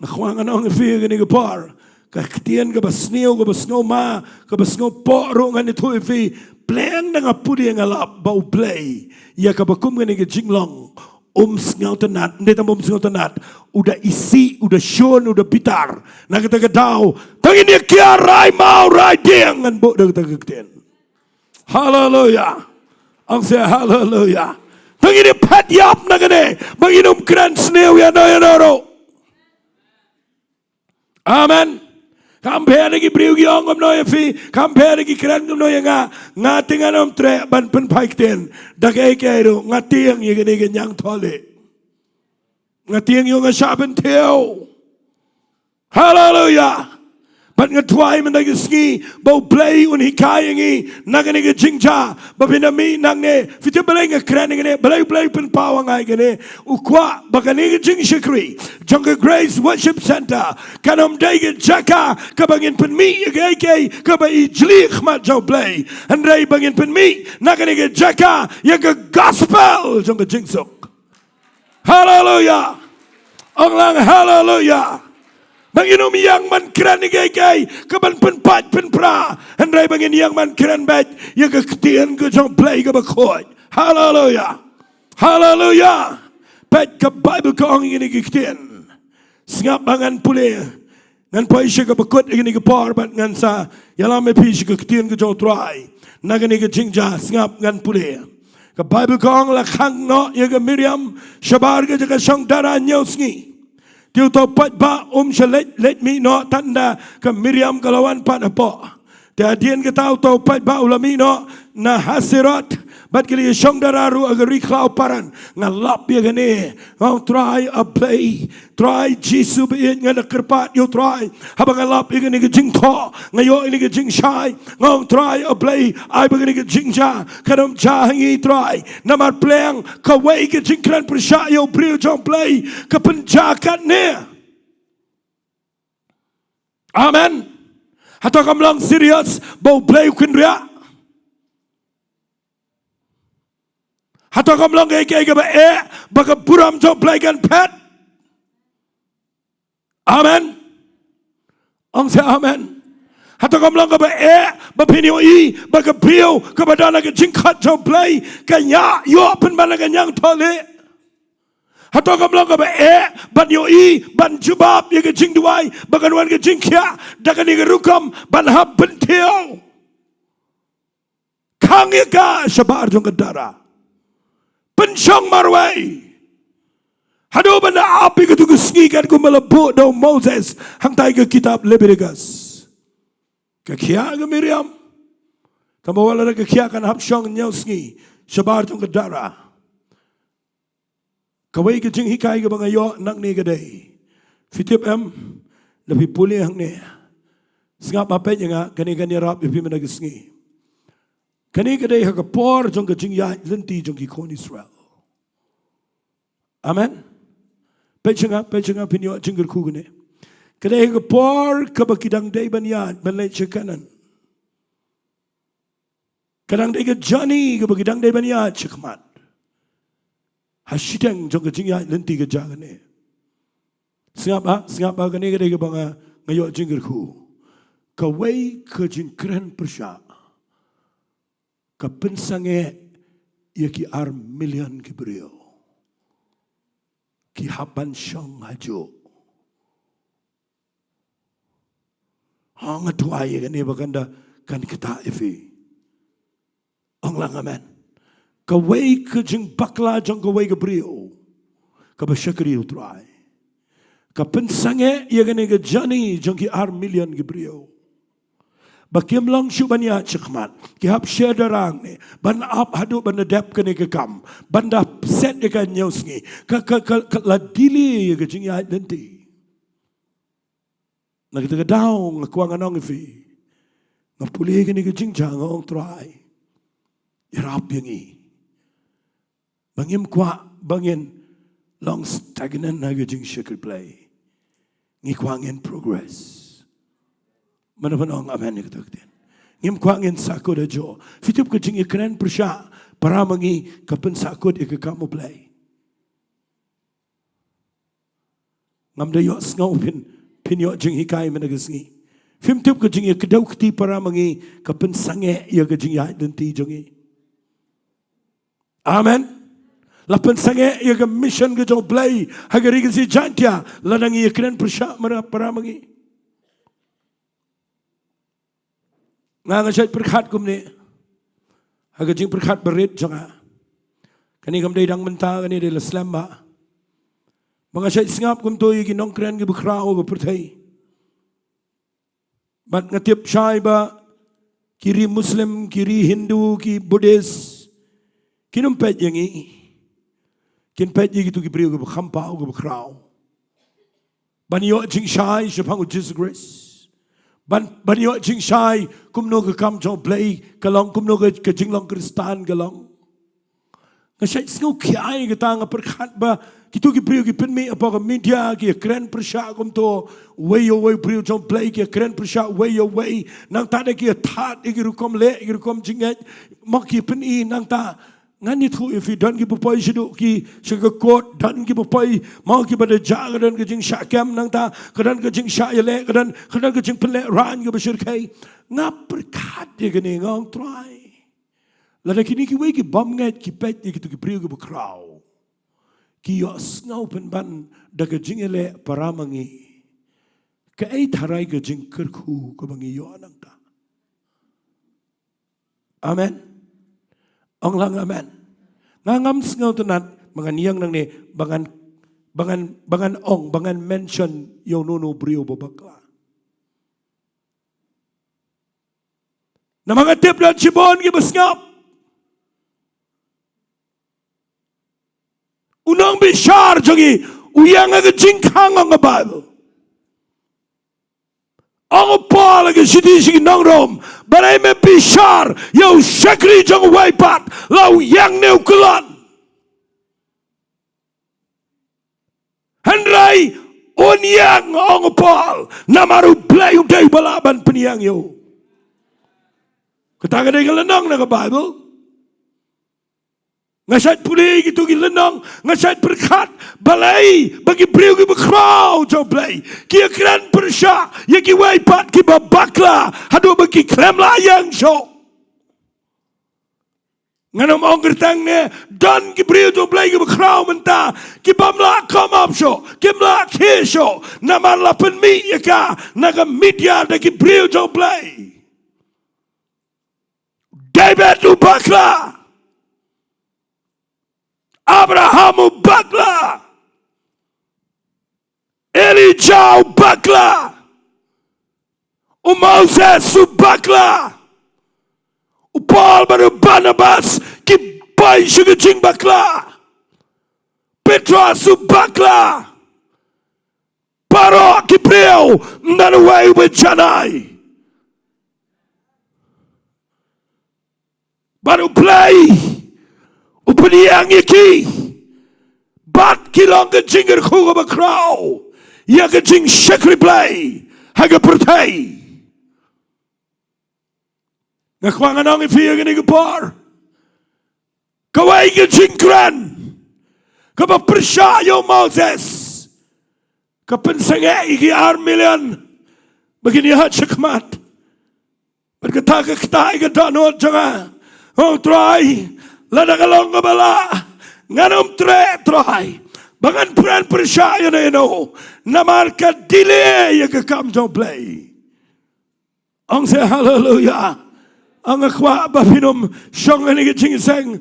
kwah ngan ong ïa phi kane ka por, ka ktien kaba sniew, kaba sngewma, kaba sngewpoh ruh ngan ïathuh ïa phi. Pleng da nga pule nga lap ba U Blei ïa kaba kum kane ka jinglong um sngewtynnat. Ym dei tang ba um sngewtynnat, u da isih, u da shun, u da bitar. Na kata ka daw to ngin ïa kiar rai maw rai dieng, ngan buh da kata ka ktien. Haleluya. Ong sa haleluya. To ngin ïa phet ïap na kane ba ngin ym kren sniew ïa no ïa no ruh. Amen. Kam pher ïa ki briew ki ong kumno ïa phi, kam pher ïa ki kren kumno ïa nga. Nga te ngan ym treh ban pynphai ktien da kaei kaei ruh. Nga tieng ïa kane ka ñiangthohlieh. Nga tieng ïa u, nga shah bynthiew. Haleluya. Bad nga duwai mynta ka sngi ba U Blei un hikai ïa ngi na kane ka jingjia, ba phin da mih nangne. Phi tip balei nga kren ïa kane, balei U Blei u pynpaw ïa nga ïa kane? U kwah ba kane ka jingshakri jong ka Grace Worship Centre kan ym dei ka jaka kaba ngin pynmih ïa kaei kaei kaba ijli ha khmat jong U Blei, hynrei ba ngin pynmih na kane ka jaka ïa ka gospel jong ka jingsuk. Haleluya. Ong lang haleluya. Ba ngin ym ïeng ban kren ïa kaei kaei kaban pynpait pynpra, hynrei ba ngin ïeng ban kren beit ïa ka ktien ka jong U Blei kaba khuid. Haleluya. Haleluya. Peit ka Baibl ka ong ïa kine ki ktien. Sngap ba ngan pule. Ngan poi sha kaba kut ïa kane ka por bad ngan sa ïalam ïa phi sha ka ktien ka jong U Trai na kane ka jingjia. Sngap, ngan pule. Ka Baibl ka ong la khang noh ïa ka Miriam shabar ka jaka shong dara hynñiew sngi. Te uta u paidbah um shym leit leit mih noh tang da ka Miriam ka la wan pat hapoh. Te hadien kata uta u paidbah u la mih noh na Haserot, bad ki la ïa shong dara ruh ha ka ri khlaw Paran. Nga lap ïa kane, nga ong Trai A Blei, Trai Jisu ba ïeit, nga da kyrpad ïa U Trai. Haba nga lap ïa kane ka jingthoh, nga ïoh ïa kane ka jingshai, nga ong Trai A Blei, ai ba kane ka jingjia kan ym jia ha ngi Trai. Namar pleng kawei ka jingkren pyrshah ïa u briew jong U Blei ka pynjia katne. Amen. Hato kam long serious ba U Blei u kynriah? Hato kam long kaei kaei kaba eh ba ka burom jong U Blei kan phet? Amen. Ong sa amen. Hato kam long kaba eh ba phin ïohi ba ka briew kaba don ha ka jingkhot jong U Blei ka ïa ïoh pynban ha ka ñiangthohlieh? Hato kam long kaba eh ban ïohi ban jubab ïa ka jingduwai ba kan wan ka jingkhiah da kane ka rukom ban hap bynthiew? Khang ïa ka shabar jong ka dara. Pynshong marwei. Haduh ban da ap ïa katu ka sngi katkum ba la buh da u Moses hangtai ka kitab Leviticus. Ka khiah ka Miriam. Tangba wat la ka khiah kan hap shong hynñiew sngi shabar jong ka dara. Kawei ka jinghikai kaba nga ïoh nangne ka dei. Phi tip em, da phi pule hangne. Sngap ma peit ïa nga, kane kan ïarap ïa phi mynta ka sngi. Kane ka dei ha ka por jong ka jingïaid lynti jong ki khun Israel. Amen. Peit sha nga, peit sha nga phin ïoh jingkyrkhu kane. Ka dei ha ka por kaba ki dang dei ban ïaid, ban leit sha Kanaan. Ka dang dei ka journey kaba ki dang dei ban ïaid shakhmat. Ha shiteng jong ka jingïaid lynti ka jia kane. Sngap ha, sngap ha kane ka dei kaba nga, nga ïoh jingkyrkhu. Kawei ka jingkren pyrshah. Ka pynsangeh ïa ki ar million ki briew. Ki hap ban shong hajuh. Ha nga tuai ïa kane ba kan da kan ktah ïa phi. Ong lang amen. Kawei ka jingbakla jong kawei ka briew. Kaba shakri U Trai. Ka pynsangeh ïa kane ka journey jong ki ar million ki briew. Ba kim long shuh ban ïaid shakhmat. Ki hap sher da rang ne. Ban ap haduh ban da dep kane ka kam. Ban da set ïa ka hynñiew sngi. Ka, ka, ka, ka la delay ïa ka jingïaid lynti. Na kata ka daw nga kwah ngan ong ïa phi. Nga pule kane ka jingjia nga ong Trai. Ïarap ïa ngi. Ba ngim kwah, ba ngin long stagnant ha ka jingshakri Blei. Ngi kwah ngin progress. Mano mano ong amen ïa kata ka ktien. Ngim kwah ngin sahkut hajuh. Phi tip ka jingïakren pyrshah para ma ngi ka pynsahkut ïa ka kam U Blei. Ngam da ïohsngew phin, phin ïoh jinghikai mynta ka sngi. Phim tip ka jingïakdew kti para ma ngi ka pynsangeh ïa ka jingïaid lynti jong ngi. Amen. La pynsangeh ïa ka mission ka jong U Blei ha ka ri ka sngi Jaintia, lada ngi ïakren pyrshah mara para ma ngi. Nga nga shait pyrkhat kumne. Ha ka jingpyrkhat barit jong nga. Kane kam dei dang mynta, kane dei la slem bha. Ba nga shait sngap kumto ïa ki nongkren kiba khraw ka pyrthei. Bad nga tip shai ba ki ri Muslim, ki ri Hindu, ki Buddhist, kin ym peit ïa ngi. Kin peit ïa kito ki briew kiba kham paw kiba khraw. Ban ïoh jingshai shaphang U Jisu Khrist. Ban, ban ïoh jingshai kumno ka kam jong U Blei ka long, kumno ka, ka jinglong Khristan ka long. Nga shait sngewkhia ïa kata, nga pyrkhat ba kito ki briew ki pynmih hapoh ka media ki ïakren pyrshah kumto, uwei ïa uwei u briew jong U Blei ki ïakren pyrshah uwei ïa uwei, nangta da ki ïathaw ïa ki rukom leh, ïa ki rukom jingngeit, ma ki pyni nangta. Ngan ïathuh ïa phi, don kiba poi shaduh ki sha ka kot, don kiba poi, ma kiba da jah, ka don ka jingshah kem nangta, ka don ka jingshah ïaleh, ka don, ka don ka jingpynlehrain kaba shyrkhei. Nga pyrkhat ïa kane, nga ong Trai. Lada kine kiwei ki bym ngeit ki peit ïa kito ki briew kiba khraw, ki ïohsngew pynban da ka jingïaleh para ma ngi. Kaei tharai ka jingkyrkhu kaba ngi ïoh nangta? Amen. Ong lang amen. Nga ngam sngewtynnat ba ngan ïeng nangne ba ngan, ba ngan, ba ngan ong, ba ngan mention ïa uno uno u briew ba bakla. Namar nga tip don shibun kiba sngap. U nongbishar jong ngi u ïeng ha ka jingkhang, ong ka Baibl. Ong u Paul ha ka shithi sha ki nong Rom, ba dei me bishar ïa u shakri jong uwei pat, la u ïeng ne u kyllon. Hynrei Un ïeng, ong u Paul, namar U Blei u dei ba lah ban pynïeng ïa u. Kata ka dei ka lynnong na ka Baibl. Nga shait pule kito ki lynnong, nga shait pyrkhat balei ba ki briew kiba khraw jong U Blei ki ïakren pyrshah ïa kiwei pat kiba bakla haduh ba ki khlem lah ïeng shuh. Ngan ym ong kyrteng ne, don ki briew jong U Blei kiba khraw mynta ki bym lah come up shuh, kim lah khie shuh, namar la pynmih ïa ka na ka media da ki briew jong U Blei. David u bakla. Abraham u bakla. Elijah u bakla. U Moses u bakla. U Paul bad u Barnabas ki poi sha ka jingbakla. Petros u bakla. Baroh ki briew, ym don uwei uba janai. Bad U Blei u pynïeng ïa ki, bad ki long ka jingkyrkhu kaba khraw ïa ka jingshakri Blei ha ka pyrthei. Nga kwah ngan ong ïa phi ïa kane ka por, kawei ka jingkren kaba pyrshah ïa u Moses ka pynsangeh ïa ki ar million ba kin ïaid shakhmat. Bad kata ka ktah ïa ka dohnud jong nga, ong Trai, lada ka long kaba lah, ngan ym treh Trai ba ngan kren pyrshah ïano ïano, namar ka delay ïa ka kam jong U Blei. Ong se haleluya. Nga kwah ba phin ym shong ha kane ka jingïaseng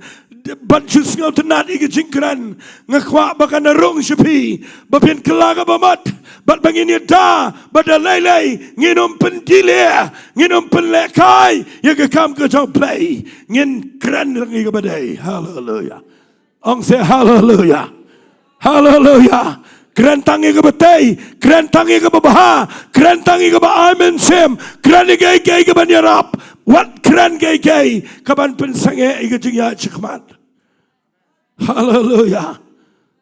ban shu sngewtynnat ïa ka jingkren. Nga kwah ba kan rung sha phi ba phin kylla kaba mut, bad ba ngin ïada ba da lei lei ngin ym pyndelay, ngin ym pynlehkai ïa ka kam ka jong U Blei. Ngin kren ïa kaba dei. Haleluya. Ong se haleluya. Haleluya. Kren tang ïa kaba tei, kren tang ïa kaba bha, kren tang ïa kaba ai mynsiem, kren ïa kaei kaei kaban ïarap. Wat kren kaei kaei kaban pynsangeh ïa ka jingïaid shakhmat. Haleluya.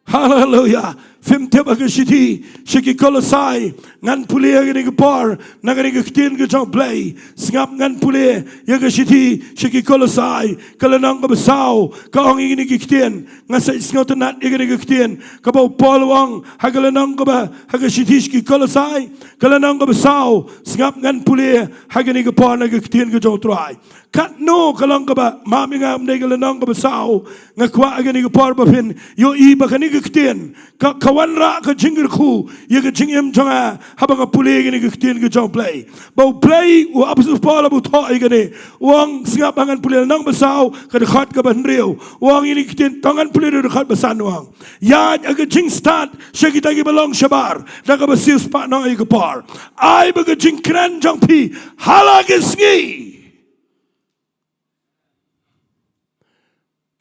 Haleluya. Phim tip ha ka shithi sha ki Kolosai, ngan pule ïa kane ka por na kane ka ktien ka jong U Blei. Sngap, ngan pule ïa ka shithi sha ki Kolosai, ka lynnong kaba saw, ka ong ïa kine ki ktien. Nga sa sngewtynnat ïa kane ka ktien kaba u Paul u ong ha ka lynnong kaba, ha ka shithi sha ki Kolosai, ka lynnong kaba saw. Sngap, ngan pule ha kane ka por na ka ktien ka jong U Trai. Katno ka long kaba map ïa nga, ym dei ka lynnong kaba saw. Nga kwah ha kane ka por ba phin ïohi ba kane ka ktien ka, ka wanrah ka jingkyrkhu ïa ka jingim jong nga haba nga pule ïa kane ka ktien ka jong U Blei. Ba U Blei, u apostol Paul haba u thoh ïa kane, u ong, sngap, ba ngan pule lynnong ba saw, ka dkhot kaba hynriew. U ong ïa kine ki ktien, to ngan pule da ka dkhot ba san, u ong, ïaid ha ka jingstad sha kita kiba long shabar da kaba siew spah noh ïa ka por. Ai ba ka jingkren jong phi ha la ka sngi.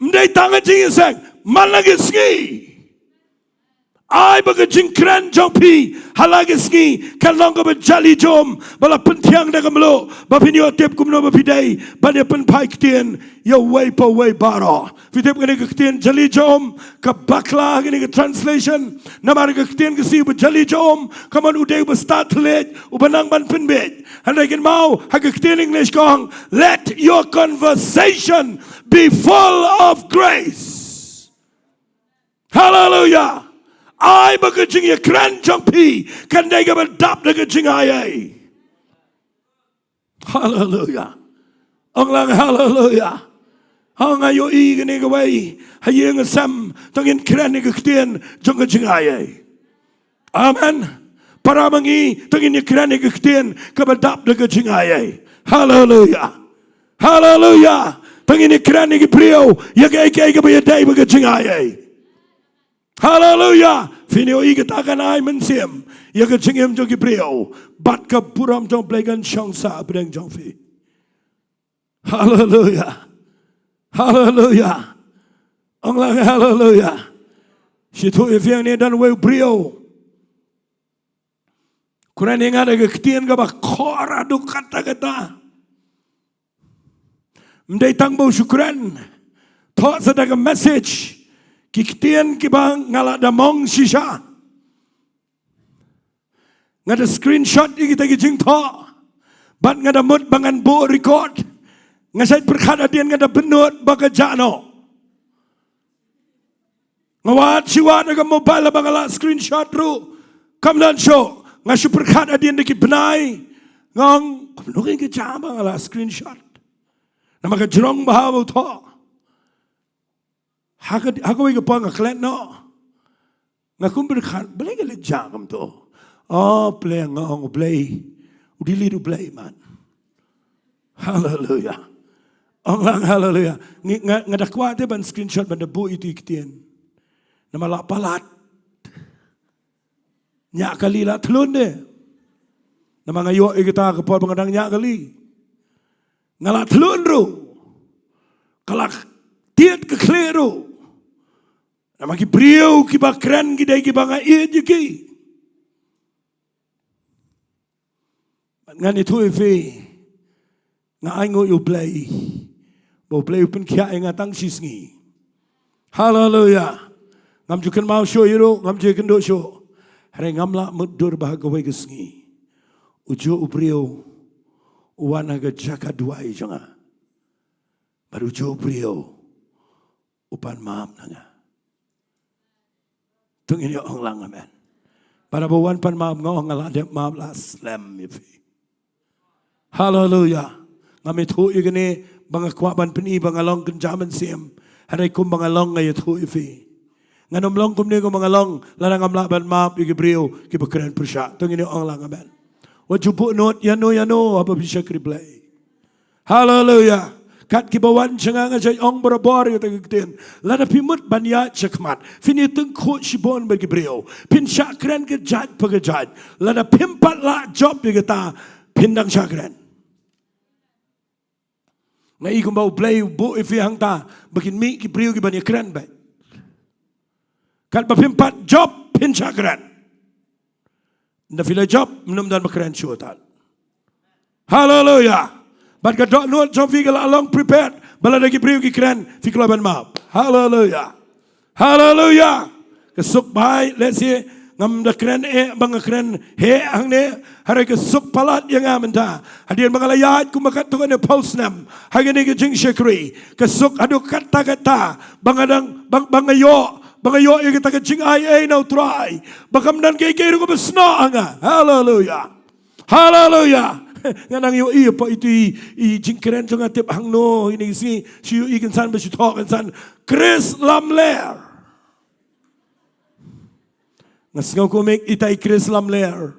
Ym dei tang ha ka jingïaseng, man la ka sngi. Ai ba ka jingkren jong phi ha la ka sngi kan long kaba jali jum, ba la pynthiang da ka mluh, ba phin ïoh tip kumno ba phi dei ban ïa pynphai ktien ïa uwei pa uwei baroh. Phi tip kane ka ktien jali jum, ka bakla ha kane ka translation, namar ka ktien ka sngi ba jali jum ka mut u dei uba stad thylliej, uba nang ban pynbiej. Hynrei kynmaw, ha ka ktien English ka ong, let your conversation be full of grace. Haleluya. Ai ba ka jingïakren jong phi kan dei kaba dap da ka jingaiei. Haleluya. Ong lang haleluya. Ha, nga ïohi kane kawei ha ïing ha sem, to ngin kren ïa ka ktien jong ka jingaiei. Amen. Para ma ngi, to ngin ïakren ïa ka ktien kaba dap da ka jingaiei. Haleluya. Haleluya. To ngin ïakren ïa ki briew ïa kaei kaei kaba ïadei bad ka jingaiei. Haleluya. Phin ïohi kata kan ai mynsiem ïa ka jingim jong ki briew, bad ka burom jong U Blei kan shong sah hapdeng jong phi. Haleluya. Haleluya. Ong lang haleluya. Shu ïathuh ïa phi hangne, don uwei u briew u kren ïa nga da ka ktien kaba khor haduh katta katta. Ym dei tang ba u shu kren, thoh sa da ka message, ki ktien kiba nga la da mong shisha. Nga da screenshot ïa kita ki jingthoh. Bad nga da mut ba ngan buh record. Nga shait pyrkhat hadien nga da bynnud ba ka jah noh. Nga wad shi wad ha ka mobile ba nga lah screenshot ruh. Kam don shuh. Nga shu pyrkhat hadien da ki bnai. Nga ong, kumno kein ka jah ba nga lah screenshot. Namar ka jrong bha ba u thoh. Ha ka, ha kawei ka por nga klet noh. Nga kum pyrkhat, balei ka leit jah kumto. Oh, Blei, nga ong, Blei. U delete, U Blei, man. Haleluya. Ong lang haleluya. Ngi, nga, nga da kwah te ban screenshot ban da buh ïa tu i ktien. Namar la palat. Ñiah kali la thlun de. Namar nga ïoh ïa kata ka por ba nga dang ñiah kali. Nga la thlun ruh. Ka la tied ka khlieh ruh. Namar ki briew kiba kren ki dei kiba nga ïeit ïa ki. Bad ngan ïathuh ïa phi, nga ainguh ïa U Blei ba U Blei u pynkhiah ïa nga tang shi sngi. Haleluya. Ngam ju kynmaw shuh ïa ruh, ngam ju kynduh shuh. Hynrei ngam lah mutdur ba ha kawei ka sngi ujuh u briew u wan ha ka jaka duwai jong nga. Bad ujuh u briew u pan map na nga. To ngin ïa ong lang amen. Para ba wan pan map nga ong nga la dep map la slem ïa phi. Haleluya. Ngam ïathuh ïa kane ba nga kwah ban pyni ba nga long kynja mynsiem. Hynrei kumba nga long nga ïathuh ïa phi. Ngan ym long kumne kumba nga long lada ngam lah ban map ïa ki briew kiba kren pyrshah. To ngin ïa ong lang amen. Wat ju buh nud ïano ïano haba phi shakri Blei. Haleluya. Kat kiba wan sha nga nga shait ong barabor ïa kata ka ktien. Lada phi mut ban ïaid shakhmat phin ïa tyngkhuh shibun bad ki briew. Phin shah kren ka jait pa ka jait. Lada phim pat lah jop ïa kata phin dang shah kren. Nga i kumba U Blei u buh ïa phi hangta ba kin mih ki briew kiban ïa kren beit. Katba phim pat jop phin shah kren. Ynda phi la jop, ym don ba kren shuh tad. Haleluya. Bad ka dohnud jong phi ka la long prepared ba lada ki briew ki kren phi kloi ban map. Haleluya. Haleluya. Ka suk bai lehse ngam da kren eh ba nga kren heh hangne. Hynrei ka suk palat ïa nga mynta hadien ba nga la ïaid kumba katto katne phew snem ha kane ka jingshakri. Ka suk haduh katta katta ba nga dang ba nga ïoh ba nga ïoh ïa kata ka jingai ei na U Trai ba kam don kiei kiei ruh kaba snoh ha nga. Haleluya. Haleluya. Nga nang ïohi pat ïa itu i jingkren jong nga tip hangno ine i sngi shu ïohi kynsan ba shu thoh kynsan Chris Lamler. Nga sngew kumne ita i Chris Lamler.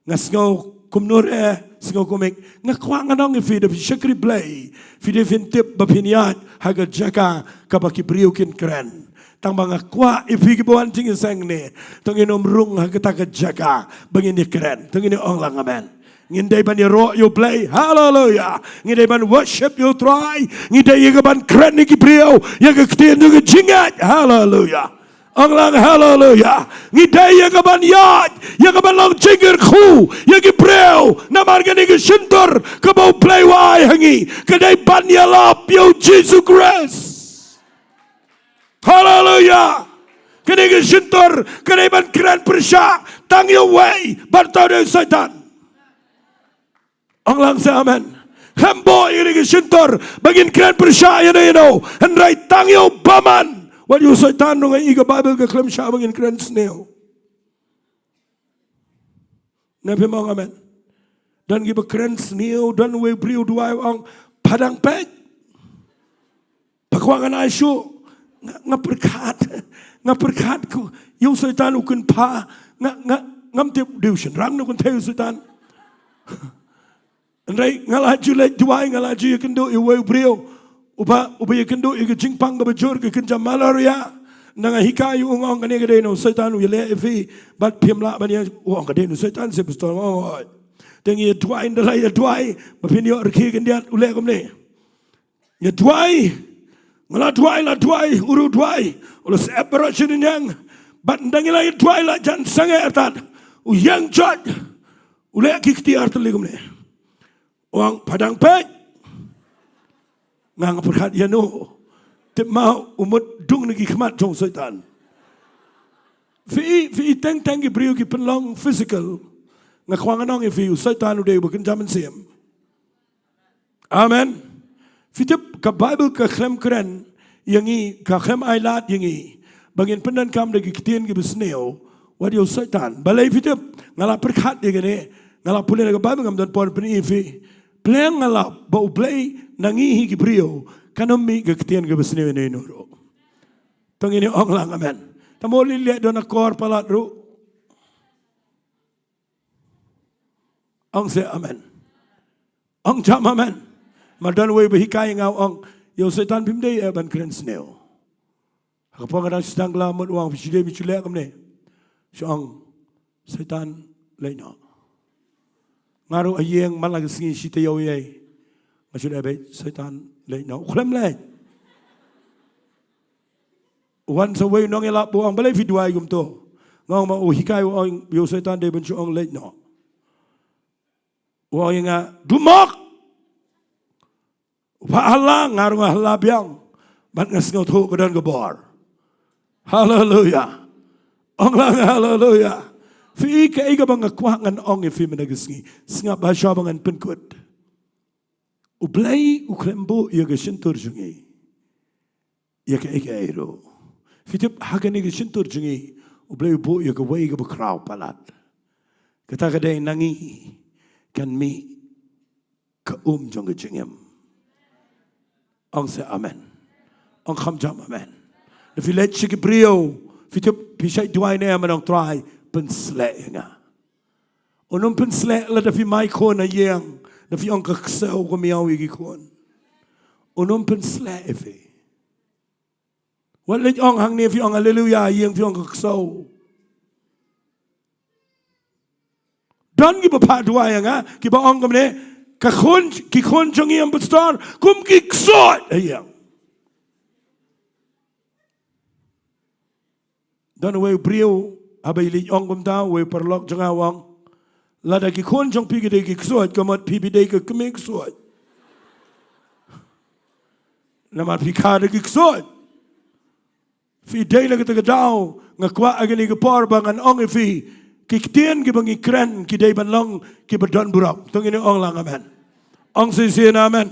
Nga sngew kumno re, sngew kumne. Nga kwah ngan ong ïa phi da phi shakri Blei phi dei phin tip ba phin ïaid ha ka jaka kaba ki briew kin kren. Tang ba nga kwah ïa phi kiba wan jingïaseng ne to ngin ym rung ha kata ka jaka ba ngin ïa kren. To ngin ïa ong lang amen. Ngin dei ban ïaroh ïa U Blei. Haleluya. Ngin dei ban worship ïa U Trai. Ngin dei ïa ka ban kren ïa ki briew ïa ka ktien jong ka jingngeit. Haleluya. Ong lang haleluya. Ngi dei ïa ka ban ïaid ïa ka ban long jingkyrkhu ïa ki briew namar kane ka shyntur kaba U Blei u ai ha ngi ka dei ban ïalap ïa U Jisu Khrist. Haleluya. Kane ka shyntur ka dei ban kren pyrshah tang ïa uwei bad uta u dei u Soitan. Ong lang sa amen. Khlem buh ïa kane ka shyntur ba ngin kren pyrshah ïano ïano hynrei tang ïa u bymman. Wat ïa u Soitan ruh nga i ka Baibl ka khlem shah ba ngin kren sniew. Ne phim ong amen. Don kiba kren sniew, don uwei u briew u duwai u ong pha dang peit. Pha kwah ngan ai shuh. Nga, nga pyrkhat. Nga pyrkhat ko ïa u Soitan u kynpha. Nga, nga, ngam tip dei u shynrang ne u kynthei u Soitan. Hynrei nga la ju leit duwai, nga la ju ïakynduh ïa uwei u briew uba, uba ïakynduh ïa ka jingpang kaba jur, ka kynja malaria. Nga hikai ïa u, nga ong kane ka dei na u Soitan u ïaleh ïa phi bad phim lah ban ïa, u ong ka dei na u Soitan, sa pastor nga ong oi. Te ngi ïa duwai, ynda la ïa duwai ba phin ïoh rkhie khyndiat, u leh kumne. Ïa duwai. Nga la duwai, la duwai, u ruh duwai. U la sep baroh shi neng. Bad ynda ngi la ïa duwai la jan sangeh artat, u ïeng jot. U leh ki kti artylli kumne. U ong pha dang peit. Nga nga pyrkhat ïano. Tip ma u mut dung na ki khmat jong u Soitan. Phi, phi teng teng ki briew ki pynlong physical. Nga kwah ngan ong ïa phi, u Soitan u dei uba kynja mynsiem. Amen. Phi tip ka Baibl ka khlem kren ïa ngi, ka khlem ai lad ïa ngi ba ngin pyndonkam da ki ktien kiba sniew wat ïa u Soitan. Balei phi tip? Nga la pyrkhat ïa kane, nga la pule na ka Baibl, ngam don por pyni ïa phi. Pleng nga la ba U Blei na ngi hi ki briew kan ym mih ka ktien kaba sniew ïa uno uno ruh. To ngin ong lang amen. Tang ba u leit leh don akor palat ruh. Ong se amen. Ong jam amen. Namar don uwei ba hikai ïa nga, u ong, ïa u Soitan phim dei eh ban kren sniew. Ha ka por nga dang sdang, la mut u ong, phi shu dei, phi shu leh kumne. Shu ong, Soitan leit noh. Nga ruh ha ïing man la ka sngi shi taïew ïa. Nga shu leh beit, Soitan leit noh. U khlem leit. Wan sa uwei u nongïalap, u ong, balei phi duwai kumto? Nga ong, ma u hikai u ong ïa u Soitan dei ban shu ong leit noh. U ong ïa nga, dumok. Ba hala, nga ruh nga hala biang. Bad nga sngewthuh ka don ka bor. Haleluya. Ong lang haleluya. Phi i kaei kaba nga kwah ngan ong ïa phi mynta ka sngi. Sngap ba shwa ba ngan pynkut. U Blei u khlem buh ïa ka shyntur jong ngi ïa kaei kaei ruh. Phi tip, ha kane ka shyntur jong ngi, U Blei u buh ïa kawei kaba khraw palat. Kata ka dei na ngi kan mih ka um jong ka jingim. Ong se amen. Ong kham jam amen. Lada phi leit sha ki briew, phi tip, phi shait duwai ne em, ong Trai, pynsleh ïa nga. Un ym pynsleh lada phi mai khun ha ïing, da phi ong ka ksew ka miaw ïa ki khun. Un ym pynsleh ïa phi. Wat leit ong hangne phi ong haleluya, ha ïing phi ong ka ksew. Don kiba phah duwai ïa nga, kiba ong kumne, ka khun, ki khun jong ngi, ong pastor, kum ki ksuid ha ïing. Don uwei u briew, haba i leit ong kumta, uwei u paralok jong nga u ong, lada ki khun jong phi ki dei ki ksuid, ka mut phi phi dei ka kmie ksuid. Namar phi kha da ki ksuid. Phi dei, na kata ka daw nga kwah ha kane ka por ba ngan ong ïa phi, ki ktien kiba ngi kren ki dei ban long kiba don burom. To ngin ong lang amen. Ong shisien amen.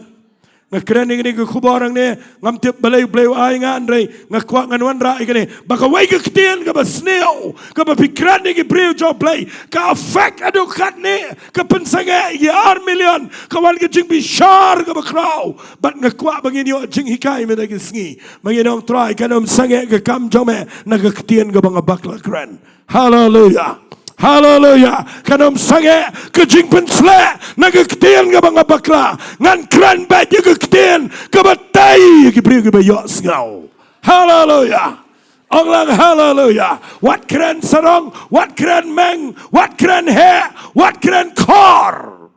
Nga kren ïa kane ka khubor hangne, ngam tip balei U Blei u ai nga, hynrei nga kwah ngan wanrah ïa kane, ba kawei ka ktien kaba sniew kaba phi kren ïa ki briew jong U Blei, ka affect haduh katne, ka pynsangeh ïa ar million, ka wan ka jingbishar kaba khraw. Bad nga kwah ba ngin ïoh jinghikai mynta ka sngi, ba ngin ong Trai, kan ym sangeh ka kam jong me na ka ktien kaba nga bakla kren. Haleluya. Haleluya. Kan ym sangeh ka jingpynsleh na ka ktien kaba nga bakla. Ngan kren beit ïa ka ktien kaba tei ïa ki briew kiba ïohsngew. Haleluya. Ong lang haleluya. Wat kren sarong, wat kren meng, wat kren heh, wat kren khor.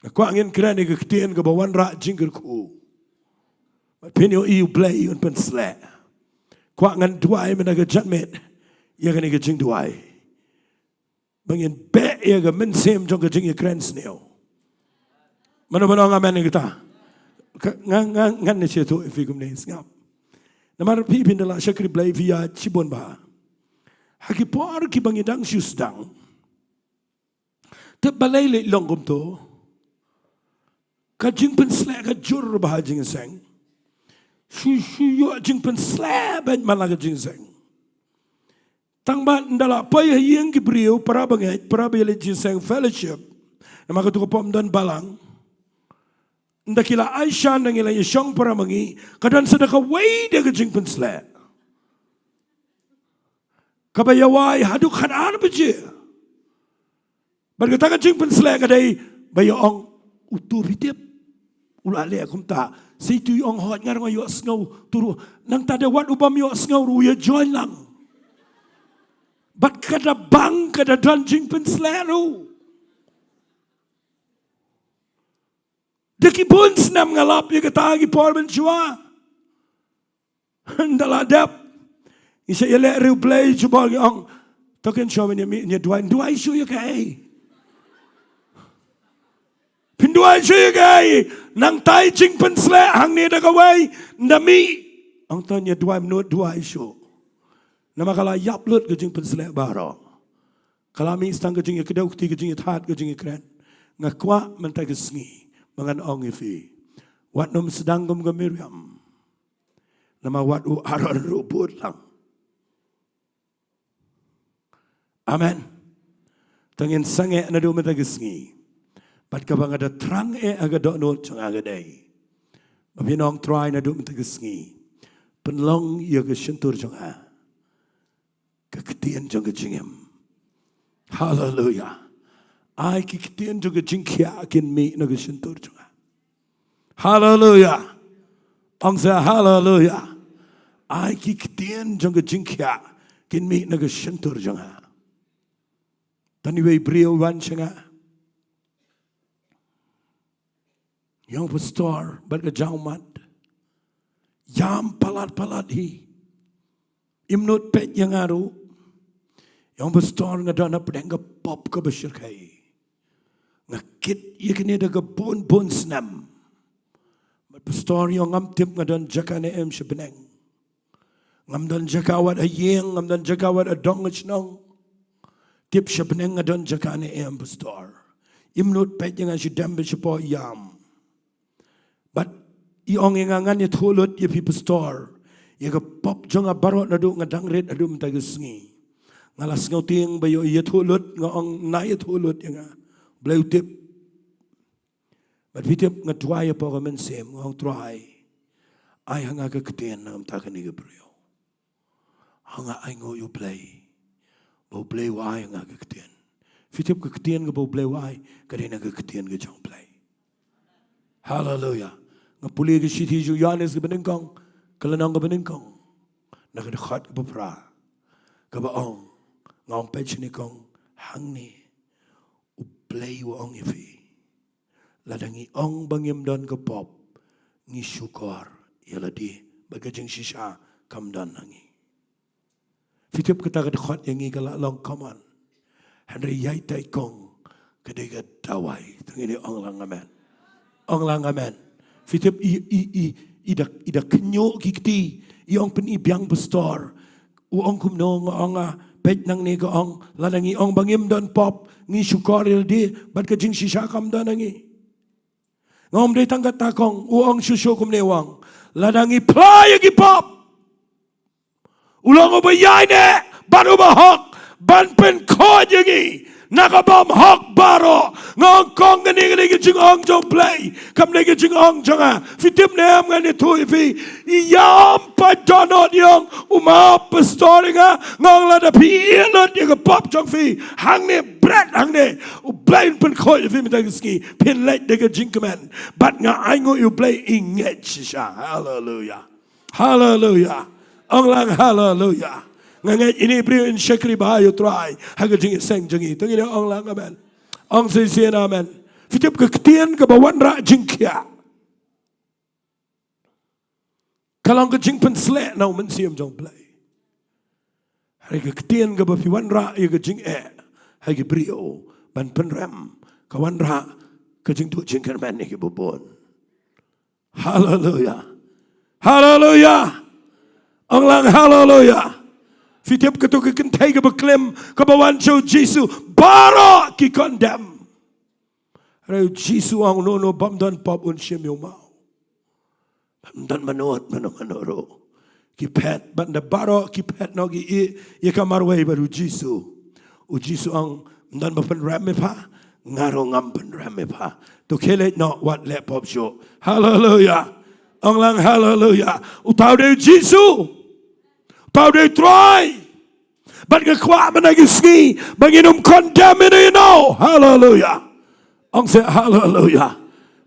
Nga kwah ngin kren ïa ka ktien kaba wanrah jingkyrkhu. Bad phin ïohi U Blei un pynsleh. Kwah ngan duwai mynta ka janmiet ïa kane ka jingduwai, ba ngin beh ïa ka mynsiem jong ka jingïakren sniew. Mano mano ong amen ïa kata? Ka, nga, nga, ngan ïathuh ïa phi kumne, sngap. Namar phi, phin da lah shakri Blei, phi ïaid shibun bha. Ha ki por kiba ngi dang shu sdang, tip balei leh long kumto? Ka jingpynsleh ka jur bha ha jingïaseng. Shu, shu ïoh jingpynsleh beit man la ka jingïaseng. Tang ba ynda la poi ha ïing ki briew, para bangeit, para ba ïaleit jingïaseng, fellowship, namar katu ka por ym don balang. Ynda ki la aisha, ynda ngi la ïashong para ma ngi, ka don sa da kawei de ka jingpynsleh kaba ïawai haduh khatar baje. Bad kata ka jingpynsleh ka dei ba ïa ong, uto phi tip, u la leh kumta. Sa ïa tu i ong, hooid, nga ruh nga ïohsngew, tu ruh. Nangta da wat u bym ïohsngew ruh u ïa join lang. Bad ka da bang, ka da don jingpynsleh ruh. Da ki bun snem nga lap ïa kata ha ki por mynshuwa. Ynda la dep, ngi sa ïaleh riewblei, shu bor ngi ong, to kin shuwa, ngin ïa mih, ngin ïa duwai. Duwai shuh ïa kaei? Phin duwai shuh ïa kaei? Nangta i jingpynsleh hangne da kawei, ynda mih, ong to ngin ïa duwai, mynta duwai shuh. Namar ka la ïap lut ka jingpynsleh baroh. Ka la mih tang ka jingïakdew kti, ka jingïathat, ka jingïakren. Nga kwah mynta ka sngi ba ngan ong ïa phi, wat nym sdang kum ka Miriam. Namar wat u Aaron ruh u bud lang. Amen. Te ngin sangeh naduh mynta ka sngi. Bad kaba nga da thrang eh ha ka dohnud jong nga ka dei, ba phin ong, Trai, naduh mynta ka sngi, pynlong ïa ka shyntur jong nga ka ktien jong ka jingim. Haleluya. Ai ki ktien jong ka jingkhiah kin mih na ka shyntur jong nga. Haleluya. Ong sa haleluya. Ai ki ktien jong ka jingkhiah kin mih na ka shyntur jong nga. Tang iwei i briew i wan sha nga, i ong, Pastor, bad ka jingmut ïam palat palat hi. Im nud peit ïa nga ruh. I ong, Pastor, nga don hapdeng ka pop kaba shyrkhei. Nga kit ïa kane da ka bun bun snem. Bad Pastor, i ong, ngam tip nga don jaka ne em sha bneng. Ngam don jaka wat ha ïing, ngam don jaka wat ha dong ha shnong. Tip sha bneng nga don jaka ne em, Pastor. Im nud peit ïa nga, shu dem bad shu poi ïam. Bad i ong ïa nga, ngan ïathuh lut ïa phi, Pastor, ïa ka pop jong nga baroh naduh nga dang rit haduh mynta ka sngi. Nga la sngewtieng ba ïoh ïathuh lut, nga ong, na ïathuh lut ïa nga. Blei u tip. Bad phi tip, nga duwai hapoh ka mynsiem, nga ong, Trai, ai ha nga ka ktien na ka bynta kane ka briew. Nga ainguh ïa U Blei ba U Blei u ai ha nga ka ktien. Phi tip, ka ktien kaba U Blei u ai ka dei na ka ktien ka jong U Blei. Haleluya. Nga pule ka shithi jong u Ïoannis kaba nyngkong, ka lynnong kaba nyngkong, na ka dkhot kaba phra, kaba ong, nga ong, peit shane, kong, hangne U Blei u ong ïa phi, lada ngi ong ba ngim don ka pop, ngi shukor ïa lade bad ka jingshisha kam don ha ngi. Phi tip, kata ka dkhot ïa ngi ka la long common. Hynrei ïa ita i kong ka dei ka dawai. Te ngin ong lang amen. Ong lang amen. Phi tip, i, i, i, i da, i da khynñiuh ki kti, i ong, pyni biang, Pastor. U ong kumno? Nga ong, ah, peit nangne, ka ong, lada ngi ong ba ngim don pop, ngi shukor ïa lade bad ka jingshisha kam don ha ngi. Nga ong, ym dei tang kata, kong. U ong shuh shuh kumne, u ong, lada ngi phla ïa ki pop, u long uba ïaineh bad uba hok ban pynkhuid ïa ngi na ka bymhok baroh. Nga ong, kong, kane ka dei ka jingong jong U Blei, kam dei ka jingong jong nga. Phi tip ne em, ngan ïathuh ïa phi, i ïam pat dohnud, i ong, u map pastor ïa nga, nga ong, lada phi ïeh lut ïa ka pop jong phi hangne, bret hangne, U Blei un pynkhuid ïa phi mynta ka sngi. Phin leit da ka jingkmen. Bad nga ainguh ïa U Blei, i ngeit shisha. Haleluya. Haleluya. Ong lang haleluya. Nga ngeit ine i briew in shakri bha ïa U Trai ha ka jingïaseng jong ngi. To ngin ong lang amen. Ong shisien amen. Phi tip, ka ktien kaba wanrah jingkhiah ka long ka jingpynsleh na U Mynsiem jong U Blei. Hynrei ka ktien kaba phi wanrah ïa ka jingeh ha ki briew ban pynrem, ka wanrah ka jingduh jingkyrmen ïa kiba bun. Haleluya. Haleluya. Ong lang haleluya. Phi tip, kato ka kynthei kaba klim kaba wan sha U Jisu, baroh ki condemn. Hynrei U Jisu u ong, no, no, bym don pop un shim ïa u maw. Bym don mano mano mano ruh. Ki phet, bad da baroh ki phet noh, ki ïeh ïa ka marwei bad U Jisu. U Jisu u ong, ym don ba pynrem ïa pha, nga ruh ngam pynrem ïa pha. To khie leit noh, wat leh pop shuh. Haleluya. Ong lang haleluya. Uta u dei U Jisu. Uta u dei U Trai. Bad nga kwah mynta ka sngi ba ngin ym condemn ïano ïano. Haleluya. Ong seh haleluya.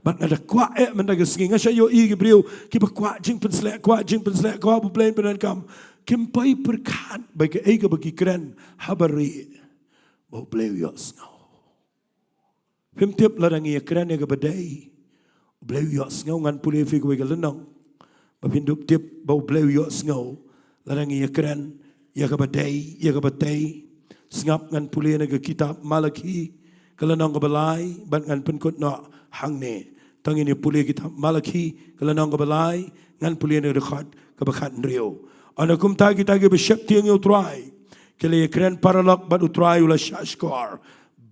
Bad nga da kwah eh mynta ka sngi, nga shait ïohi ki briew kiba kwah jingpynsleh, kwah jingpynsleh, kwah ba U Blei un pyndonkam, kim poi pyrkhat ba kaei kaba ki kren ha barieh ba U Blei u ïohsngew. Phim tip, lada ngi ïakren ïa kaba dei, U Blei u ïohsngew. Ngan pule ïa phi kawei ka lynnong ba phin dup tip ba U Blei u ïohsngew lada ngi ïakren ïa kaba dei, ïa kaba tei. Sngap, ngan pule na ka kitab Malakhi, ka lynnong kaba lai, bad ngan pynkut noh hangne. To ngin ïa pule kitab Malakhi, ka lynnong kaba lai, ngan pule na ka dkhot kaba khathynriew. Ynda kumta kita kiba sheptieng ïa U Trai Ki la ïakren paralok bad U Trai u la shahshkor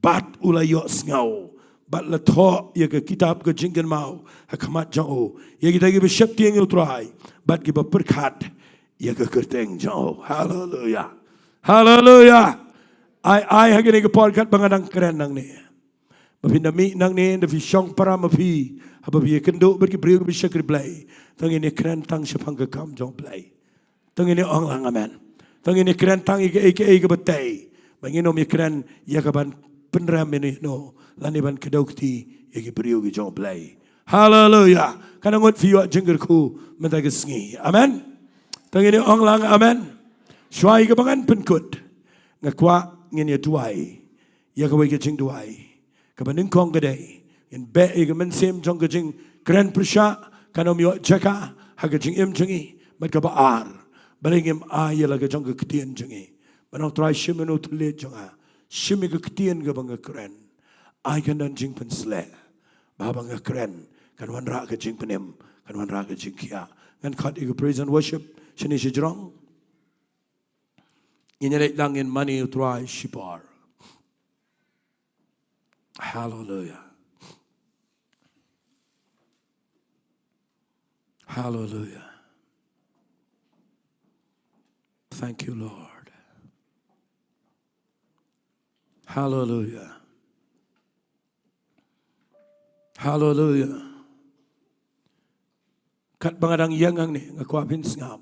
bad u la ïohsngew bad la thoh ïa ka kitab ka jingkynmaw ha khmat jong u ïa kita kiba sheptieng ïa U Trai bad kiba pyrkhat ïa ka kyrteng jong u. Haleluya. Haleluya. Ai, ai ha kane ka por katba nga dang kren nangne, ba phin da mih nangne, da phi shong para ma phi, haba phi ïakynduh bad ki briew kiba shakri Blei, to ngin ïakren tang shaphang ka kam jong Blei. To ngin ïa ong lang amen. To ngin ïakren tang ïa kaei kaei kaba tei, ba ngin ym ïakren ïa kaban pynrem ïano ïano lane ban kdew kti ïa ki briew ki jong Blei. Haleluya. Katno ngut phi ïoh jingkyrkhu mynta ka sngi? Amen. To ngin ïa ong lang amen. Shuwa ïa kaba ngan pynkut, nga kwah ngin ïa duwai ïa kawei ka jingduwai kaba nyngkong ka dei, ngin beh ïa ka mynsiem jong ka jingkren pyrshah, kan ym ïoh jaka ha ka jingim jong ngi. Bad kaba ar, balei ngim ai ïa la ka jong ka ktien jong ngi? Ba nang Trai, shim ïa u thylliej jong nga, shim ïa ka ktien kaba nga kren. Ai kan don jingpynsleh, ba haba nga kren kan wanrah ka jingpynim, kan wanrah ka jingkhiah. Ngan khot ïa ka praise and worship shane shajrong. Ngin ïa leit lang, ngin mane U Trai shipor. Haleluya. Haleluya. Thank you, Lord. Haleluya. Haleluya. Katba nga dang ïeng hangne, nga kwah phin sngap.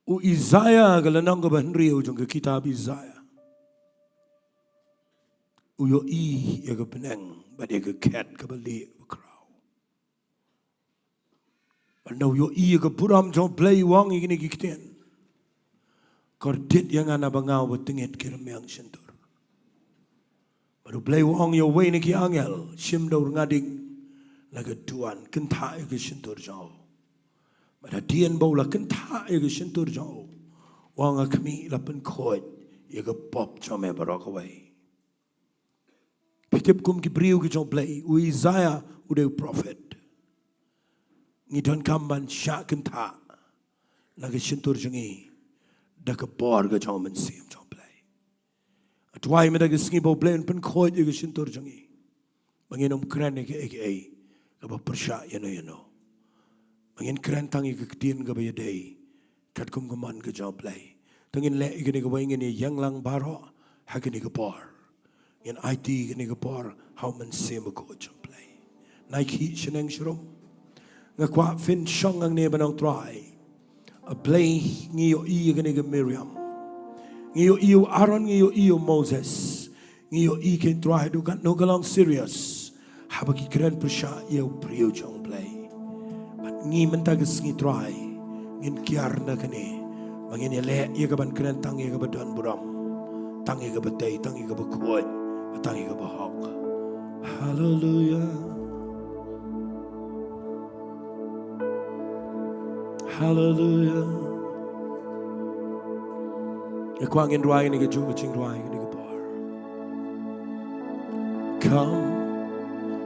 U Isaiah, ka lynnong kaba hynriew jong ka kitab Isaiah, u ïohi ïa ka bneng bad ïa ka khet kaba lieh bakhraw. Bad u ïohi ïa ka burom jong U Blei, u ong ïa kine ki ktien: Kordit ïa nga naba nga uba tyngit ki rmiang shyntur. Bad U Blei u ong ïa uwei na ki angel: Shim da u rnga ding la ka duwan, kynthah ïa ka shyntur jong u. Bad hadien ba u la kynthah ïa ka shyntur jong u, u ong: A khmih, la pynkhuid ïa ka pop jong me baroh kawei. Phi tip, kum ki briew ki jong U Blei, u Isaiah u dei u prophet. Ngi donkam ban shah kynthah na ka shyntur jong ngi da ka bor ka jong U Mynsiem jong U Blei. Nga duwai mynta ka sngi ba U Blei un pynkhuid ïa ka shyntur jong ngi, ba ngin ym kren ïa kaei kaei kaba pyrshah ïano ïano, ba ngin kren tang ïa ka ktien kaba ïadei katkum ka mon ka jong U Blei. To ngin leh ïa kane kawei, ngin ïa ïeng lang baroh ha kane ka por. Ngin aiti kane ka por ha U Mynsiem Bakhuid jong U Blei. Nai khih shaneng sharum. Nga kwah phin shong hangne, ba nang Trai, A Blei, ngi ïohi ïa kane ka Miriam, ngi ïohi ïa u Aaron, ngi ïohi ïa u Moses. Ngi ïohi, ko Trai, haduh katno ka long serious haba ki kren pyrshah ïa u briew jong U Blei. Bad ngi mynta ka sngi, Trai, ngin kiar na kane, ba ngin ïaleh ïa kaban kren tang ïa kaba don burom, tang ïa kaba tei, tang ïa kaba khuid, tang ïa kaba hok. Haleluya. Haleluya. Nga kwah ngin rwai ïa kane kajuh ka jingrwai ha kane ka por. Come,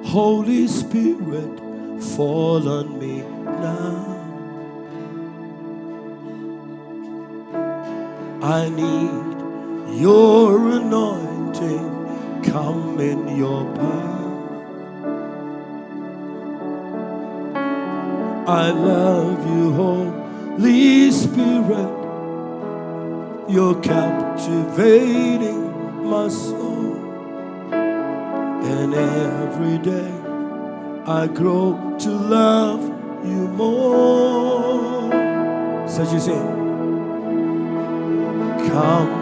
Holy Spirit, fall on me now. I need your anointing. Come in your power. I love you, Holy Spirit. You're captivating my soul. And every day I grow to love you more. Such is it. Come,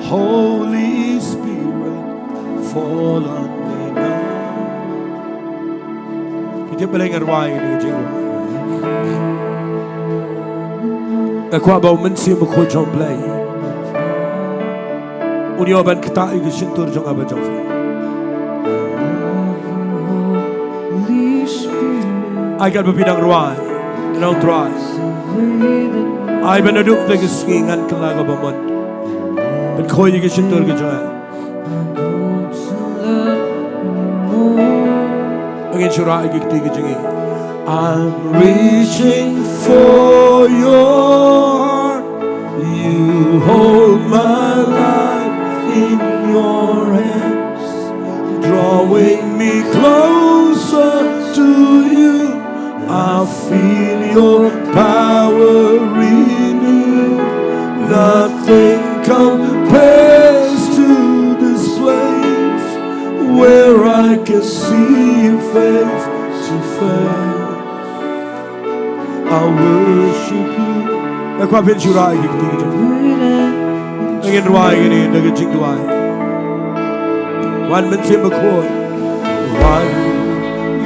Holy Spirit, fall on me now. Phi tip balei nga rwai ïa kane ka jingrwai? Nga kwah ba U Mynsiem Bakhuid jong U Blei un ïoh ban ktah ïa ka shyntur jong nga bad jong phi. Ai katba phi dang rwai, nang Trai, ai ba naduh kane ka sngi ngan kylla kaba mut ban khuid ïa ka shyntur ka jong nga. Ngin shu rah ïa ki kti ki jong ngi. I'm reaching for your, you Kwah phin shu rwai ki kti ki jong. Ngin rwai kine da ka jingduwai. Wan Mynsiem Bakhuid. Wan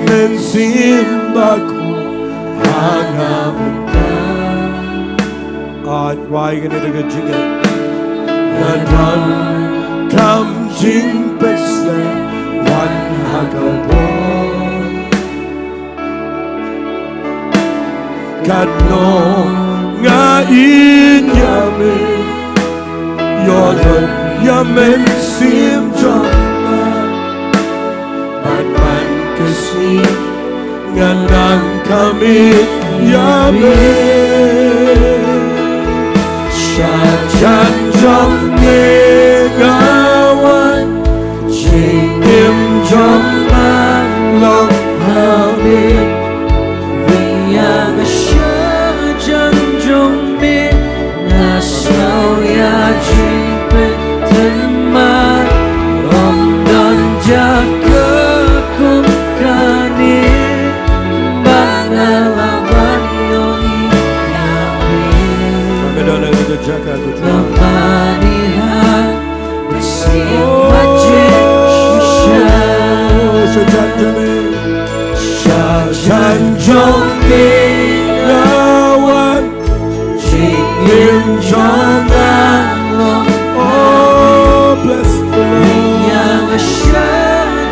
Mynsiem Bakhuid. Ha nga mynta. Ai rwai kine da ka jingngeit. Nga donkam jingpynshlur. Wan ha ka bor. Katno nga ïeit ïa me, ïoh lut ïa Mynsiem jong nga. Bad man ka sngi nga nang kham ïeit ïa me. Sha jan jong me nga wan. Jingim jong nga long ha me. Ïa nga sha jan jong me. Nga sngew ïa jingpynthymmai. Ym don jaka kum kane. Ba nga la ban ïohi ïa me. Nga don ha ka jaka ka. Nga mane ha Sha jan jong me. Sha jan jong me nga wan. Jingim jong nga long. Oh, bless the Lord. Ïa nga sha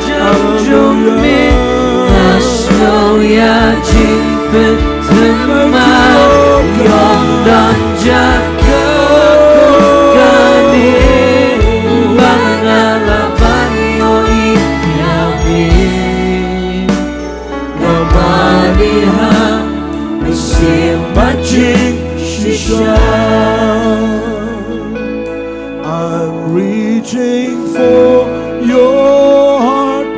jan jong me. Hallelujah. Nga sngew ïa jingpynthymmai. Thank you, Lord. Ym don jaka kum kane. Ba nga la ban ïohi ïa me. Nga mane ha Mynsiem Bajingshushan. I'm reaching for your heart.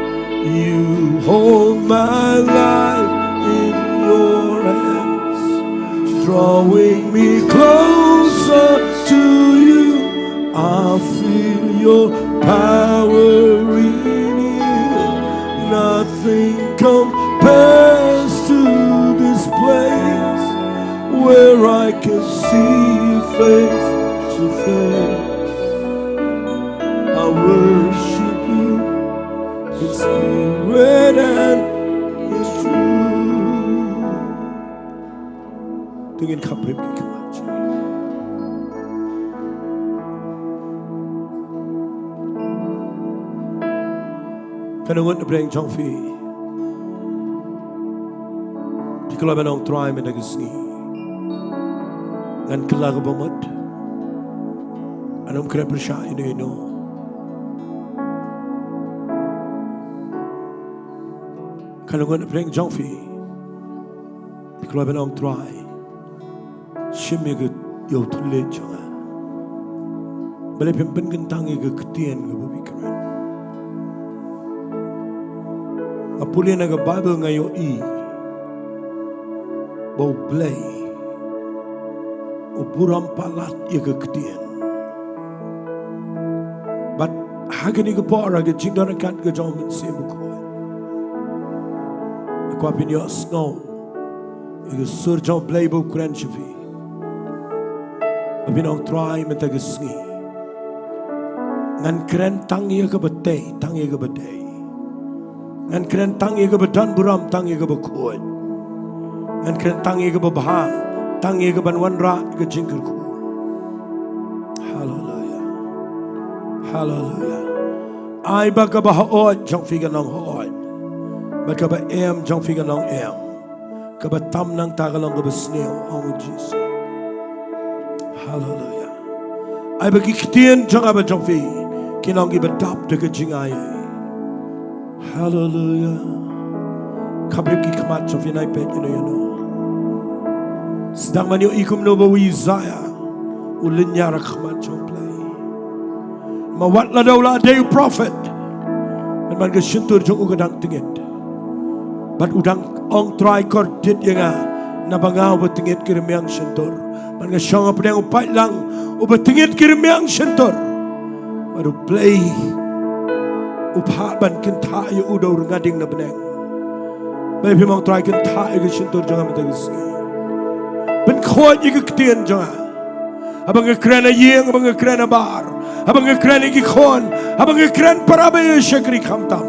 You hold my life in your hands, drawing me closer to you. I feel your power in you. Nothing compares to this place where I can see you face to face. I worship you in spirit and in truth. To ngin khaphrip ki khmat. Katno ngut na pdeng jong phi ki kloi ban ong Trai mynta ka sngi, ngan kylla ka bamut. Ngan ym kren pyrshah ïano ïano. Katno ngut na pdeng jong phi ki kloi ban ong Trai, shim ïa ka, ïa u thylliej jong nga. Balei phim pynkyntang ïa ka ktien kaba phi kren? Nga pule na ka Baibl nga ïohi ba U Blei u burom palat ïa ka ktien. Bad ha kane ka por ha ka jingdon ryngkat ka jong U Mynsiem Bakhuid, nga kwah phin ïohsngew ïa ka sur jong U Blei ba u kren sha phi. Ba phin ong Trai mynta ka sngi, ngan kren tang ïa kaba tei, tang ïa kaba dei. Ngan kren tang ïa kaba don burom, tang ïa kaba khuid. Ngan kren tang ïa kaba bha, tang ïa kaban wanrah ka jingkyrkhu. Haleluia. Haleluia. Ai ba kaba haoid jong phi kan long haoid. Ba kaba em jong phi kan long em. Kaba tam nangta kan long kaba sniew, ong u Jisu. Haleluia. Ai ba ki ktien jong nga bad jong phi kin long kiba dap da ka jingai. Haleluia. Khaphrip ki khmat jong phi, nai peit ïano ïano. Sdang ban ïohi kumno ba u Isaiah u lynñiar ha khmat jong U Blei. Ma wat lada u la dei u prophet, man ka shyntur jong u ka dang tyngit. Bad u dang ong Trai, kordit ïa nga, naba nga uba tyngit ki rmiang shyntur. Bad nga shong hapdeng u paidlang uba tyngit ki rmiang shyntur. Bad U Blei u phah ban kynthah ïa u da u rnga ding na bneng. Balei phim ong Trai, kynthah ïa ka shyntur jong nga mynta ka sngi? Pynkhuid ïa ka ktien jong nga. Haba nga kren ha ïing, haba nga kren ha bar, haba nga kren ïa ki khun, haba nga kren para ba ïa shakri khamtam.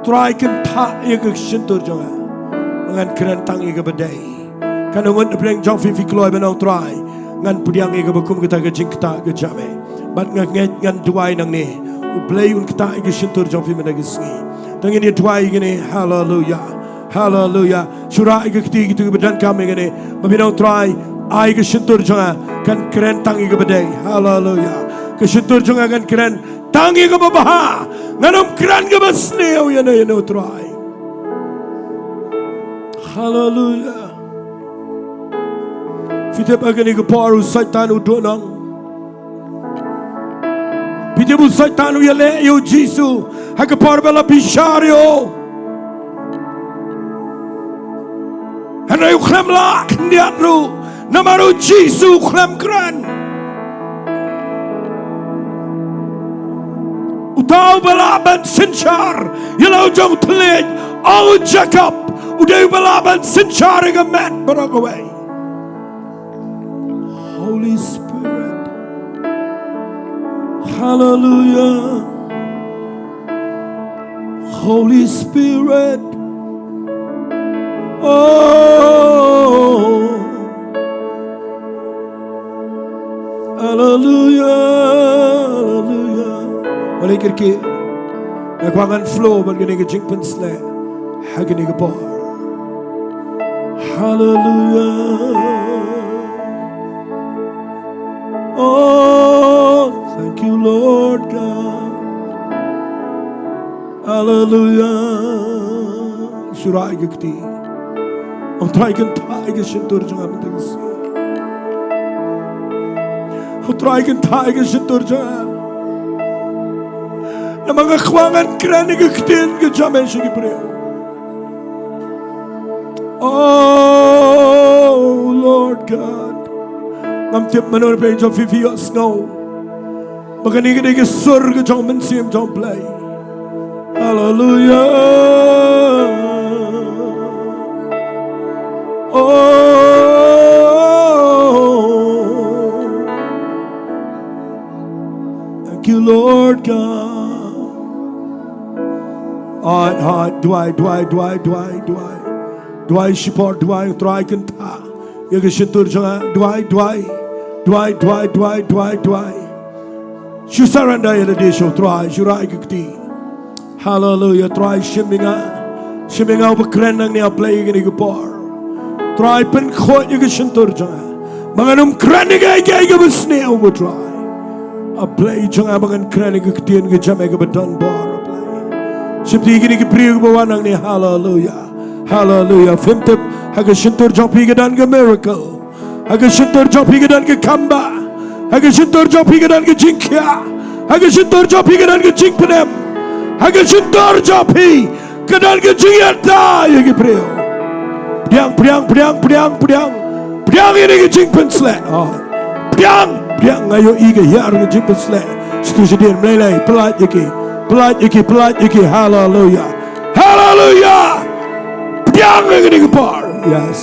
Trai, kynthah ïa ka shyntur jong nga. Ngan kren tang ïa kaba dei. Katno ngut na pdeng jong phi phi kloi ban ong Trai, ngan pdiang ïa kaba kum kata ka jingktah ka jong me. Bad nga ngeit ngan duwai nangne, U Blei un ktah ïa ka shyntur jong phi mynta ka sngi. Tang ngin ïa duwai ïa kane. Haleluya. Haleluya. Shu rah ïa ka kti kito kiba donkam ïa kane. Ba phin ong Trai, ai ka shyntur jong nga kan kren tang ïa kaba dei. Haleluya. Ka shyntur jong nga kan kren tang ïa kaba bha. Ngan ym kren kaba sniew ïano ïano Trai. Haleluya. Phi tip ha kane ka por u Soitan u duhnong. Phi tip u Soitan u ïaleh ïa u Jisu ha ka por ba la bishar ïa u. Hynrei u khlem lah khyndiat ruh namar u Jisu u khlem kren. Uta uba lah ban synshar ïa la u jong u thylliej, ong u Jakob, u dei uba lah ban synshar ïa ka met baroh kawei. Holy Spirit. Hallelujah. Holy Spirit. Oh. Hallelujah. Hallelujah. Wale kyrkieh. Nga kwah ngan flow bad kane ka jingpynshlur ha kane ka por. Hallelujah. Oh, thank you, Lord God. Hallelujah. Shu rah ïa ka kti. Ong Trai, kynthah ïa ka shyntur jong nga mynta ka sngi. Ong Trai, kynthah ïa ka shyntur jong nga. Namar nga kwah ngan kren ïa ka ktien ka jong me sha ki briew. Oh Lord God. Ngam tip mano na pdeng jong phi phi ïohsngew ba kane ka dei ka sur ka jong u Mynsiem jong U Blei. Hallelujah. Oh. Thank you, Lord God. Hooid, hooid, duwai, duwai, duwai, duwai, duwai. Duwai shipor, duwai, Trai kynthah ïa ka shyntur jong nga, duwai, duwai. Duwai, duwai, duwai, duwai, duwai. Shu surrender ïa lade sha U Trai, shu rah ïa ka kti. Hallelujah. Trai, shim ïa nga. Shim ïa nga uba kren nangne, A Blei, ïa kane ka por. Trai, pynkhuid ïa ka shyntur jong nga ba ngan ym kren ïa kaei kaei kaba sniew, ko Trai. A Blei jong nga, ba ngan kren ïa ka ktien ka jong me kaba don bor, A Blei. Shim ïa kine ki briew kiba wan nangne. Hallelujah. Hallelujah. Phim tip, ha ka shyntur jong phi ka don ka miracle. Ha ka shyntur jong phi ka don ka khambah. Ha ka shyntur jong phi ka don ka jingkhiah. Ha ka shyntur jong phi ka don ka jingpynim. Ha ka shyntur jong phi ka don ka jingïada ïa ki briew. Pdiang, pdiang, pdiang, pdiang, pdiang. Pdiang ïa kane ka jingpynshlur. Oh. Pdiang, pdiang, nga ïohi ka hiar ka jingpynshlur. Shatu shadien, mlei lei, pyllait ïa ki. Pyllait ïa ki, pyllait ïa ki. Hallelujah. Hallelujah. Pdiang ïa kane ka por. Yes.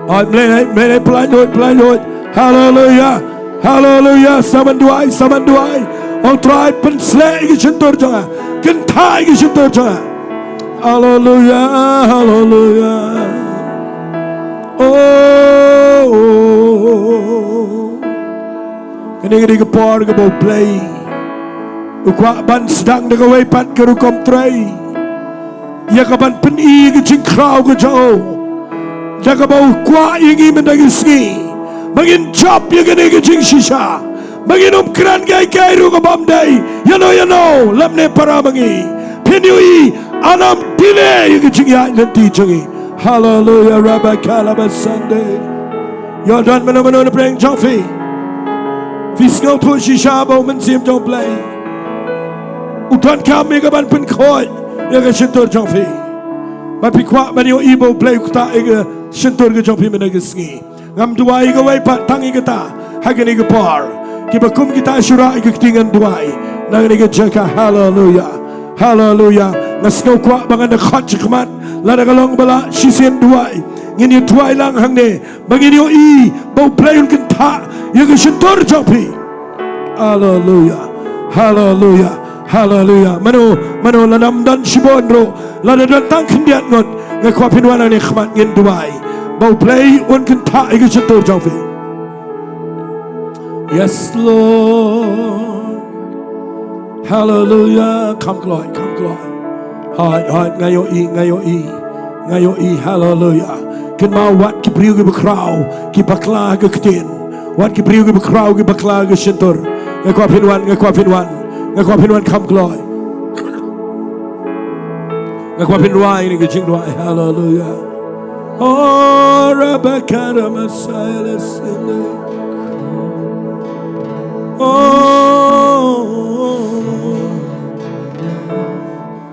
Hooid, mlei lei, mlei lei, pyllait lut, pyllait lut. Hallelujah. Hallelujah. Sa ban duwai, sa ban duwai. Ong Trai, pynshlur ïa ka shyntur jong nga. Kynthah ïa ka shyntur jong nga. Hallelujah. Hallelujah. Oh. Kane ka dei ka por kaba U Blei u kwah ban sdang da kawei pat ka rukom trei ïa ka ban pyni ka jingkhraw ka jong u. Da kaba u kwah ïa ngi mynta ka sngi ba ngin jop ïa kane ka jingshisha, ba ngin ym kren kaei kaei ruh ka bym dei ïano ïano lymne para ma ngi. Phin ïohi, yn ym delay ïa ka jingïaid lynti jong ngi. Hallelujah, Rabakalabasande. Ïa don mano mano na pdeng jong phi, phi sngewthuh shisha ba U Mynsiem jong U Blei u donkam ïa ka ban pynkhuid ïa ka shyntur jong phi. Bad phi kwah ban ïohi ba U Blei u ktah ïa ka shyntur ka jong phi mynta ka sngi. Ngam duwai ïa kawei pat, tang ïa kata ha kane ka por. Kiba kum kita shu rah ïa ka kti, ngan duwai na kane ka jaka. Hallelujah. Hallelujah. Nga sngew kwah ba ngan da khot shakhmat, lada ka long ba lah shisien duwai. Ngin ïa duwai lang hangne ba ngin ïohi ba U Blei un kynthah ïa ka shyntur jong phi. Haleluya. Haleluya. Haleluya. Mano, mano, lada ym don shibun ruh, lada don tang khyndiat ngut, nga kwah phin wan hangne khmat, ngin duwai ba U Blei un kynthah ïa ka shyntur jong phi. Yes, Lord. Haleluya. Kham kloi, kham kloi. Hooid, hooid, nga ïohi, nga ïohi. Nga ïohi, haleluya. Kynmaw, wat ki briew kiba khraw ki bakla ha ka ktien. Wat ki briew kiba khraw ki bakla ha ka shyntur. Nga kwah phin wan, nga kwah phin wan. Nga kwah phin wan kham kloi. Nga kwah phin wan ïa kane ka jingduwai, haleluya. Oh, Rabakara Messiah, listen. Oh,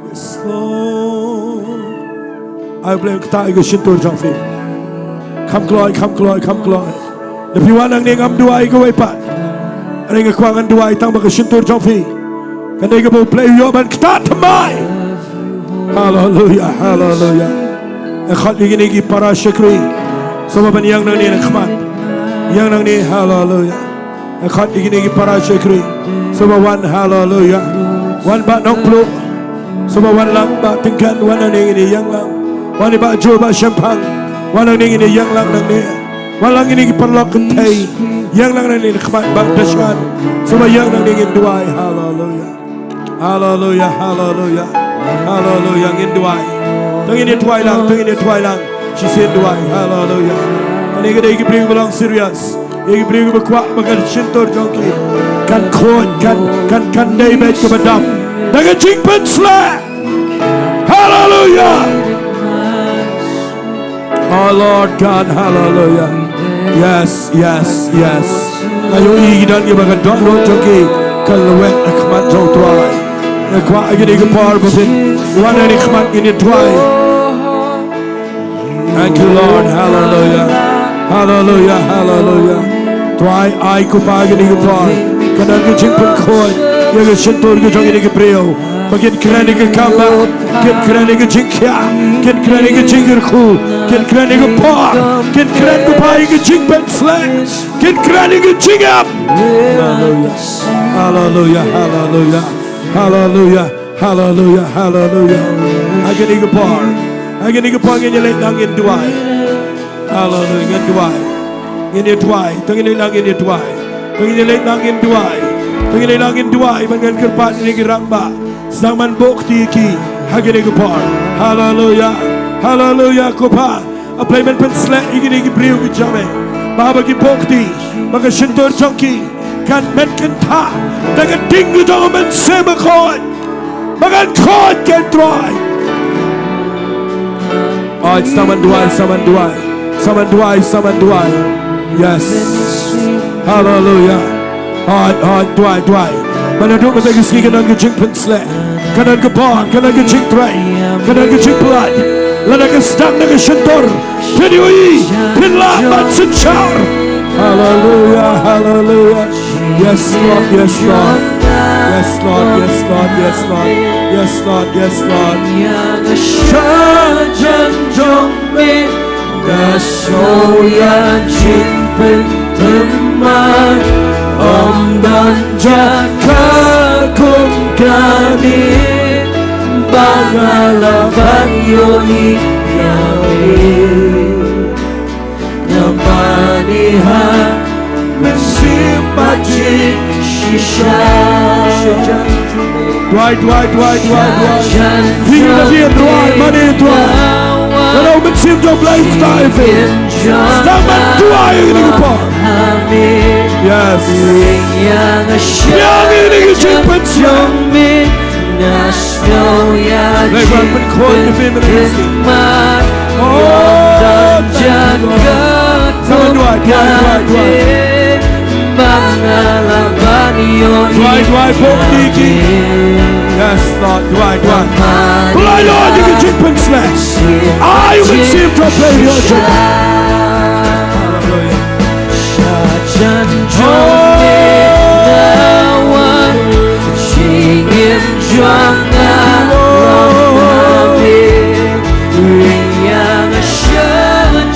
yes, Lord. Ai U Blei un kynthah ïa ka shyntur jong phi. Kham kloi, kham kloi, kham kloi. Lada phi wan hangne ngam duwai kawei pat, hynrei nga kwah ngan duwai tang ba ka shyntur jong phi kan dei kaba U Blei u ïoh ban kynthah thymmai. Haleluya, haleluya. Nga khot ïa kine ki para shakri shuwa ban ïeng nangne na khmat. Ïeng nangne, haleluya. Nga khot ïa kine ki para shakri shuwa wan, haleluya. Wan Bah Nongpluh, shuwa wan lang Bah Tyngkan, wan nangne, ngin ïeng lang. Wan ïa Bah Joe, Bah Shemphang, wan nangne, ngin ïeng lang nangne. Wan lang kine ki paralok kynthei, ïeng lang nangne na khmat, Bah Dashkan, shuwa ïeng nangne, ngin duwai, haleluya. Haleluya, haleluya, haleluya. Ngin duwai. To ngin ïa duwai lang, to ngin ïa duwai lang. Shisien duwai, haleluya. Kane ka dei ki briew kiba long serious. Ïa ki briew kiba kwah ba ka shyntur jong ki kan khuid, kan, kan, kan dei beit kaba dap da ka jingpynsleh. Haleluya. Oh Lord God, hallelujah. Yes, yes, yes. Nga ïohi ki don kiba ka dohnud jong ki ka lwet ha khmat jong U Trai. Nga kwah ha kine ki por ba phin wan ha kane ka khmat, ngin ïa duwai. Thank you, Lord. Hallelujah. Hallelujah, hallelujah. Trai, ai ko Pa ha kine ki por ka don ka jingpynkhuid ïa ka shyntur ka jong kine ki briew. Ba kin kren ïa ka kam, ba kin kren ïa ka jingkhiah, kin kren ïa ka jingkyrkhu, kin kren ïa ka por, kin kren, ko Pa, ïa ka jingpynsleh, kin kren ïa ka jingïap. Haleluya. Haleluya, haleluya, haleluya, haleluya, haleluya. Ha kine ki por, ha kine ki por ngin ïa leit lang, ngin duwai. Haleluya, ngin duwai. Ngin ïa duwai. To ngin ïa leit lang, ngin ïa duwai. To ngin ïa leit lang, ngin duwai. To ngin ïa leit lang, ngin duwai. Ban ngan kyrpad ïa kine ki rangbah, sdang ban buh kti ïa ki ha kine ki por. Haleluya. Haleluya, ko Pa. A Blei, men pynsleh ïa kine ki briew ki jong me, ba haba ki buh kti, ba ka shyntur jong ki kan, men kynthah da ka ding ka jong U Mynsiem Bakhuid. Ba kan khuid, ko Trai. Ai, sdang ban duwai, sdang ban duwai, sdang ban duwai, sdang ban duwai. Yes. Haleluya. Ai, ai, duwai, duwai. Ba naduh mynta ka sngi kan don ka jingpynsleh, kan don ka bor, kan don ka jingtrei, kan don ka jingpyllait. Lada ka sdang na ka shyntur, phin ïohi, phin lah ban synshar. Haleluya, haleluya. Yes, Lord, yes, Lord. Yes, Lord, yes, Lord, yes, Lord. Yes, Lord, yes, Lord. Ïa ka shajan jong me, nga sngew ïa jingpynthymmai. Ym don jaka kum kane ba nga lah ban ïohi ïa me. Namar ha Mynsiem Bakhuid shisha. Duwai, duwai, duwai, duwai, duwai. Phi na phi duwai, mane duwai. Lada U Mynsiem jong U Blei u ktah ïa phi, sdang ban duwai ïa kine ki por. Yes. Biang ïa kine ki jingpynsleh. Lei ban pynkhot ïa phi mynne. Oh, duwai, duwai, duwai, duwai. Duwai, duwai, buh kti ki. Yes, Lord, duwai, duwai. Pynlait, Lord, ïa ka jingpynsleh. Ai, U Mynsiem jong U Blei ïoh jingpynsleh. Hallelujah. Shajan jong nga, wan jingim jong nga, long ha me. Ïa nga shajan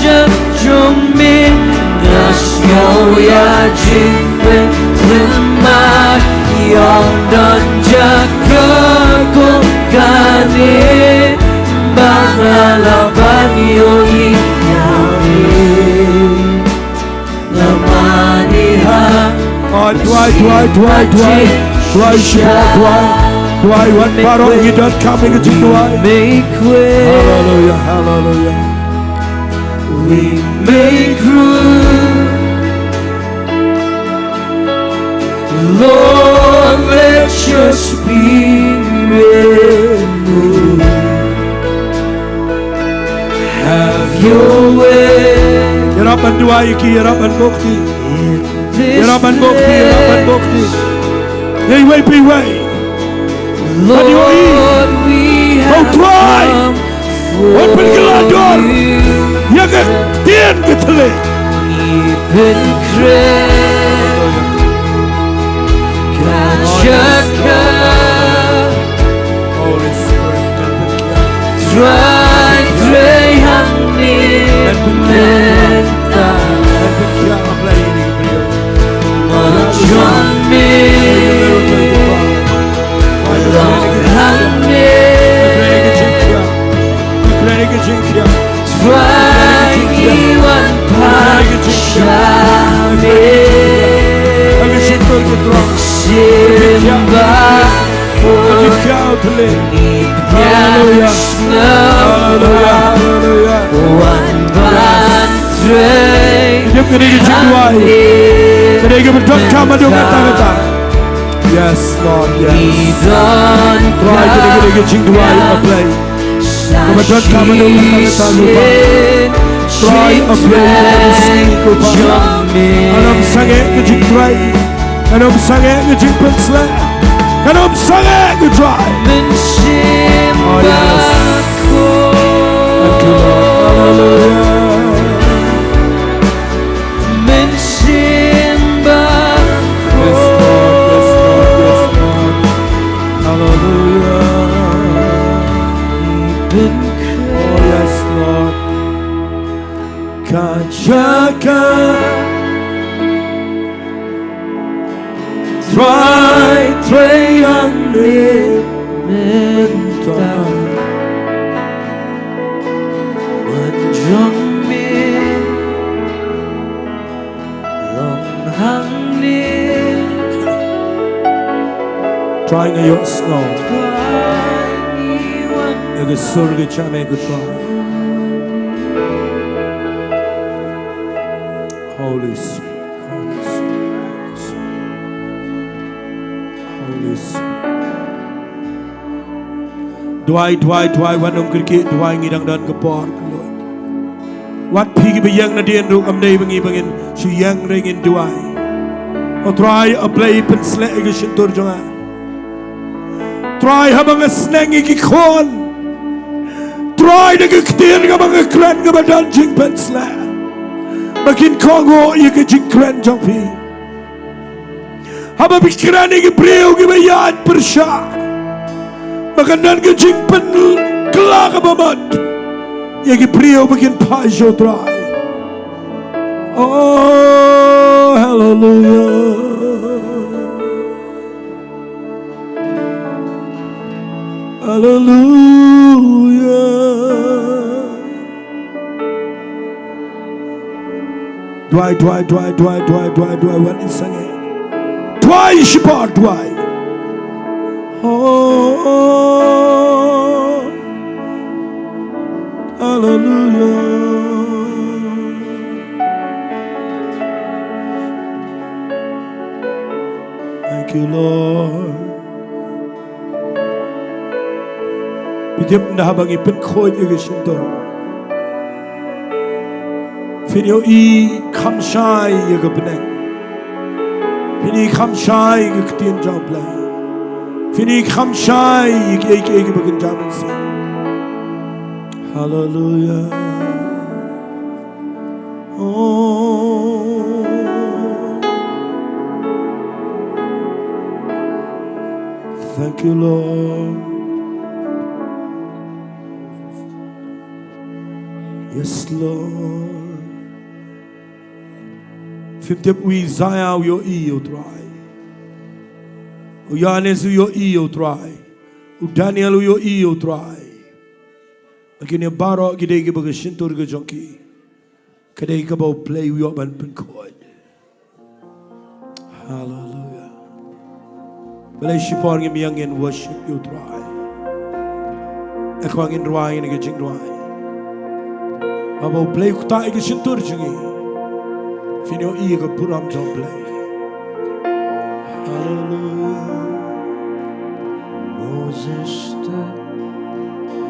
Ïa jingpynthymmai ïong don jaka kum kane, ba nga lah ban ïohi ïa me. Namar ïa Oh, duwai, duwai, duwai, duwai. Duwai, duwai, duwai. Duwai, wan baroh ngi donkam ïa ka jingduwai. Make way. Hallelujah, hallelujah. We make room. Lord, let your spirit move. Have your way. Ïarap ban duwai ïa ki, ïarap ban bok ki. In this Ïarap ban bok ki, ïarap ban bok ki. place. Ïa iwei pa iwei. Lord, we have Ban ïohi. Ba U Trai. come Wan pynkylla dur ïa ka ktien ka thylliej. Ngi pynkhreh ka jaka. Trai trei hangne mynta. Mon jong me long hangne. Trai ngi wan pat sha me. Symbai. Hallelujah. Hallelujah. Hallelujah. Wan ban trei. Jingduwai. Ka dei kaba donkam haduh katta katta. Yes, Lord, yes. Trai, ka dei ka jingduwai, A Blei. Kaba donkam haduh katta katta, ko Pa. Trai, A Blei, ha kane ka sngi, ko Pa. Kan ym sangeh ka jingtrei. Kan ym sangeh ka jingpynshlur. Kan ym sangeh, ko Trai. Oh, yes. Thank you, Lord. Hallelujah. Mynsiem Bakhuid. Yes, Lord. Yes, Lord. Yes, Lord. Hallelujah. Oh, yes, Lord. Ka jaka Trai, trei hangne mynta. Mon jong me long hangne. Trai, nga ïohsngew. Trai, ngi wan. Ïa ka sur ka jam, ko Trai. Holy Spirit. Holy Spirit. Duwai, duwai, duwai, wat nym kyrkieh, duwai, ngi dang don ka por ka lut. Wat phi kiba ïeng nadien ruh, kam dei ba ngi ba ngin shu ïeng, hynrei ngin duwai. O Trai, A Blei, pynshlur ïa ka shyntur jong nga. Trai, haba nga sneng ïa ki khun, Trai, da ka ktien kaba nga kren kaba don jingpynshlur, ba kin kohnguh ïa ka jingkren jong phi. Haba phi kren ïa ki briew kiba ïaid pyrshah, ba kan don ka jingpynkylla kaba mut ïa ki briew ba kin phai sha U Trai. Oh, hallelujah. Hallelujah. Duwai, duwai, duwai, duwai, duwai, duwai, duwai, wat ïeng sangeh. Duwai shipor, duwai. Oh, hallelujah. Thank you, Lord. Phi tip, ynda haba ngi pynkhuid ïa ka shyntur, phin ïohi kham shai ïa ka bneng. Phin ïohi kham shai ïa ka ktien jong U Blei. Phin ïohi kham shai ïa kiei kiei kiba kin jia mynsiem. Hallelujah. Oh, thank you, Lord. Yes, Lord. Phim tip, u Isaiah u ïohi ïa u Trai. U Ïoannis u ïohi ïa u Trai. U Daniel u ïohi ïa u Trai. Kine baroh ki dei kiba ka shyntur ka jong ki ka dei kaba U Blei u ïoh ban pynkhuid. Haleluia. Balei shipor ngim ïeng ngin worship ïa u Trai? Ïa kaba ngin rwai ïa ka jingrwai, ba U Blei u ktah ïa ka shyntur jong ngi. Phin ïohi ïa ka burom jong U Blei. Haleluia. Moses stood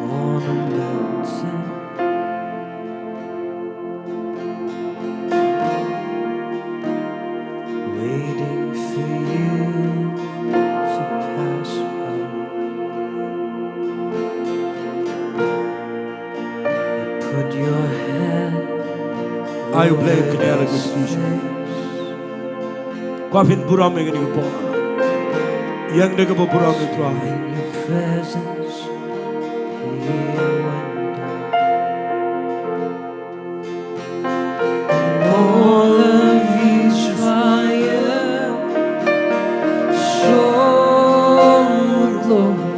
on a mountain, waiting for you to pass by. You put your hand Ai U Blei, over kine la his ka station face. Kwah phin burom ïa kane ka por. Ïeng da kaba burom ïa u Trai. In your presence, here went down. And all of Israel saw the glory,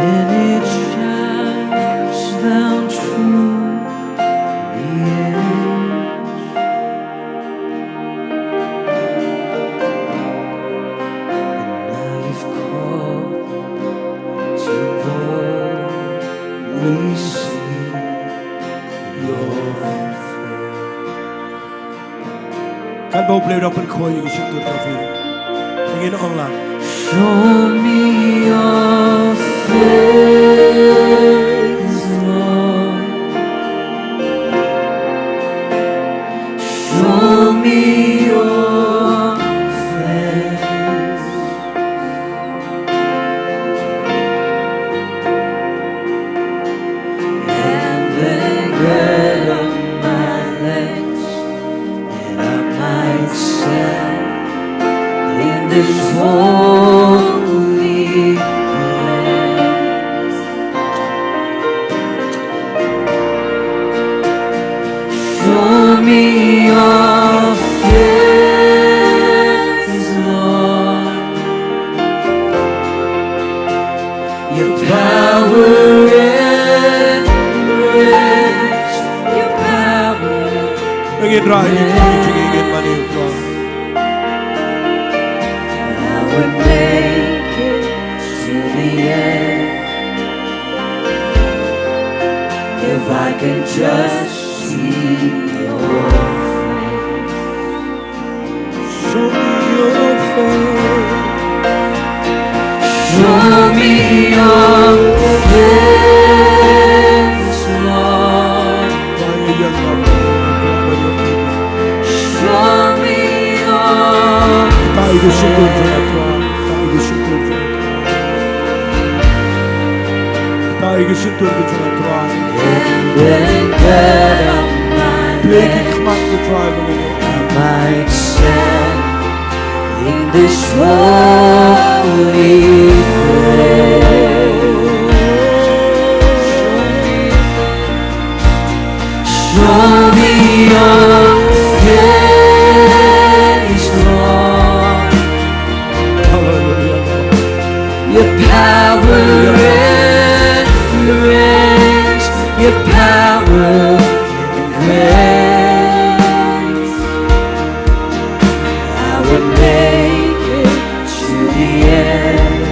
and it shines down through the age. And now you've called to boldly see your face. Kan ba U Blei u dang pynkhuid ïa ka shyntur jong phi. Ngin ong lang. Show me your face, Lord. Show me your face. And then gird up my legs, that I might stand in this holy place. Show me your face, Lord. Your power and grace, your power. Ngin rai, ngin rai, ngin rai, ngin rai. I would make it to the end if I can just see your face. Show me your face. Show me your face, Lord. Show me your face. Ktah ïa ka shyntur jong nga, Trai. Ktah ïa ka shyntur jong nga, Trai. Ktah ïa ka shyntur jong nga, Trai. Plie ki khmat, Trai, ba ngan ïoh. I might stand in this holy place. Show me your face, Lord. Hallelujah. Your power and grace, your power and grace. I would make it to the end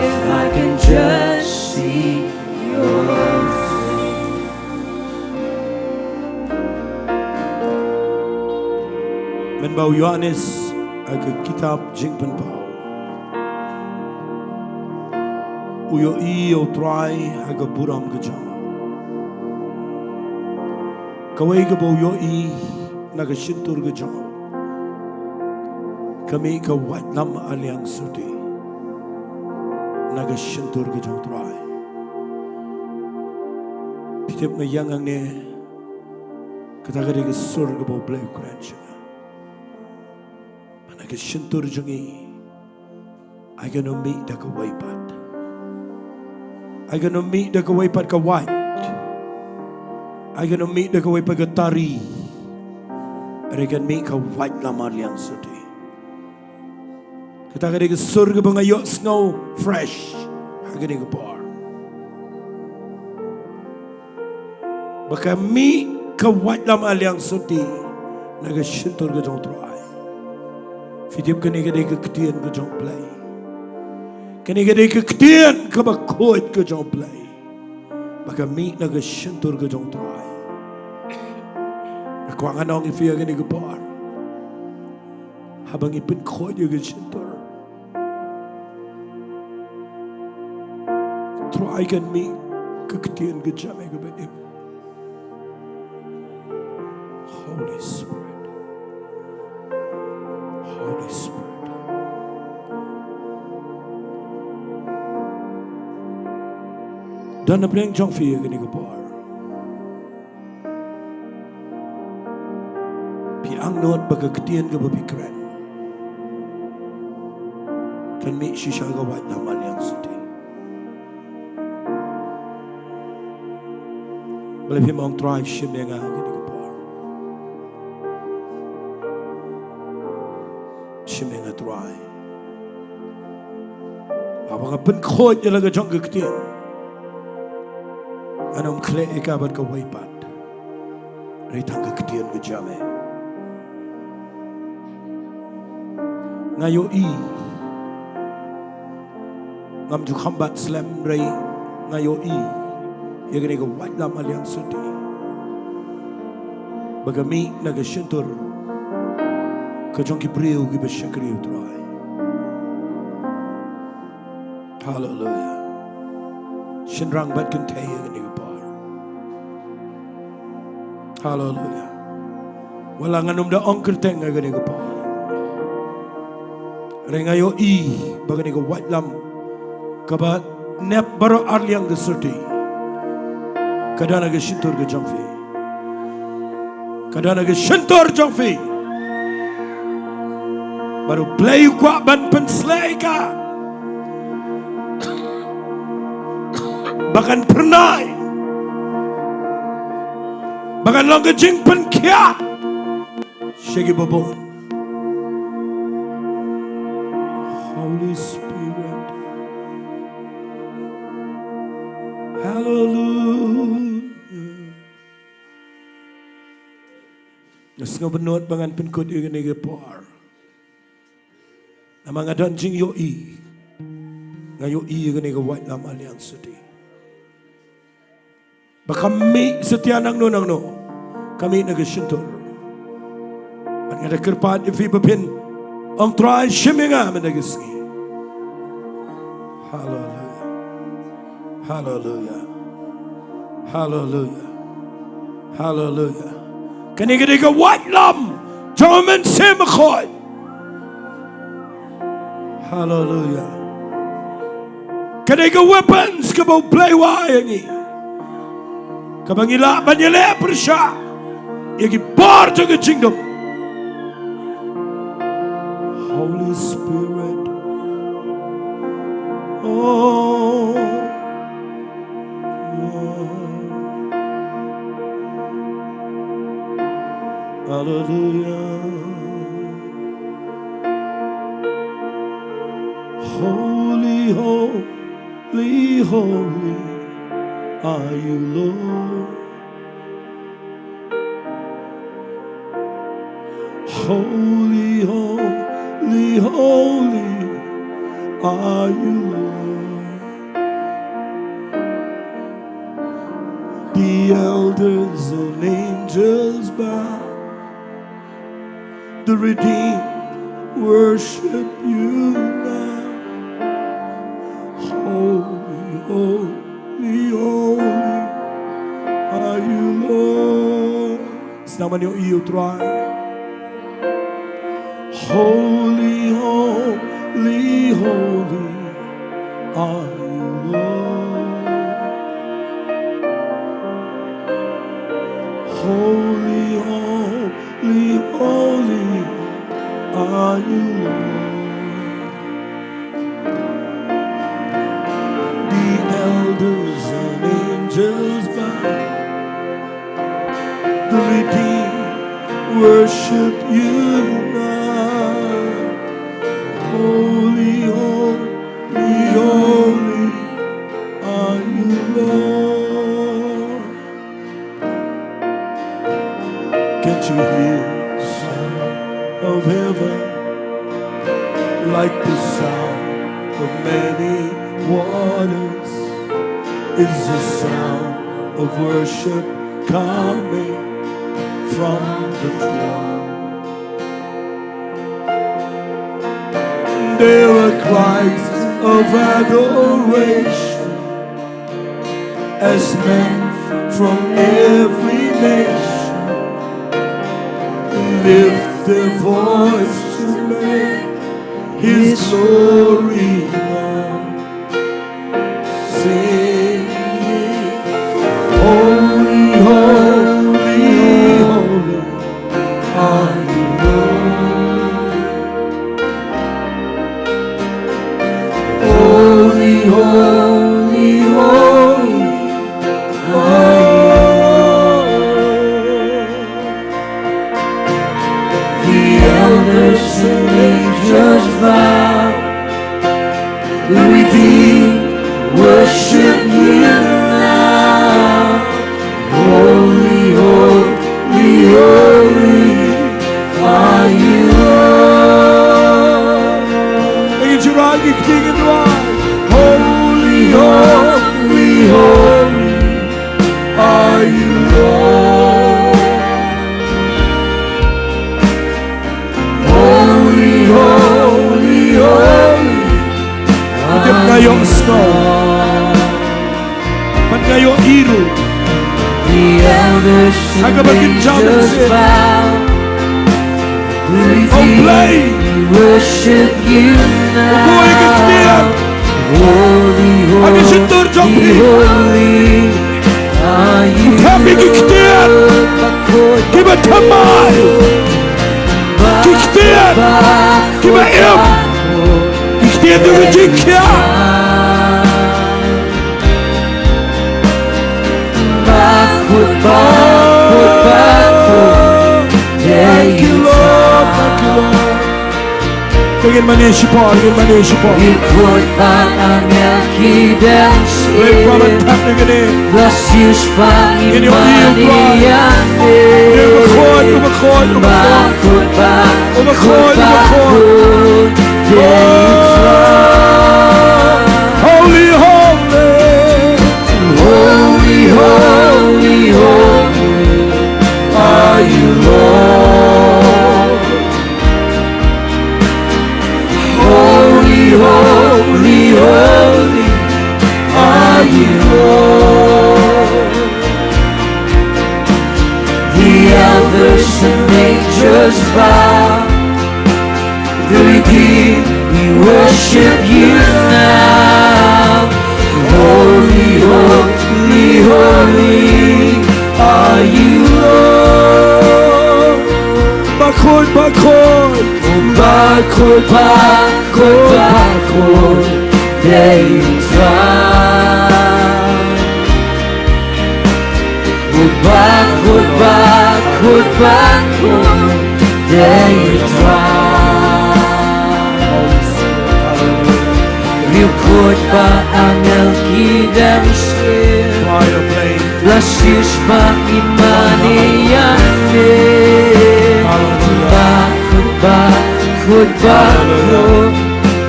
if I can just see your face. Mynba u Ïoannis ha ka kitab Jingpynpaw u ïohi ïa u Trai ha ka burom ka jong u. Kawei kaba u ïohi na ka shyntur ka jong u, ka mih ka waitlam aliang shuh na ka shyntur ka jong u Trai. Phi tip, nga ïeng hangne, kata ka dei ka sur kaba U Blei u kren sha nga. Ba na ka shyntur jong ngi, ai kan ym mih da kawei pat. Ai kan ym mih da kawei pat ka wait. Ai kan ym mih da kawei pat ka tari. Hynrei kan mih ka waitlam arliang sotti. Kata ka dei ka sur kaba nga ïohsngew fresh ha kane ka por. Ba ka mih ka waitlam arliang sotti na ka shyntur ka jong U Trai. Phi tip kane ka dei ka ktien ka jong U Blei. Kane ka dei ka ktien kaba khuid ka jong U Blei. Ba ka mih na ka shyntur ka jong U Trai. Nga kwah ngan ong ïa phi ha kane ka por. Haba ngi pynkhuid ïa ka shyntur, U Trai kan mih ka ktien ka jong me kaba im. Holy Spirit. Holy Spirit. Don na pdeng jong phi ha kane ka por. Phi angnud ba ka ktien kaba phi kren kan mih shisha ka waitlam arliang sotti. Balei phim ong, Trai, shim ïa nga ha kane ka por. Shim ïa nga, Trai. Haba nga pynkhuid ïa la ka jong ka ktien, ngan ym khleh ïa ka bad kawei pat. Hynrei tang ka ktien ka jong me. Nga ïohi. Ngam ju kham bat slem hynrei nga ïohi ïa kane ka waitlam arliang sotti ba ka mih na ka shyntur ka jong ki briew kiba shakri ïa U Trai. Haleluia. Shynrang bad kynthei ha kane ka por. Haleluia. Wat la ngan ym da ong kyrteng ha kane ka por, hynrei nga ïohi ba kane ka waitlam kaba nep baroh arliang ka sotti ka don ha ka shyntur ka jong phi. Ka don ha ka shyntur jong phi. Bad U Blei u kwah ban pynshlei ïa ka ba kan phyrnai, ba kan long ka jingpynkhiah sha kiba bun. Holy Spirit. Hallelujah. Nga sngewbha ban pynkut ïa kane ka por. Namar nga don jingïohi. Nga ïohi ïa kane ka waitlam arliang sotti ba kam mih satia nangno nangno. Kam mih na ka shyntur. Bad nga da kyrpad ïa phi ba phin ong, Trai, shim ïa nga mynta ka sngi. Haleluia. Haleluia. Haleluia. Haleluia. Kane ka dei ka waitlam jong U Mynsiem Bakhuid. Haleluia. Ka dei ka weapons kaba U Blei u ai ïa ngi, kaba ngi lah ban ïaleh pyrshah ïa ki bor jong ka jingdum. Holy Spirit. Oh. Hallelujah. Holy, holy, holy are you, Lord. Holy, holy, holy are you, Lord. The elders and angels bow. The redeemed worship you now. Holy, holy, holy are you, Lord. Sdang ban ïohi ïa U Trai. Holy, holy, holy are you, Lord. Holy, holy, holy are you, Lord. The elders and angels bow. Worship you now. Holy, holy, holy are you, Lord. Can't you hear the sound of heaven? Like the sound of many waters is the sound of worship coming from the throne. There are cries of adoration as men from every nation lift their voice to make his glory known. Singing, holy, holy, holy are you, Lord. Holy, holy, holy are you, Lord. The elders and angels bow. The redeemed worship you now. Holy, holy, holy are you, Lord. Ngi ju rai, ngi kti, ngi ju rai. Holy, holy, holy are you, Lord. Holy, holy, holy. Dep nga ïohsngew. Ban nga ïohi ruh. The elders and angels bow. Oh, Blei. We worship you now. Holy, holy, holy are you, Lord. Ki ktien kiba thymmai, ki ktien kiba im, ki ktien kiba jingkhiah. Bakhot, bakhot, bakhot, thank you, Lord. Thank you, Lord. Te ngin mane shipor, ngin mane shipor. Ïa khot bad angel ki dang sngewsih. Blei Kpa ban thap ïa kane. Ba shisha ngin ïa mane ïa me. Uba khot, uba khot, uba khot. Uba khot, uba khot. Holy, holy. Holy, holy, holy are you, Lord. Holy, holy, holy are you, Lord. The elders and angels bow. The redeemed, we worship you now. Holy, holy, holy are you, Lord. Bakhot, bakhot. Bakhot, bakhot, bakhot, dei U Trai. Bakhot, bakhot, bakhot, dei U Trai. Ïa khot bad angel ki dang sngewsih. Ba shisha ngin mane ïa me. Bakhot, bakhot, bakhot,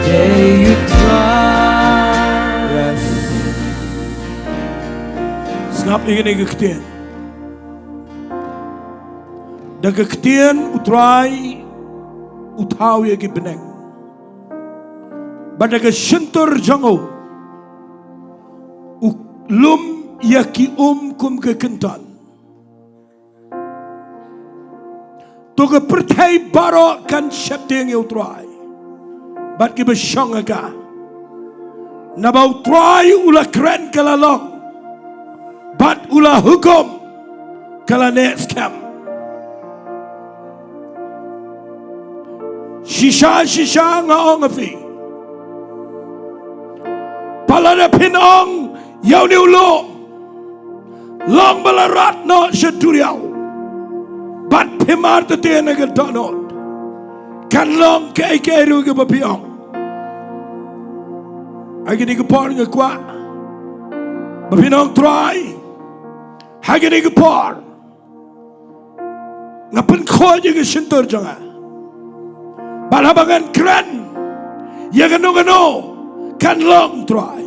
dei U Trai. Yes. Sngap ïa kine ki ktien. Da ka ktien U Trai u thaw ïa ki bneng. Bad da ka shyntur jong u u lum ïa ki um kum ka kynton. To ka pyrthei baroh kan sheptieng ïa U Trai bad kiba shong ha ka. Naba U Trai u la kren ka la long, bad u la hukum ka la neh skhem. Shisha, shisha nga ong ha phi, ba lada phin ong ïa une u lum, long ba la rat noh sha duriaw, Bad phi martyrkhia na ka dohnud. Kan long kaei kaei ruh kaba phi ong. Ha kine ki por nga kwah ba phin ong Trai, ha kine ki por nga pynkhuid ïa ka shyntur jong nga. Bad haba ngan kren ïa kano kano kan long Trai.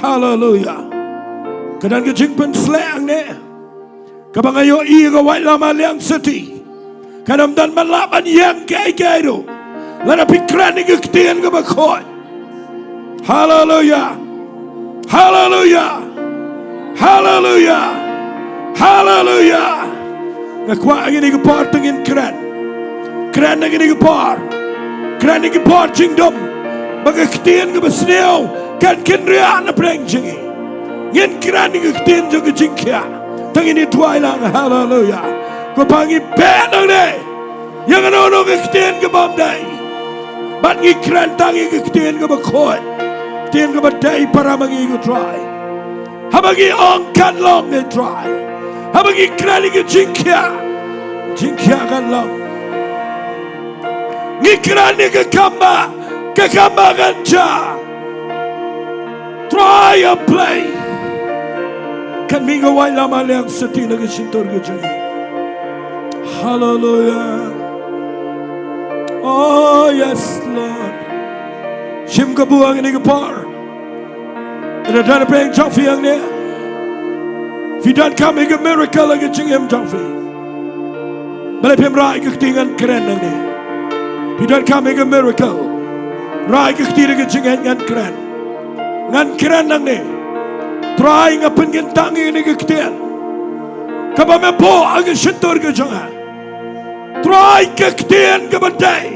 Haleluya. Ka don ka jingpynsleh hangne kaba nga ïohi ïa ka Waitlam Alliance City. Kan ym don ban lah ban ïeng kaei kaei ruh lada phi kren ïa ka ktien kaba khuid. Haleluya. Haleluya. Haleluya. Haleluya. Nga kwah ha kine ki por to ngin kren. Kren ha kine ki por. Kren ha ki por jingdum ba ka ktien kaba sniew kan kynriah na pdeng jong ngi. Ngin kren ha ka ktien jong ka jingkhiah. To ngin ïa duwai lang. Haleluya. Ko Pa, ngi beh nangne ïa kano kano ka ktien ka bym dei. Bad ngi kren tang ïa ka ktien kaba khuid, ktien kaba dei para ma ngi, ko Trai. Haba ngi ong kan long, ko Trai. Haba ngi kren ïa ka jingkhiah, jingkhiah kan long. Ngi kren ïa ka kambah, ka kambah kan jah. Trai, A Blei, kan mih ka Waitlam Alliance City na ka shyntur ka jong ngi. Haleluya. Oh yes, Lord. Shim kabu ha kine ki por. Lada don ha pdeng jong phi hangne, phi donkam ïa ka miracle ha ka jingim jong phi, balei phim rai ïa ka kti? Ngan kren nangne. Phi donkam ïa ka miracle, rai ïa ka kti da ka jingngeit, ngan kren. Ngan kren nangne. Trai, nga pynkyntang ïa kane ka ktien kaba me buh ha ka shyntur ka jong nga. Trai, ka ktien kaba dei,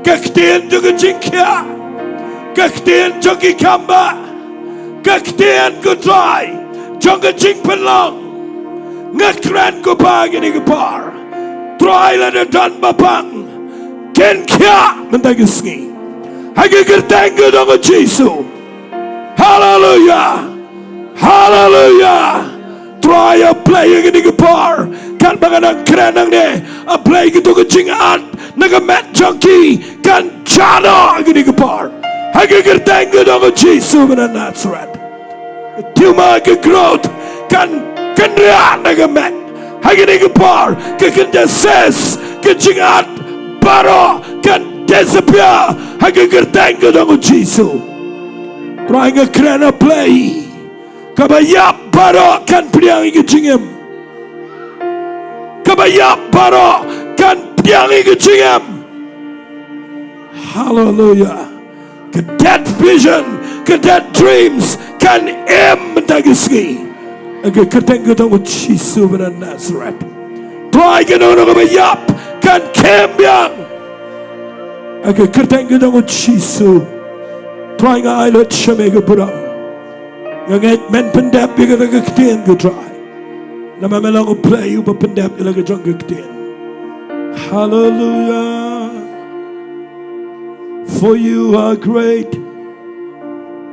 ka ktien jong ka jingkhiah, ka ktien jong ki kambah, ka ktien, ko Trai, jong ka jingpynlong. Nga kren, ko Pa, ha kine ki por. Trai, lada don ba pang, kin khiah mynta ka sngi, ha ka kyrteng ka jong u Jisu. Haleluya. Haleluya. Trai, A Blei, ha kine ki por, katba nga dang kren nangne, A Blei, kato ka jingat na ka met jong ki kan jah noh ha kine ki por, ha ka kyrteng ka jong u Jisu ba na Nasareth. Ka tumor, ka growth kan kynriah na ka met ha kine ki por. Ka kynja cyst, ka jingat baroh kan disappear ha ka kyrteng ka jong u Jisu. Trai, nga kren, A Blei, kaba ïap baroh kan pdiang ïa ka jingim. Kaba ïap baroh kan pdiang ïa ka jingim. Haleluya. Ka dead vision, ka dead dreams kan im mynta ka sngi, ha ka kyrteng ka jong u Jisu ba na Nasareth. Trai, kano kano kaba ïap kan kem biang, ha ka kyrteng ka jong u Jisu. Trai, nga ai lut sha me ka burom. Nga ngeit men pyndep ïa kata ka ktien, ko Trai, namar me long U Blei uba pyndep ïa la ka jong ka ktien. Haleluya. For you are great.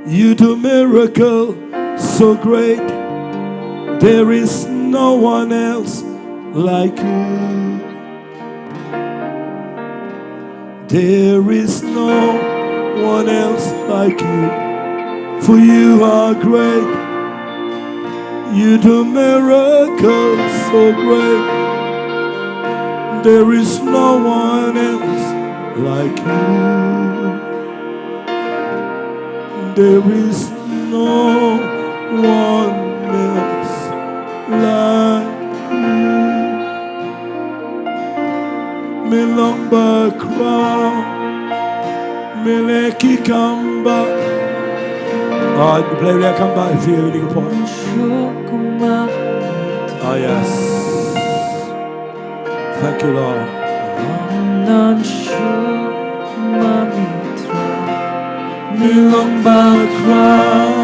You do miracle so great. There is no one else like you. There is no one else like you, for you are great. You do miracles so great. There is no one else like you. There is no one else like you. Me long bakhraw, me leh ki kam ba. Ah, play leh kam ba if you really want. Oh yes. Thank you, Lord. Ym don shuh ma me Trai. Me long bakhraw,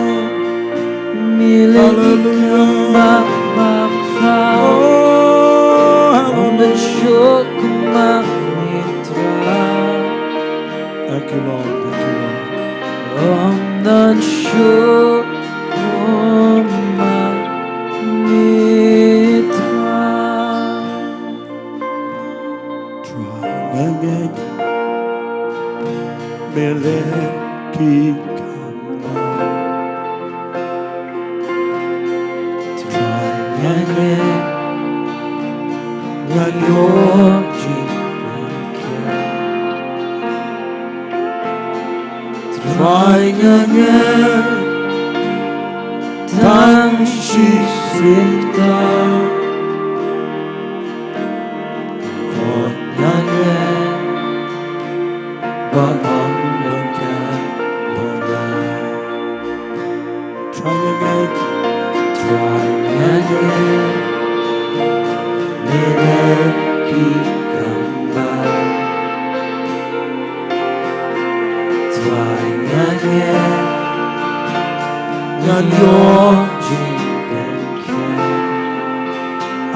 me leh ki kam ba bakhraw. Oh, hallelujah. Ym don shuh ma me Trai. Thank you, Lord. Thank you, Lord. Ym don shuh ma me Trai. Nga ngeit me leh ki kam bha. Trai nga ngeit ngan ïoh jingpynkhiah. Trai nga ngeit tang shisien ktah. Hooid nga ngeit ba ym don kaba bha. Trai nga ngeit, Trai nga ngeit me leh ki kam bha. Trai nga ngeit ngan ïoh jingpynkhiah.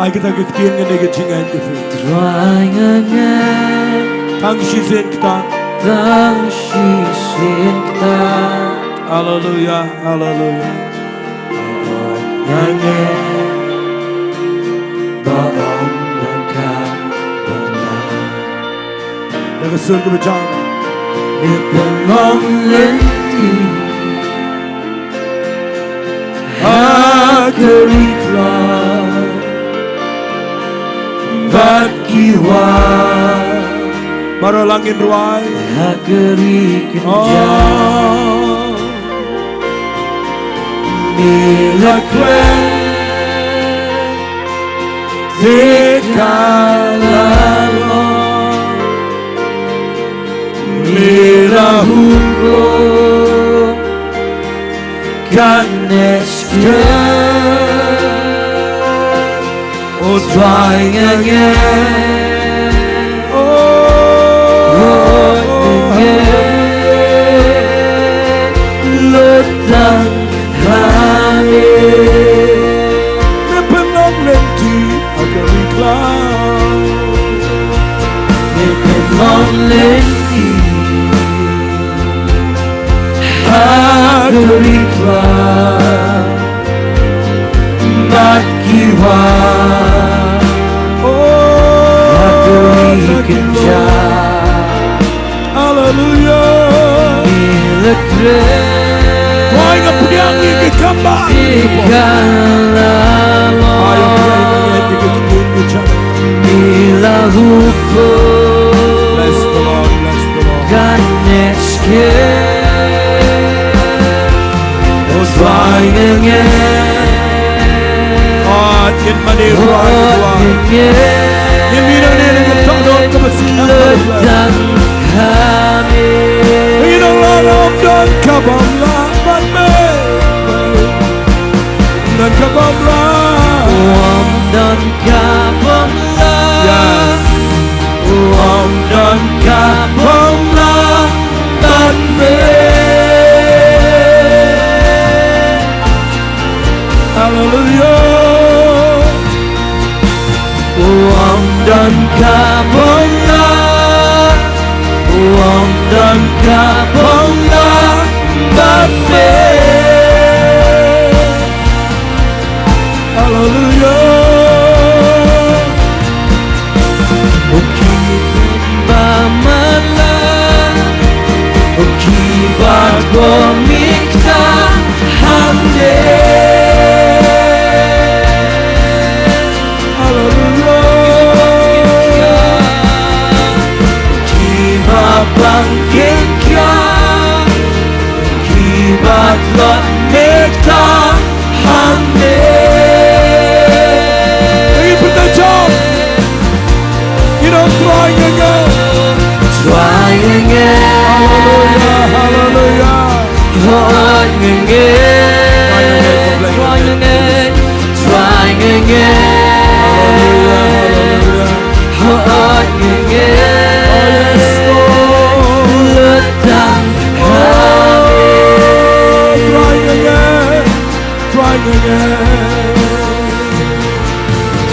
Ai kata ka ktien kane ka jingngeit ka phi. Trai nga ngeit tang shisien ktah. Tang shisien ktah. Haleluya, haleluya. Nga ngeit ba ym don kaba bha. Na ka sur kaba jam. Ngi pynlong lynti ha ka ri khlaw bad ki wah. Baroh lang ngin rwai. Ha ka ri kynjah. Oh. Ngi la kren te ka la long. Ngi la hukum kane skem. O Trai nga ngeit. O, o, nga ngeit. Lut tang ha me. Me pynlong lynti ha ka ri khlaw. Me pynlong lynti ha ka ri khlaw. Bad ki wah. Oh, ha ka ri kynjah. Hallelujah. Ngi la kren. Trai nga pdiang ïa ki kam bha. Te ka la long. Ai, Trai nga ngeit ïa ki ktien ki jam. Ngi la hukum. Bless the Lord, bless the Lord. Kane skem. O Trai nga ngeit. Ïa ngin mane ruh, ruh. Ngin mih nangne na ka bynta don kaba sngewthuh. Ngin ong la ym don kaba ym lah bad me. Ym don kaba ym lah. Ym don kaba ym lah. Yes. Ym don kaba ym lah bad me. Hallelujah. Ym don kaba ym lah. Ym don kaba ym lah bad me. Hallelujah. O ki ba malah, o ki ba kohnguh ktah hangne. Hallelujah. O ki ba pang kynja, o ki ba tlot ktah hangne. Ngi pynta jam. Ngi ong Trai nga ngeit. Trai nga ngeit. Hallelujah, hallelujah. Hooid nga ngeit. Trai nga ngeit. Trai nga ngeit. Hallelujah, hallelujah. Hooid nga ngeit. Oh, yes, Lord. Lut tang ha me. Trai nga ngeit. Trai nga ngeit.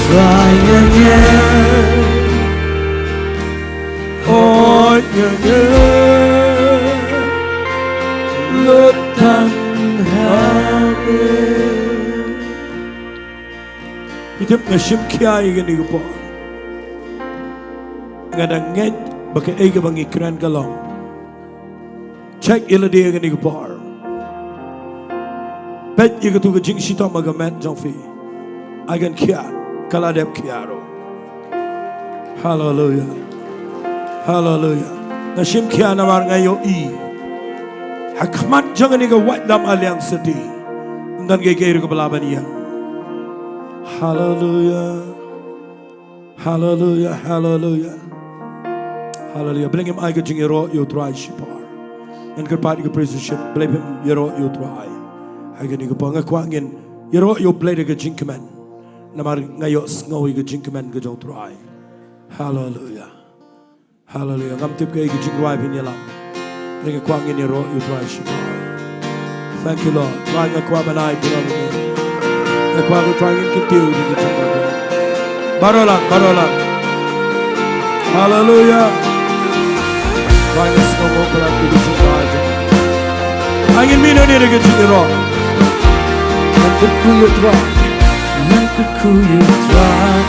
Trai nga ngeit. Hooid nga ngeit. Lut tang ha me. Phi tip nga shim khia ïa kane ka por. Nga dang ngeit ba kaei kaba ngi kren ka long. Check ïa lade ïa kane ka por. Peit ïa katu ka jingshitom ha ka met jong phi. Ai kan khia, ka la dep khia ruh. Haleluia. Haleluia. Nga shim khia namar nga ïohi ha khmat jong kane ka Waitlam Alliance City, ym don kaei kaei ruh kaba lah ban ïeng. Haleluia. Haleluia, haleluia. Haleluia. Balei ngim ai ka jingïaroh ïa U Trai shipor? Ngan kyrpad ïa ka praise worship. Balei phim ïaroh ïa U Trai ha kane ka por? Nga kwah ngin ïaroh ïa U Blei da ka jingkmen. Namar nga ïohsngew ïa ka jingkmen ka jong U Trai. Haleluia. Haleluia. Ngam tip kaei ka jingrwai phin ïalam. Hynrei nga kwah ngin ïaroh ïa U Trai shipor. Thank you, Lord. Trai, nga kwah ban ai burom ïa me. Nga kwah, ko Trai, ngin kyntiew ïa ka jingmut. Baroh lang, baroh lang. Haleluia. Trai, nga sngew mo palat ïa ka jingmut. Ai ngin mih noh ïa ka jingïaroh. Ngan kyrkhu ïa U Trai. Ngan kyrkhu ïa U Trai.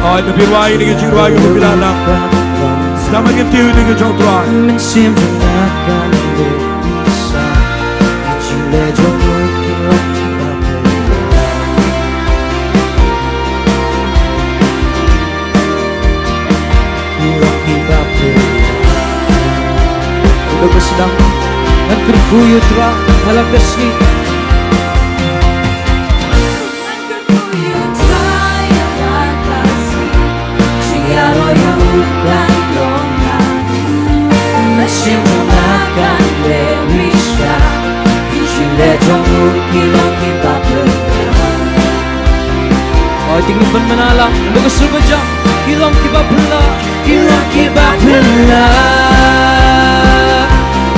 Ai, to phi rwai ïa ka jingrwai kaba phi la nang. Sdang ban kyntiew ïa ka jong U Trai. Mynsiem jong nga kan leh pisa. Ki jingleh jong u ki long kiba phylla. Ki long kiba phylla. Haduh ba sdang ngan kyrkhu ïa U Trai ha la ka sngi. Ngan kyrkhu ïa U Trai ha la ka sngi. Jingïaroh ïa u kan long ha. Mynsiem jong nga kan leh pisa. Ki jingleh jong u ki long kiba phylla. Oi, to ngin pynbna lang, to ka sur ba jam, ki long kiba phylla, ki long kiba phylla.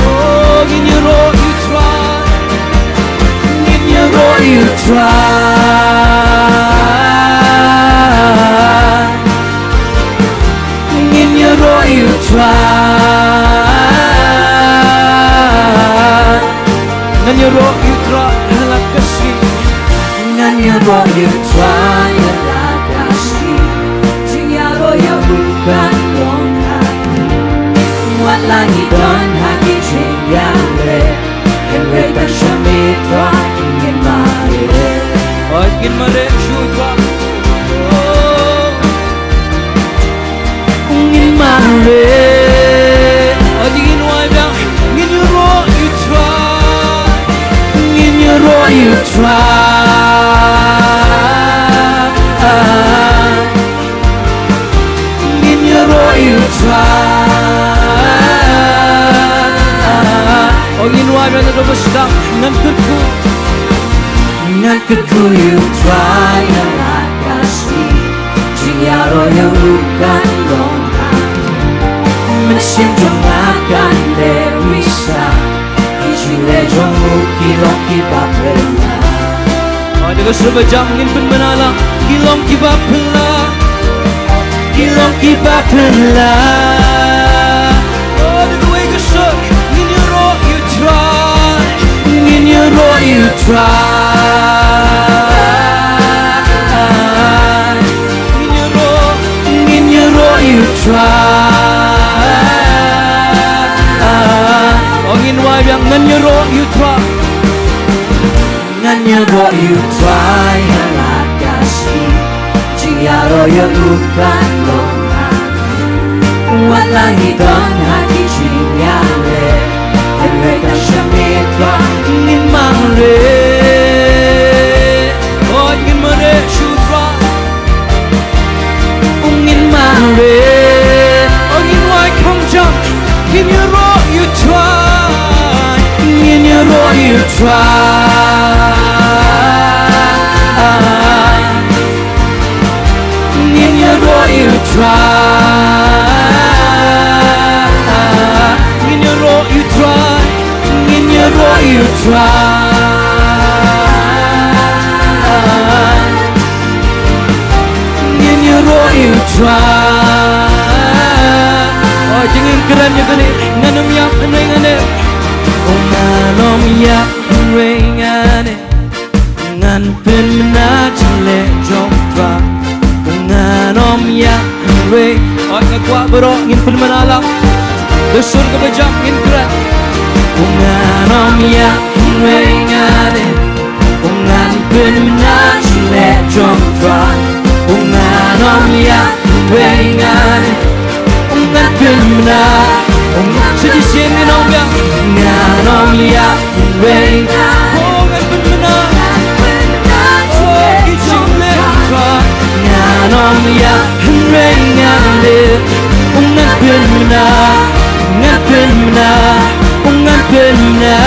Oh, ngin ïaroh ïa U Trai, ngin ïaroh ïa U Trai. Ngin ïaroh ïa U Trai. Ngan ïaroh ïa U Trai ha la ka sngi. Ngan ïaroh ïa U Trai ha la ka sngi. Jingïaroh ïa u kan long ha. Wat la ngi don ha ki jingïaleh. Hynrei tang sha me Trai ngin mareh. Oi, ngin mareh shuh Trai. Oh. Ngin mareh. Oi, ngin wai biang. Ngin ïaroh ïa U Trai. Ngin ïaroh ïa U Trai. Ngin ïaroh ïa U Trai. Oh, ngin wai biang naduh ba sdang, ngan kyrkhu. Ngan kyrkhu ïa U Trai ha la ka sngi. Jingïaroh ïa u kan long ha. Mynsiem jong nga kan leh pisa. Ki jingleh jong u ki long kiba phylla. Oi, to ka sur ba jam ngin pynbna lang. Ki long kiba phylla. Ki long kiba phylla. Oh, to kawei ka sur. Ngin ïaroh ïa U Trai. Ngin ïaroh ïa U Trai. Ngin ïaroh, ngin ïaroh ïa U Trai. Oh, ngin wai biang, ngan ïaroh ïa U Trai. Ngan ïaroh ïa U Trai ha la ka sngi. Jingïaroh ïa u kan long ha. Wat la ngi don ha ki jingïaleh. Hynrei tang sha me Trai ngin mareh. Oh, ngin mareh shuh Trai. Ngin mareh. Oh, ngin wai kham jam. Ngin ïaroh ïa U Trai. Ngin ïaroh ïa U Trai. Ngin ïaroh ïa U Trai. Ngin ïaroh ïa U Trai. Ngin ïaroh ïa U Trai. Ngin ïaroh ïa U Trai. Oh, jingim kren ïa kane, ngan ym ïap hynrei ngan ïap. Oh, ngan ym ïap hynrei ngan ïap. Ngan pynbna jingleh jong U Trai. Oh, ngan ym ïap Wei, oi nga kwah baroh ngin pynmynna lang. Da sur kaba jam ngin kren. U ngan ym ïap hynrei nga dei. U ngan pynmynna sha leh jong Trai. U ngan ym ïap hynrei nga dei. U ngan pynmynna. U ngan shisien ngin ong biang. U ngan ym ïap hynrei nga dei. U ngan pynmynna. U ngan pynmynna sha leh jong Trai. U ngan ym ïap hynrei nga dei. U ngan pynmynna, u ngan pynmynna, u ngan pynmynna.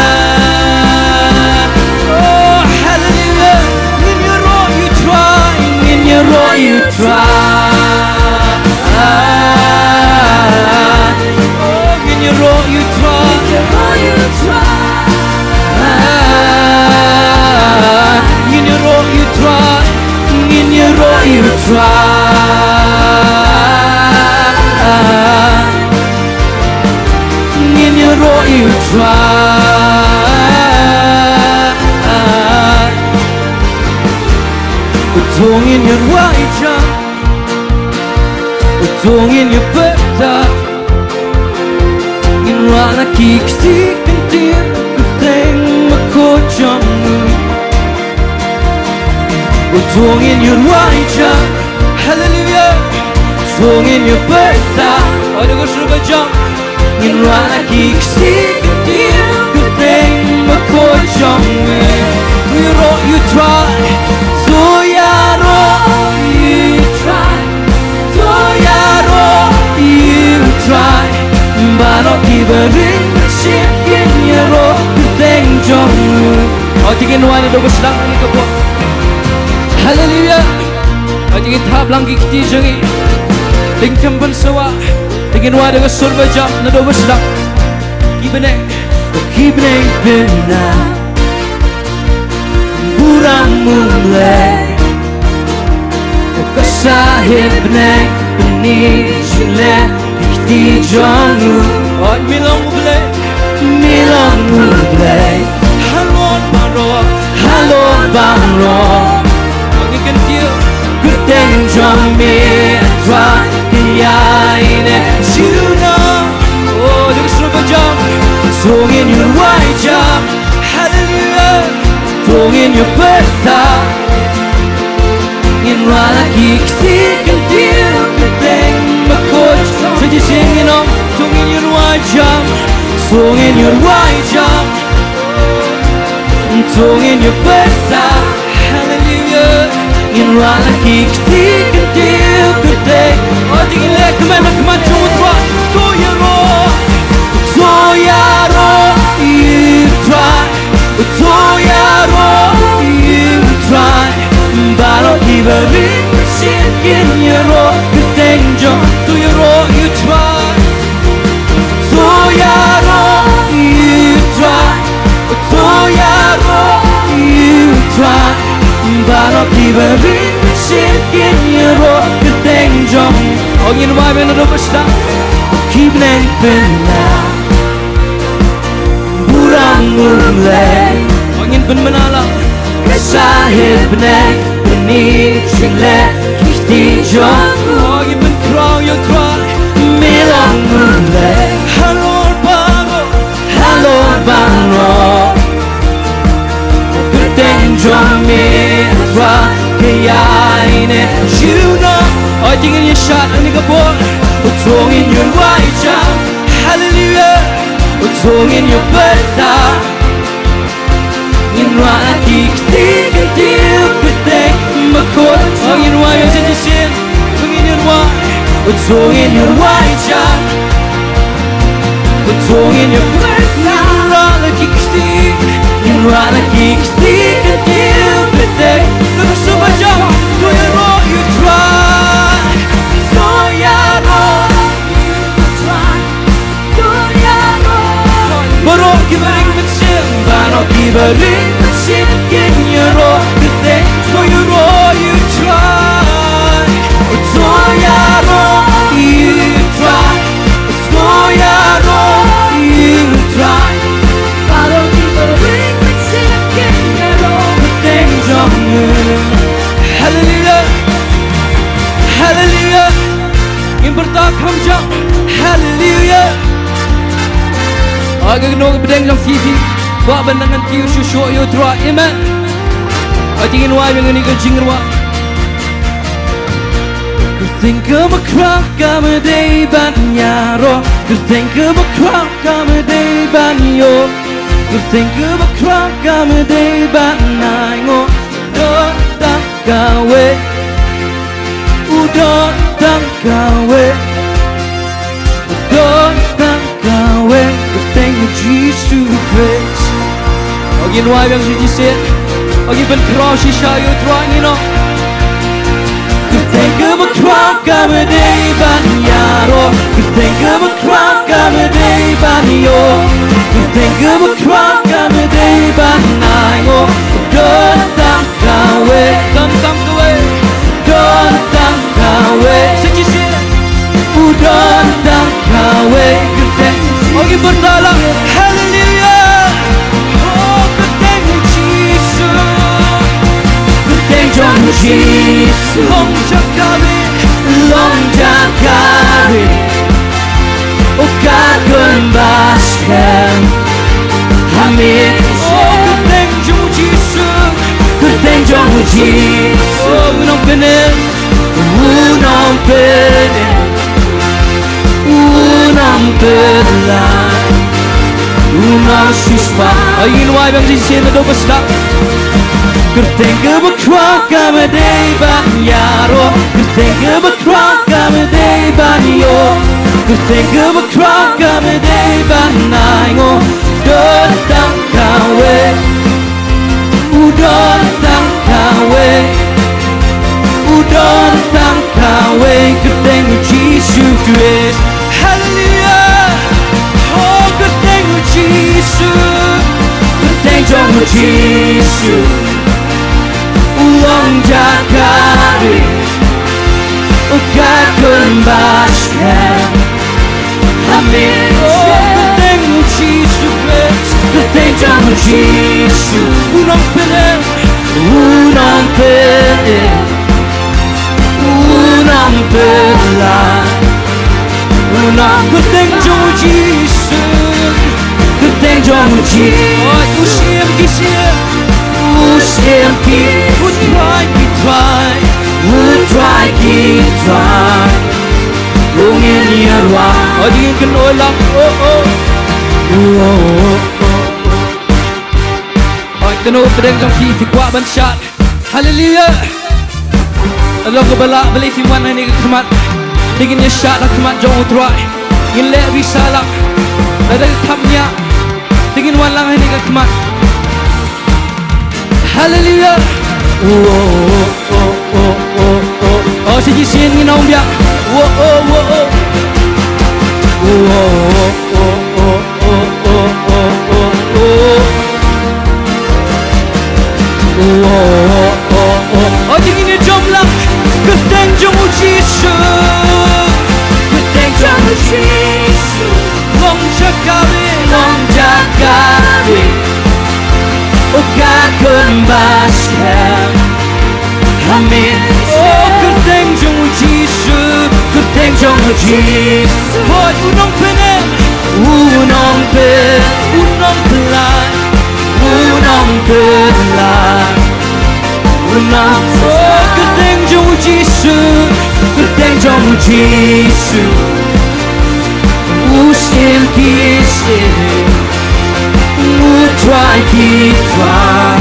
Oh, hallelujah. Ngin ïaroh ïa u Trai, ngin ïaroh ïa u Trai. Oh, ngin ïaroh ïa u Trai. Ngin ïaroh ïa u Trai. Ngin ïaroh ïa u Trai. Ngin ïaroh ïa u Trai. U Trai ngin ïaroh ïa u Trai. U Trai ngin ïa pyrta. Ngin rwai na ki kti kyntien, kyrteng bakhuid jong u. U Trai ngin ïa rwai jam. Hallelujah. U Trai ngin ïa pyrta. Oi, da ka sur ba jam. Ngin rwai na ki kti kyntien, kyrteng bakhuid jong u. To ïaroh ïa u Trai. To ïaroh ïa u Trai. To ïaroh ïa u Trai. Baroh kiba ring mynsiem kin ïaroh kyrteng jong u. Oi, te ngin rwai naduh ba sdang ïa kane ka por. Hallelujah. Oi, te ngin thap lang ki kti jong ngi. Te ngin kynmaw ban sawa. Te ngin rwai da ka sur ba jam naduh ba sdang. Ki bneng. Ki bneng pynah. Burom U Blei. Ka sahep bneng, pyni sha leh ki kti jong u. Oi, me long U Blei. Me long U Blei. Halor baroh. Halor baroh. Oi, ngi kyntiew. Kyrteng jong me, Trai, ka ïaineh junom. Oh, da ka sur ba jam. To ngin ïa rwai jam. Hallelujah. To ngin ïa pyrta. Ngin rwai na ki kti kyntien, kyrteng bakhuid. Sa shisien ngin ong, to ngin ïa rwai jam. To ngin ïa rwai jam. To ngin ïa pyrta. Hallelujah. Ngin rwai na ki kti kyntien, kyrteng. Oh, te ngin leh kmen, kmen jong u Trai. To ïaroh. To ïaroh ïa u Trai. To ïaroh ïa u Trai. Baroh kiba ring mynsiem kin ïaroh kyrteng jong. To ïaroh ïa u Trai. To ïaroh ïa u Trai. To ïaroh ïa u Trai. Baroh kiba ring mynsiem kin ïaroh kyrteng jong. Ong ngin wai biang naduh ba sdang. Ki bneng pynah. Burom U Blei. Ong ngin pynmynna lang. Ka sahep bneng, pyni sha leh ki kti jong u. Ong ngin pynkhraw ïa u Trai. Me long U Blei. Halor baroh. Halor baroh. Kyrteng jong me, Trai, ka ïaineh junom. Oi, te ngin ïa shad ha kane ka por. U Trai ngin ïa rwai jam. Hallelujah. U Trai ngin ïa pyrta. Ngin rwai na ki kti kyntien, kyrteng bakhuid. Ngin rwai ïa shisien. U Trai ngin ïa rwai. U Trai ngin ïa rwai jam. U Trai ngin ïa pyrta. Ngin rwai na ki kti. Ngin rwai na ki kti kyntien, kyrteng. Ngi sngewbha jam. To ïaroh ïa u Trai. To ïaroh ïa u Trai. Baroh kiba ring mynsiem, baroh kiba ring mynsiem kin ïaroh kyrteng. To ïaroh ïa u Trai. To ïaroh ïa u Trai. To ïaroh ïa u Trai. Baroh kiba ring mynsiem kin ïaroh kyrteng jong u. Hallelujah. Kham jam. Haleluya. Ïa kano ka pdeng jong phi phi kwah ban nang kyntiew shuh shuh ïa u Trai, amen. Hooid, ngin wai biang ïa kane ka jingrwai. Kyrteng kaba khraw kaba dei ban ïaroh, kyrteng kaba khraw kaba dei ban ïoh, kyrteng kaba khraw kaba dei ban ainguh. Don tang kawei, u don tang kawei, u don tang kawei, kyrteng u Jisu Khrist. Ïa ngin wai biang shisien, ïa ngin pynkhraw shisha ïa u Trai, ngin ong. Kyrteng kaba khraw kaba dei ban ïaroh, kyrteng kaba khraw kaba dei ban ïoh, kyrteng kaba khraw kaba dei ban ainguh. Don tang kawei, don tang kawei, don tang kawei. Sa shisien, u don tang kawei, kyrteng. Ïa ngin pyrta lang. Haleluya. Oh, kyrteng u Jisu. Kyrteng jong u Jisu. Long jaka ri, long jaka ri. Oh, ka khun ba skhem ha miet. Oh, kyrteng jong u Jisu. Kyrteng jong u Jisu. Oh, u nongpynim, u nongpynim, u nongpyllait, u nongsiewspah. Ïa ngin wai biang shisien naduh ba sdang. Kyrteng kaba khraw kaba dei ban ïaroh, kyrteng kaba khraw kaba dei ban ïoh, kyrteng kaba khraw kaba dei ban ainguh. Don tang kawei, u don tang kawei, u don tang kawei, kyrteng u Jisu Khrist. Haleluya. Oh, kyrteng u Jisu. Kyrteng jong u Jisu. U long jaka ri, u ka khun ba skhem ha miet. Oh, kyrteng u Jisu Khrist. Kyrteng jong u Jisu. U nongpynim, u nongpynim, u nongpyllait, u nong. Kyrteng jong u Jisu. Kyrteng jong u Jisu. Oh, u Syiem ki syiem, u Syiem ki, u Trai ki trai, u Trai ki trai. U ngin ïa rwai. Oh, ngin kynnoh lang. Oh, oh. Oh, oh, oh, oh. Hooid, kano pdeng jong phi phi kwah ban shad? Haleluya. Lada kaba lah balei phim wan hangne ha khmat. Te ngin ïa shad ha khmat jong u Trai. Ngin leh risa lang. Lada ka kham nia, te ngin wan lang hangne ha khmat. Haleluya. Oh, oh, oh, oh, oh, oh. Oh, sa shisien ngin ong biang. Oh, oh, oh, oh. Oh, oh, oh, oh. Oh, oh, oh, oh. Oh, te ngin ïa jam lang. Kyrteng jong u Jisu. Kyrteng jong u Jisu. Long jaka ri, long jaka ri. Oh, ka khun ba skhem ha miet. Oh, kyrteng jong u Jisu, kyrteng jong u Jisu. Hooid, u nongpynim, u nongpynim, u nongpyllait, u nongpyllait, u nong. Oh, kyrteng jong u Jisu, kyrteng jong u Jisu. U Syiem ki syiem, u Trai ki trai.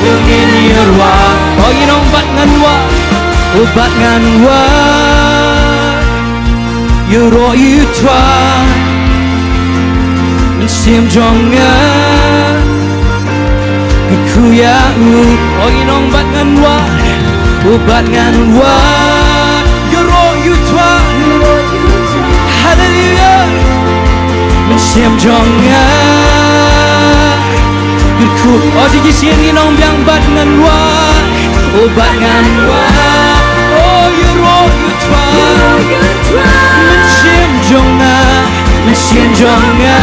U ngin ïa rwai. Oh, ngin ong bad ngan wad. Oh, bad ngan wad. Ïaroh ïa u Trai. Mynsiem jong nga. Kyrkhu ïa u. Oh, ngin ong bad ngan wad. Oh, bad ngan wad. Ïaroh ïa u Trai. Haleluya. Mynsiem jong nga. Kyrkhu. Oh, sa shisien ngin ong biang bad ngan wad. Oh, bad ngan wad. Oh, ïaroh ïa u Trai. Mynsiem jong nga. Mynsiem jong nga.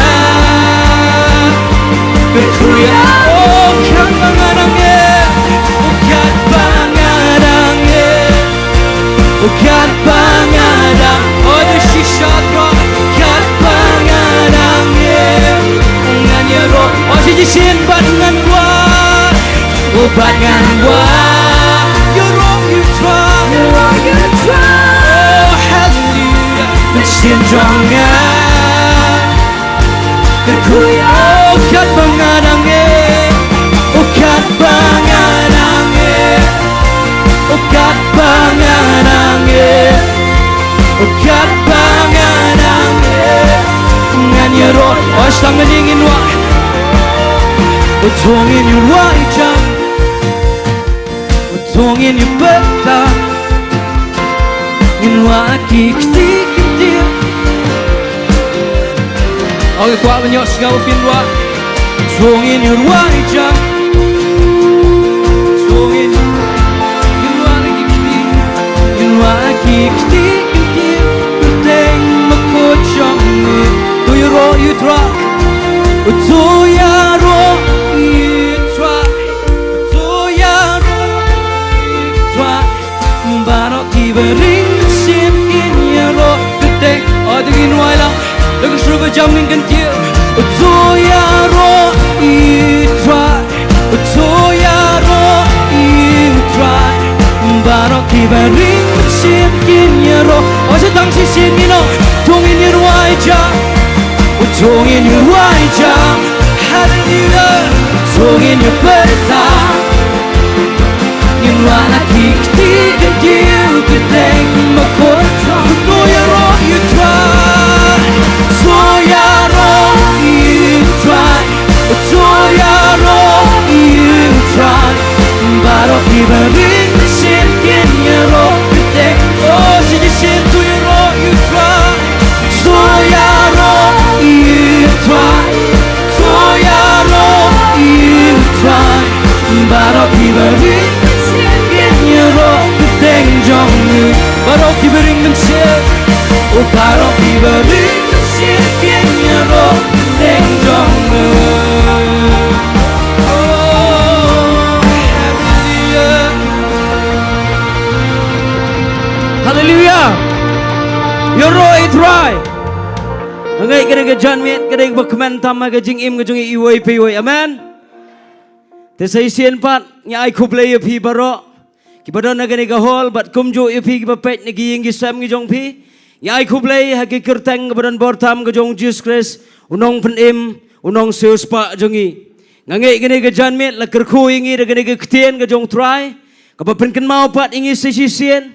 Kyrkhu ïa u. Oh, katba nga dang eh. Oh, katba nga dang eh. Oh, katba nga dang. Oh, Bad ngan wad ïaroh ïa u Trai. Ïaroh ïa u Trai. Oh, haleluya. Mynsiem jong nga. Kyrkhu ïa u. Oh, katba nga nang eh. Oh, katba nga nang eh. Oh, katba nga nang eh. Oh, katba nga nang eh. Ngan ïaroh. Oh, sdang ngin wad. Oh, to ngin ïaroh ïa u Trai. To ngin ïa pyrta. Ngin wad ki kti ki ktien. Okay, kwah ban ïohsngew phin wad. To ngin ïa wad ïa jam. To ngin, ngin wad ki kti. Ngin wad ki kti ki ktien. Kyrteng bakhuid jong me. To ïaroh ïa u Trai. To ïaroh ïa u Trai. To ïaroh ïa u Trai. Baroh kiba ring mynsiem kin ïaroh kyrteng. Oh, to ngin wai lang. Da ka sur ba jam ngin kyntiew. To ïaroh ïa u Trai. To ïaroh ïa u Trai. Baroh kiba ring mynsiem kin ïaroh. Oh, sa tang shisien ngin ong. To ngin ïa wai jam. To ngin ïa wai jam. Haleluya. To ngin ïa pyrta. Ngin wad ki kti ki ktien kyrteng bakhuid. To ïaroh ïa u Trai. To ïaroh ïa u Trai. To ïaroh ïa u Trai. Baroh kiba ring mynsiem kin ïaroh kyrteng. Oh, shisien to ïaroh ïa u Trai. To ïaroh ïa u Trai. To ïaroh ïa u Trai. Baroh kiba ring mynsiem kin ïaroh kyrteng jong u. Baroh kiba ring mynsiem. Oh, baroh kiba ring mynsiem kin ïaroh kyrteng jong u. Oh, haleluya. Haleluya. Ïaroh ïa u Trai. Nga ngeit ka dei ka janmiet, ka dei kaba kmen tam ha ka jingim ka jong ngi iwei pa iwei. Amen. Te sa shisien pat ngi ai khublei ïa phi baroh kiba don ha kane ka hall bad kumjuh ïa phi kiba peit na ki ïing ki sem ki jong phi. Ngi ai khublei ha ki kyrteng kaba don bor tam ka jong u Jisu Khrist, u Nongpynim, u Nongsiewspah jong ngi. Nga ngeit kane ka janmiet la kyrkhu ïa ngi da kane ka ktien ka jong u Trai kaba pynkynmaw pat ïa ngi sa shisien.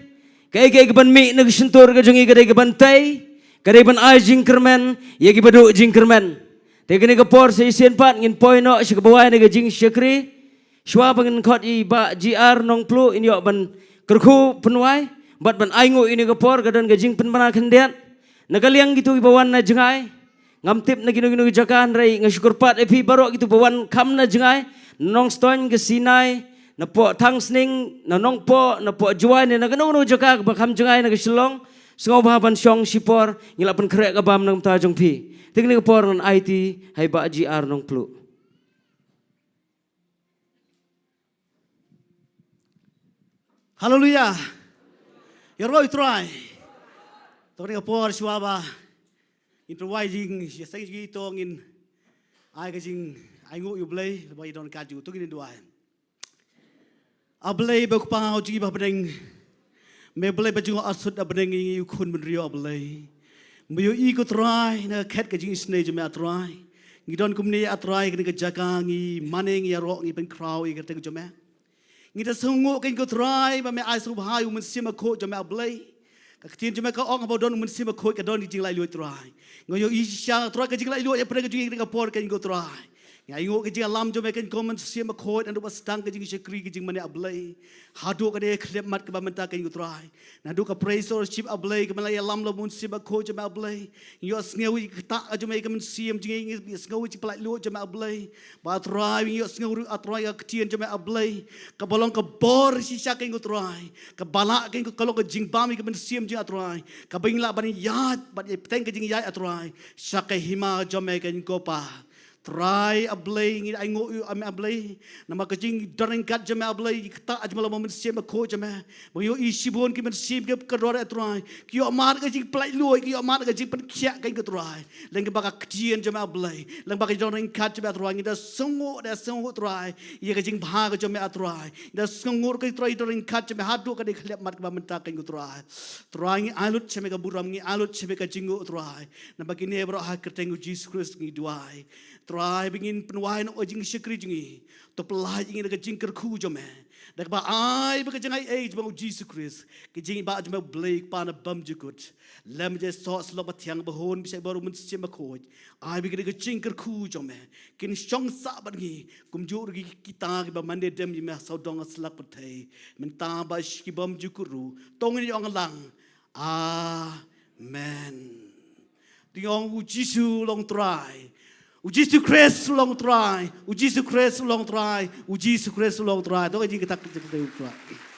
Kaei kaei kaban mih na ka shyntur ka jong ngi ka dei kaban tei, ka dei ban ai jingkyrmen ïa kiba duh jingkyrmen. Te kane ka por sa shisien pat ngin poi noh sha kaba wai na ka jingshakri. Shuwa ba ngin khot ïa i Bah G R Nongpluh in ïoh ban kyrkhu pynwai bad ban ainguh ïa kane ka por, ka don ka jingpynbna khyndiat na ka liang kito kiba wan na jngai. Ngam tip na kino kino ki jaka, hynrei nga shu kyrpad ïa phi baroh kito ba wan kham na jngai, na Nongstoiñ, ka Sinai, na poh Thangsning, na Nongpoh, na poh Jowai, ne na kano kano jaka kaba kham jngai na ka Shillong, sngewbha ban shong shipor, ngi la pynkhreh ka bam na ka bynta jong phi. Te kane ka por ngan aiti ha i Bah G R Nongpluh. Haleluya. Ïaroh ïa u Trai. To kane ka por shuwa ba ngin pynwai jingïaseng jong ngi, to ngin ai ka jingainguh ïa u Blei, ba ïa don ka ju, to ngin duwai. A Blei ba u Kpa jong ngi ba ha bneng. Me Blei ba jngoh arsut ha bneng, ngi ïa u khun bynriew A Blei. Me ïohi ko Trai na ka khet ka jingisynei jong me A Trai. Ngi don kumne A Trai kane ka jaka, ngi mane, ngi ïaroh, ngi pynkhraw ïa ka kyrteng jong me. Ngi da sngewnguh kein ko Trai ba me ai sngewbha ïa u Mynsiem Bakhuid jong me A Blei. Ka ktien jong me ka ong haba don u Mynsiem Bakhuid ka don ka jinglaitluid Trai. Nga ïohi shisha Trai ka jinglaitluid ïa pyrshah ka jong ngi kane ka por kein ko Trai. Nga ainguh ka jingïalam jong me kein ko Mynsiem Bakhuid, naduh ba sdang ka jingshakri ka jingmane A Blei. Haduh kane ka khyllipmat kaba mynta kein ko Trai. Naduh ka praise worship A Blei, kaba la ïalam la u Mynsiem Bakhuid jong me A Blei. Ngi ïohsngew ïa ka ktah ka jong me, ka mynsiem jong ngi, ngi ïohsngew ïa ka jingpynlaitluid jong me A Blei. Bad A Trai, ngi ïohsngew ruh A Trai ka ktien jong me A Blei. Kaba long ka bor shisha kein ko Trai. Kaba lah kein ko ka long ka jingbam ïa ka mynsiem jong ngi A Trai. Kaba ngin lah ban ïaid, bad ïa bteng ka jingïaid A Trai. Sha ka hima jong me kein ko Pa. Trai A Blei, ngi ainguh ïa me A Blei. Namar ka jingdon ryngkat jong me A Blei, ka ktah jong me lem bad u Mynsiem Bakhuid jong me. Ba ngi ïohi shibun ki mynsiem ki kordor A Trai, ki ïoh mad ka jingpynlait luid, ki ïoh mad ka jingpynkhiah kein ko Trai. Lem bad ka ktien jong me A Blei, lem bad ka jingdon ryngkat jong me A Trai, ngi da sngewnguh, da sngewnguh Trai ïa ka jingbha ka jong me A Trai. Ngi da sngewnguh ko Trai, don ryngkat jong me haduh katei ka khyllipmat kaba mynta kein ko Trai. Trai ngi ai lut sha me ka burom, ngi ai lut sha me ka jingnguh Trai. Namar kine baroh ha kyrteng u Jisu Khrist ngi duwai. Trai ba ngin pynwai noh ka jingshakri jong ngi. To pyllait ïa ngi da ka jingkyrkhu jong me. Da kaba ai ba ka jingaiei jong u Jisu Khrist, ka jingïeit jong me Blei Kpa na bymjukut, lem bad u Soh Syllok Bathiang, ba hun bishar bad u Mynsiem Bakhuid. Ai ba ngi da ka jingkyrkhu jong me kin shong sah bad ngi, kumjuh ruh kita kiba mane dem ïa me ha sawdong sla pyrthei, mynta bad shi bymjukut ruh. To ngin ong lang, Amen. To ong, U Jisu long Trai. U Jisu Khrist long Trai. U Jisu Khrist long Trai. U Jisu Khrist long Trai. To ka jingkyrkhu jong u Trai.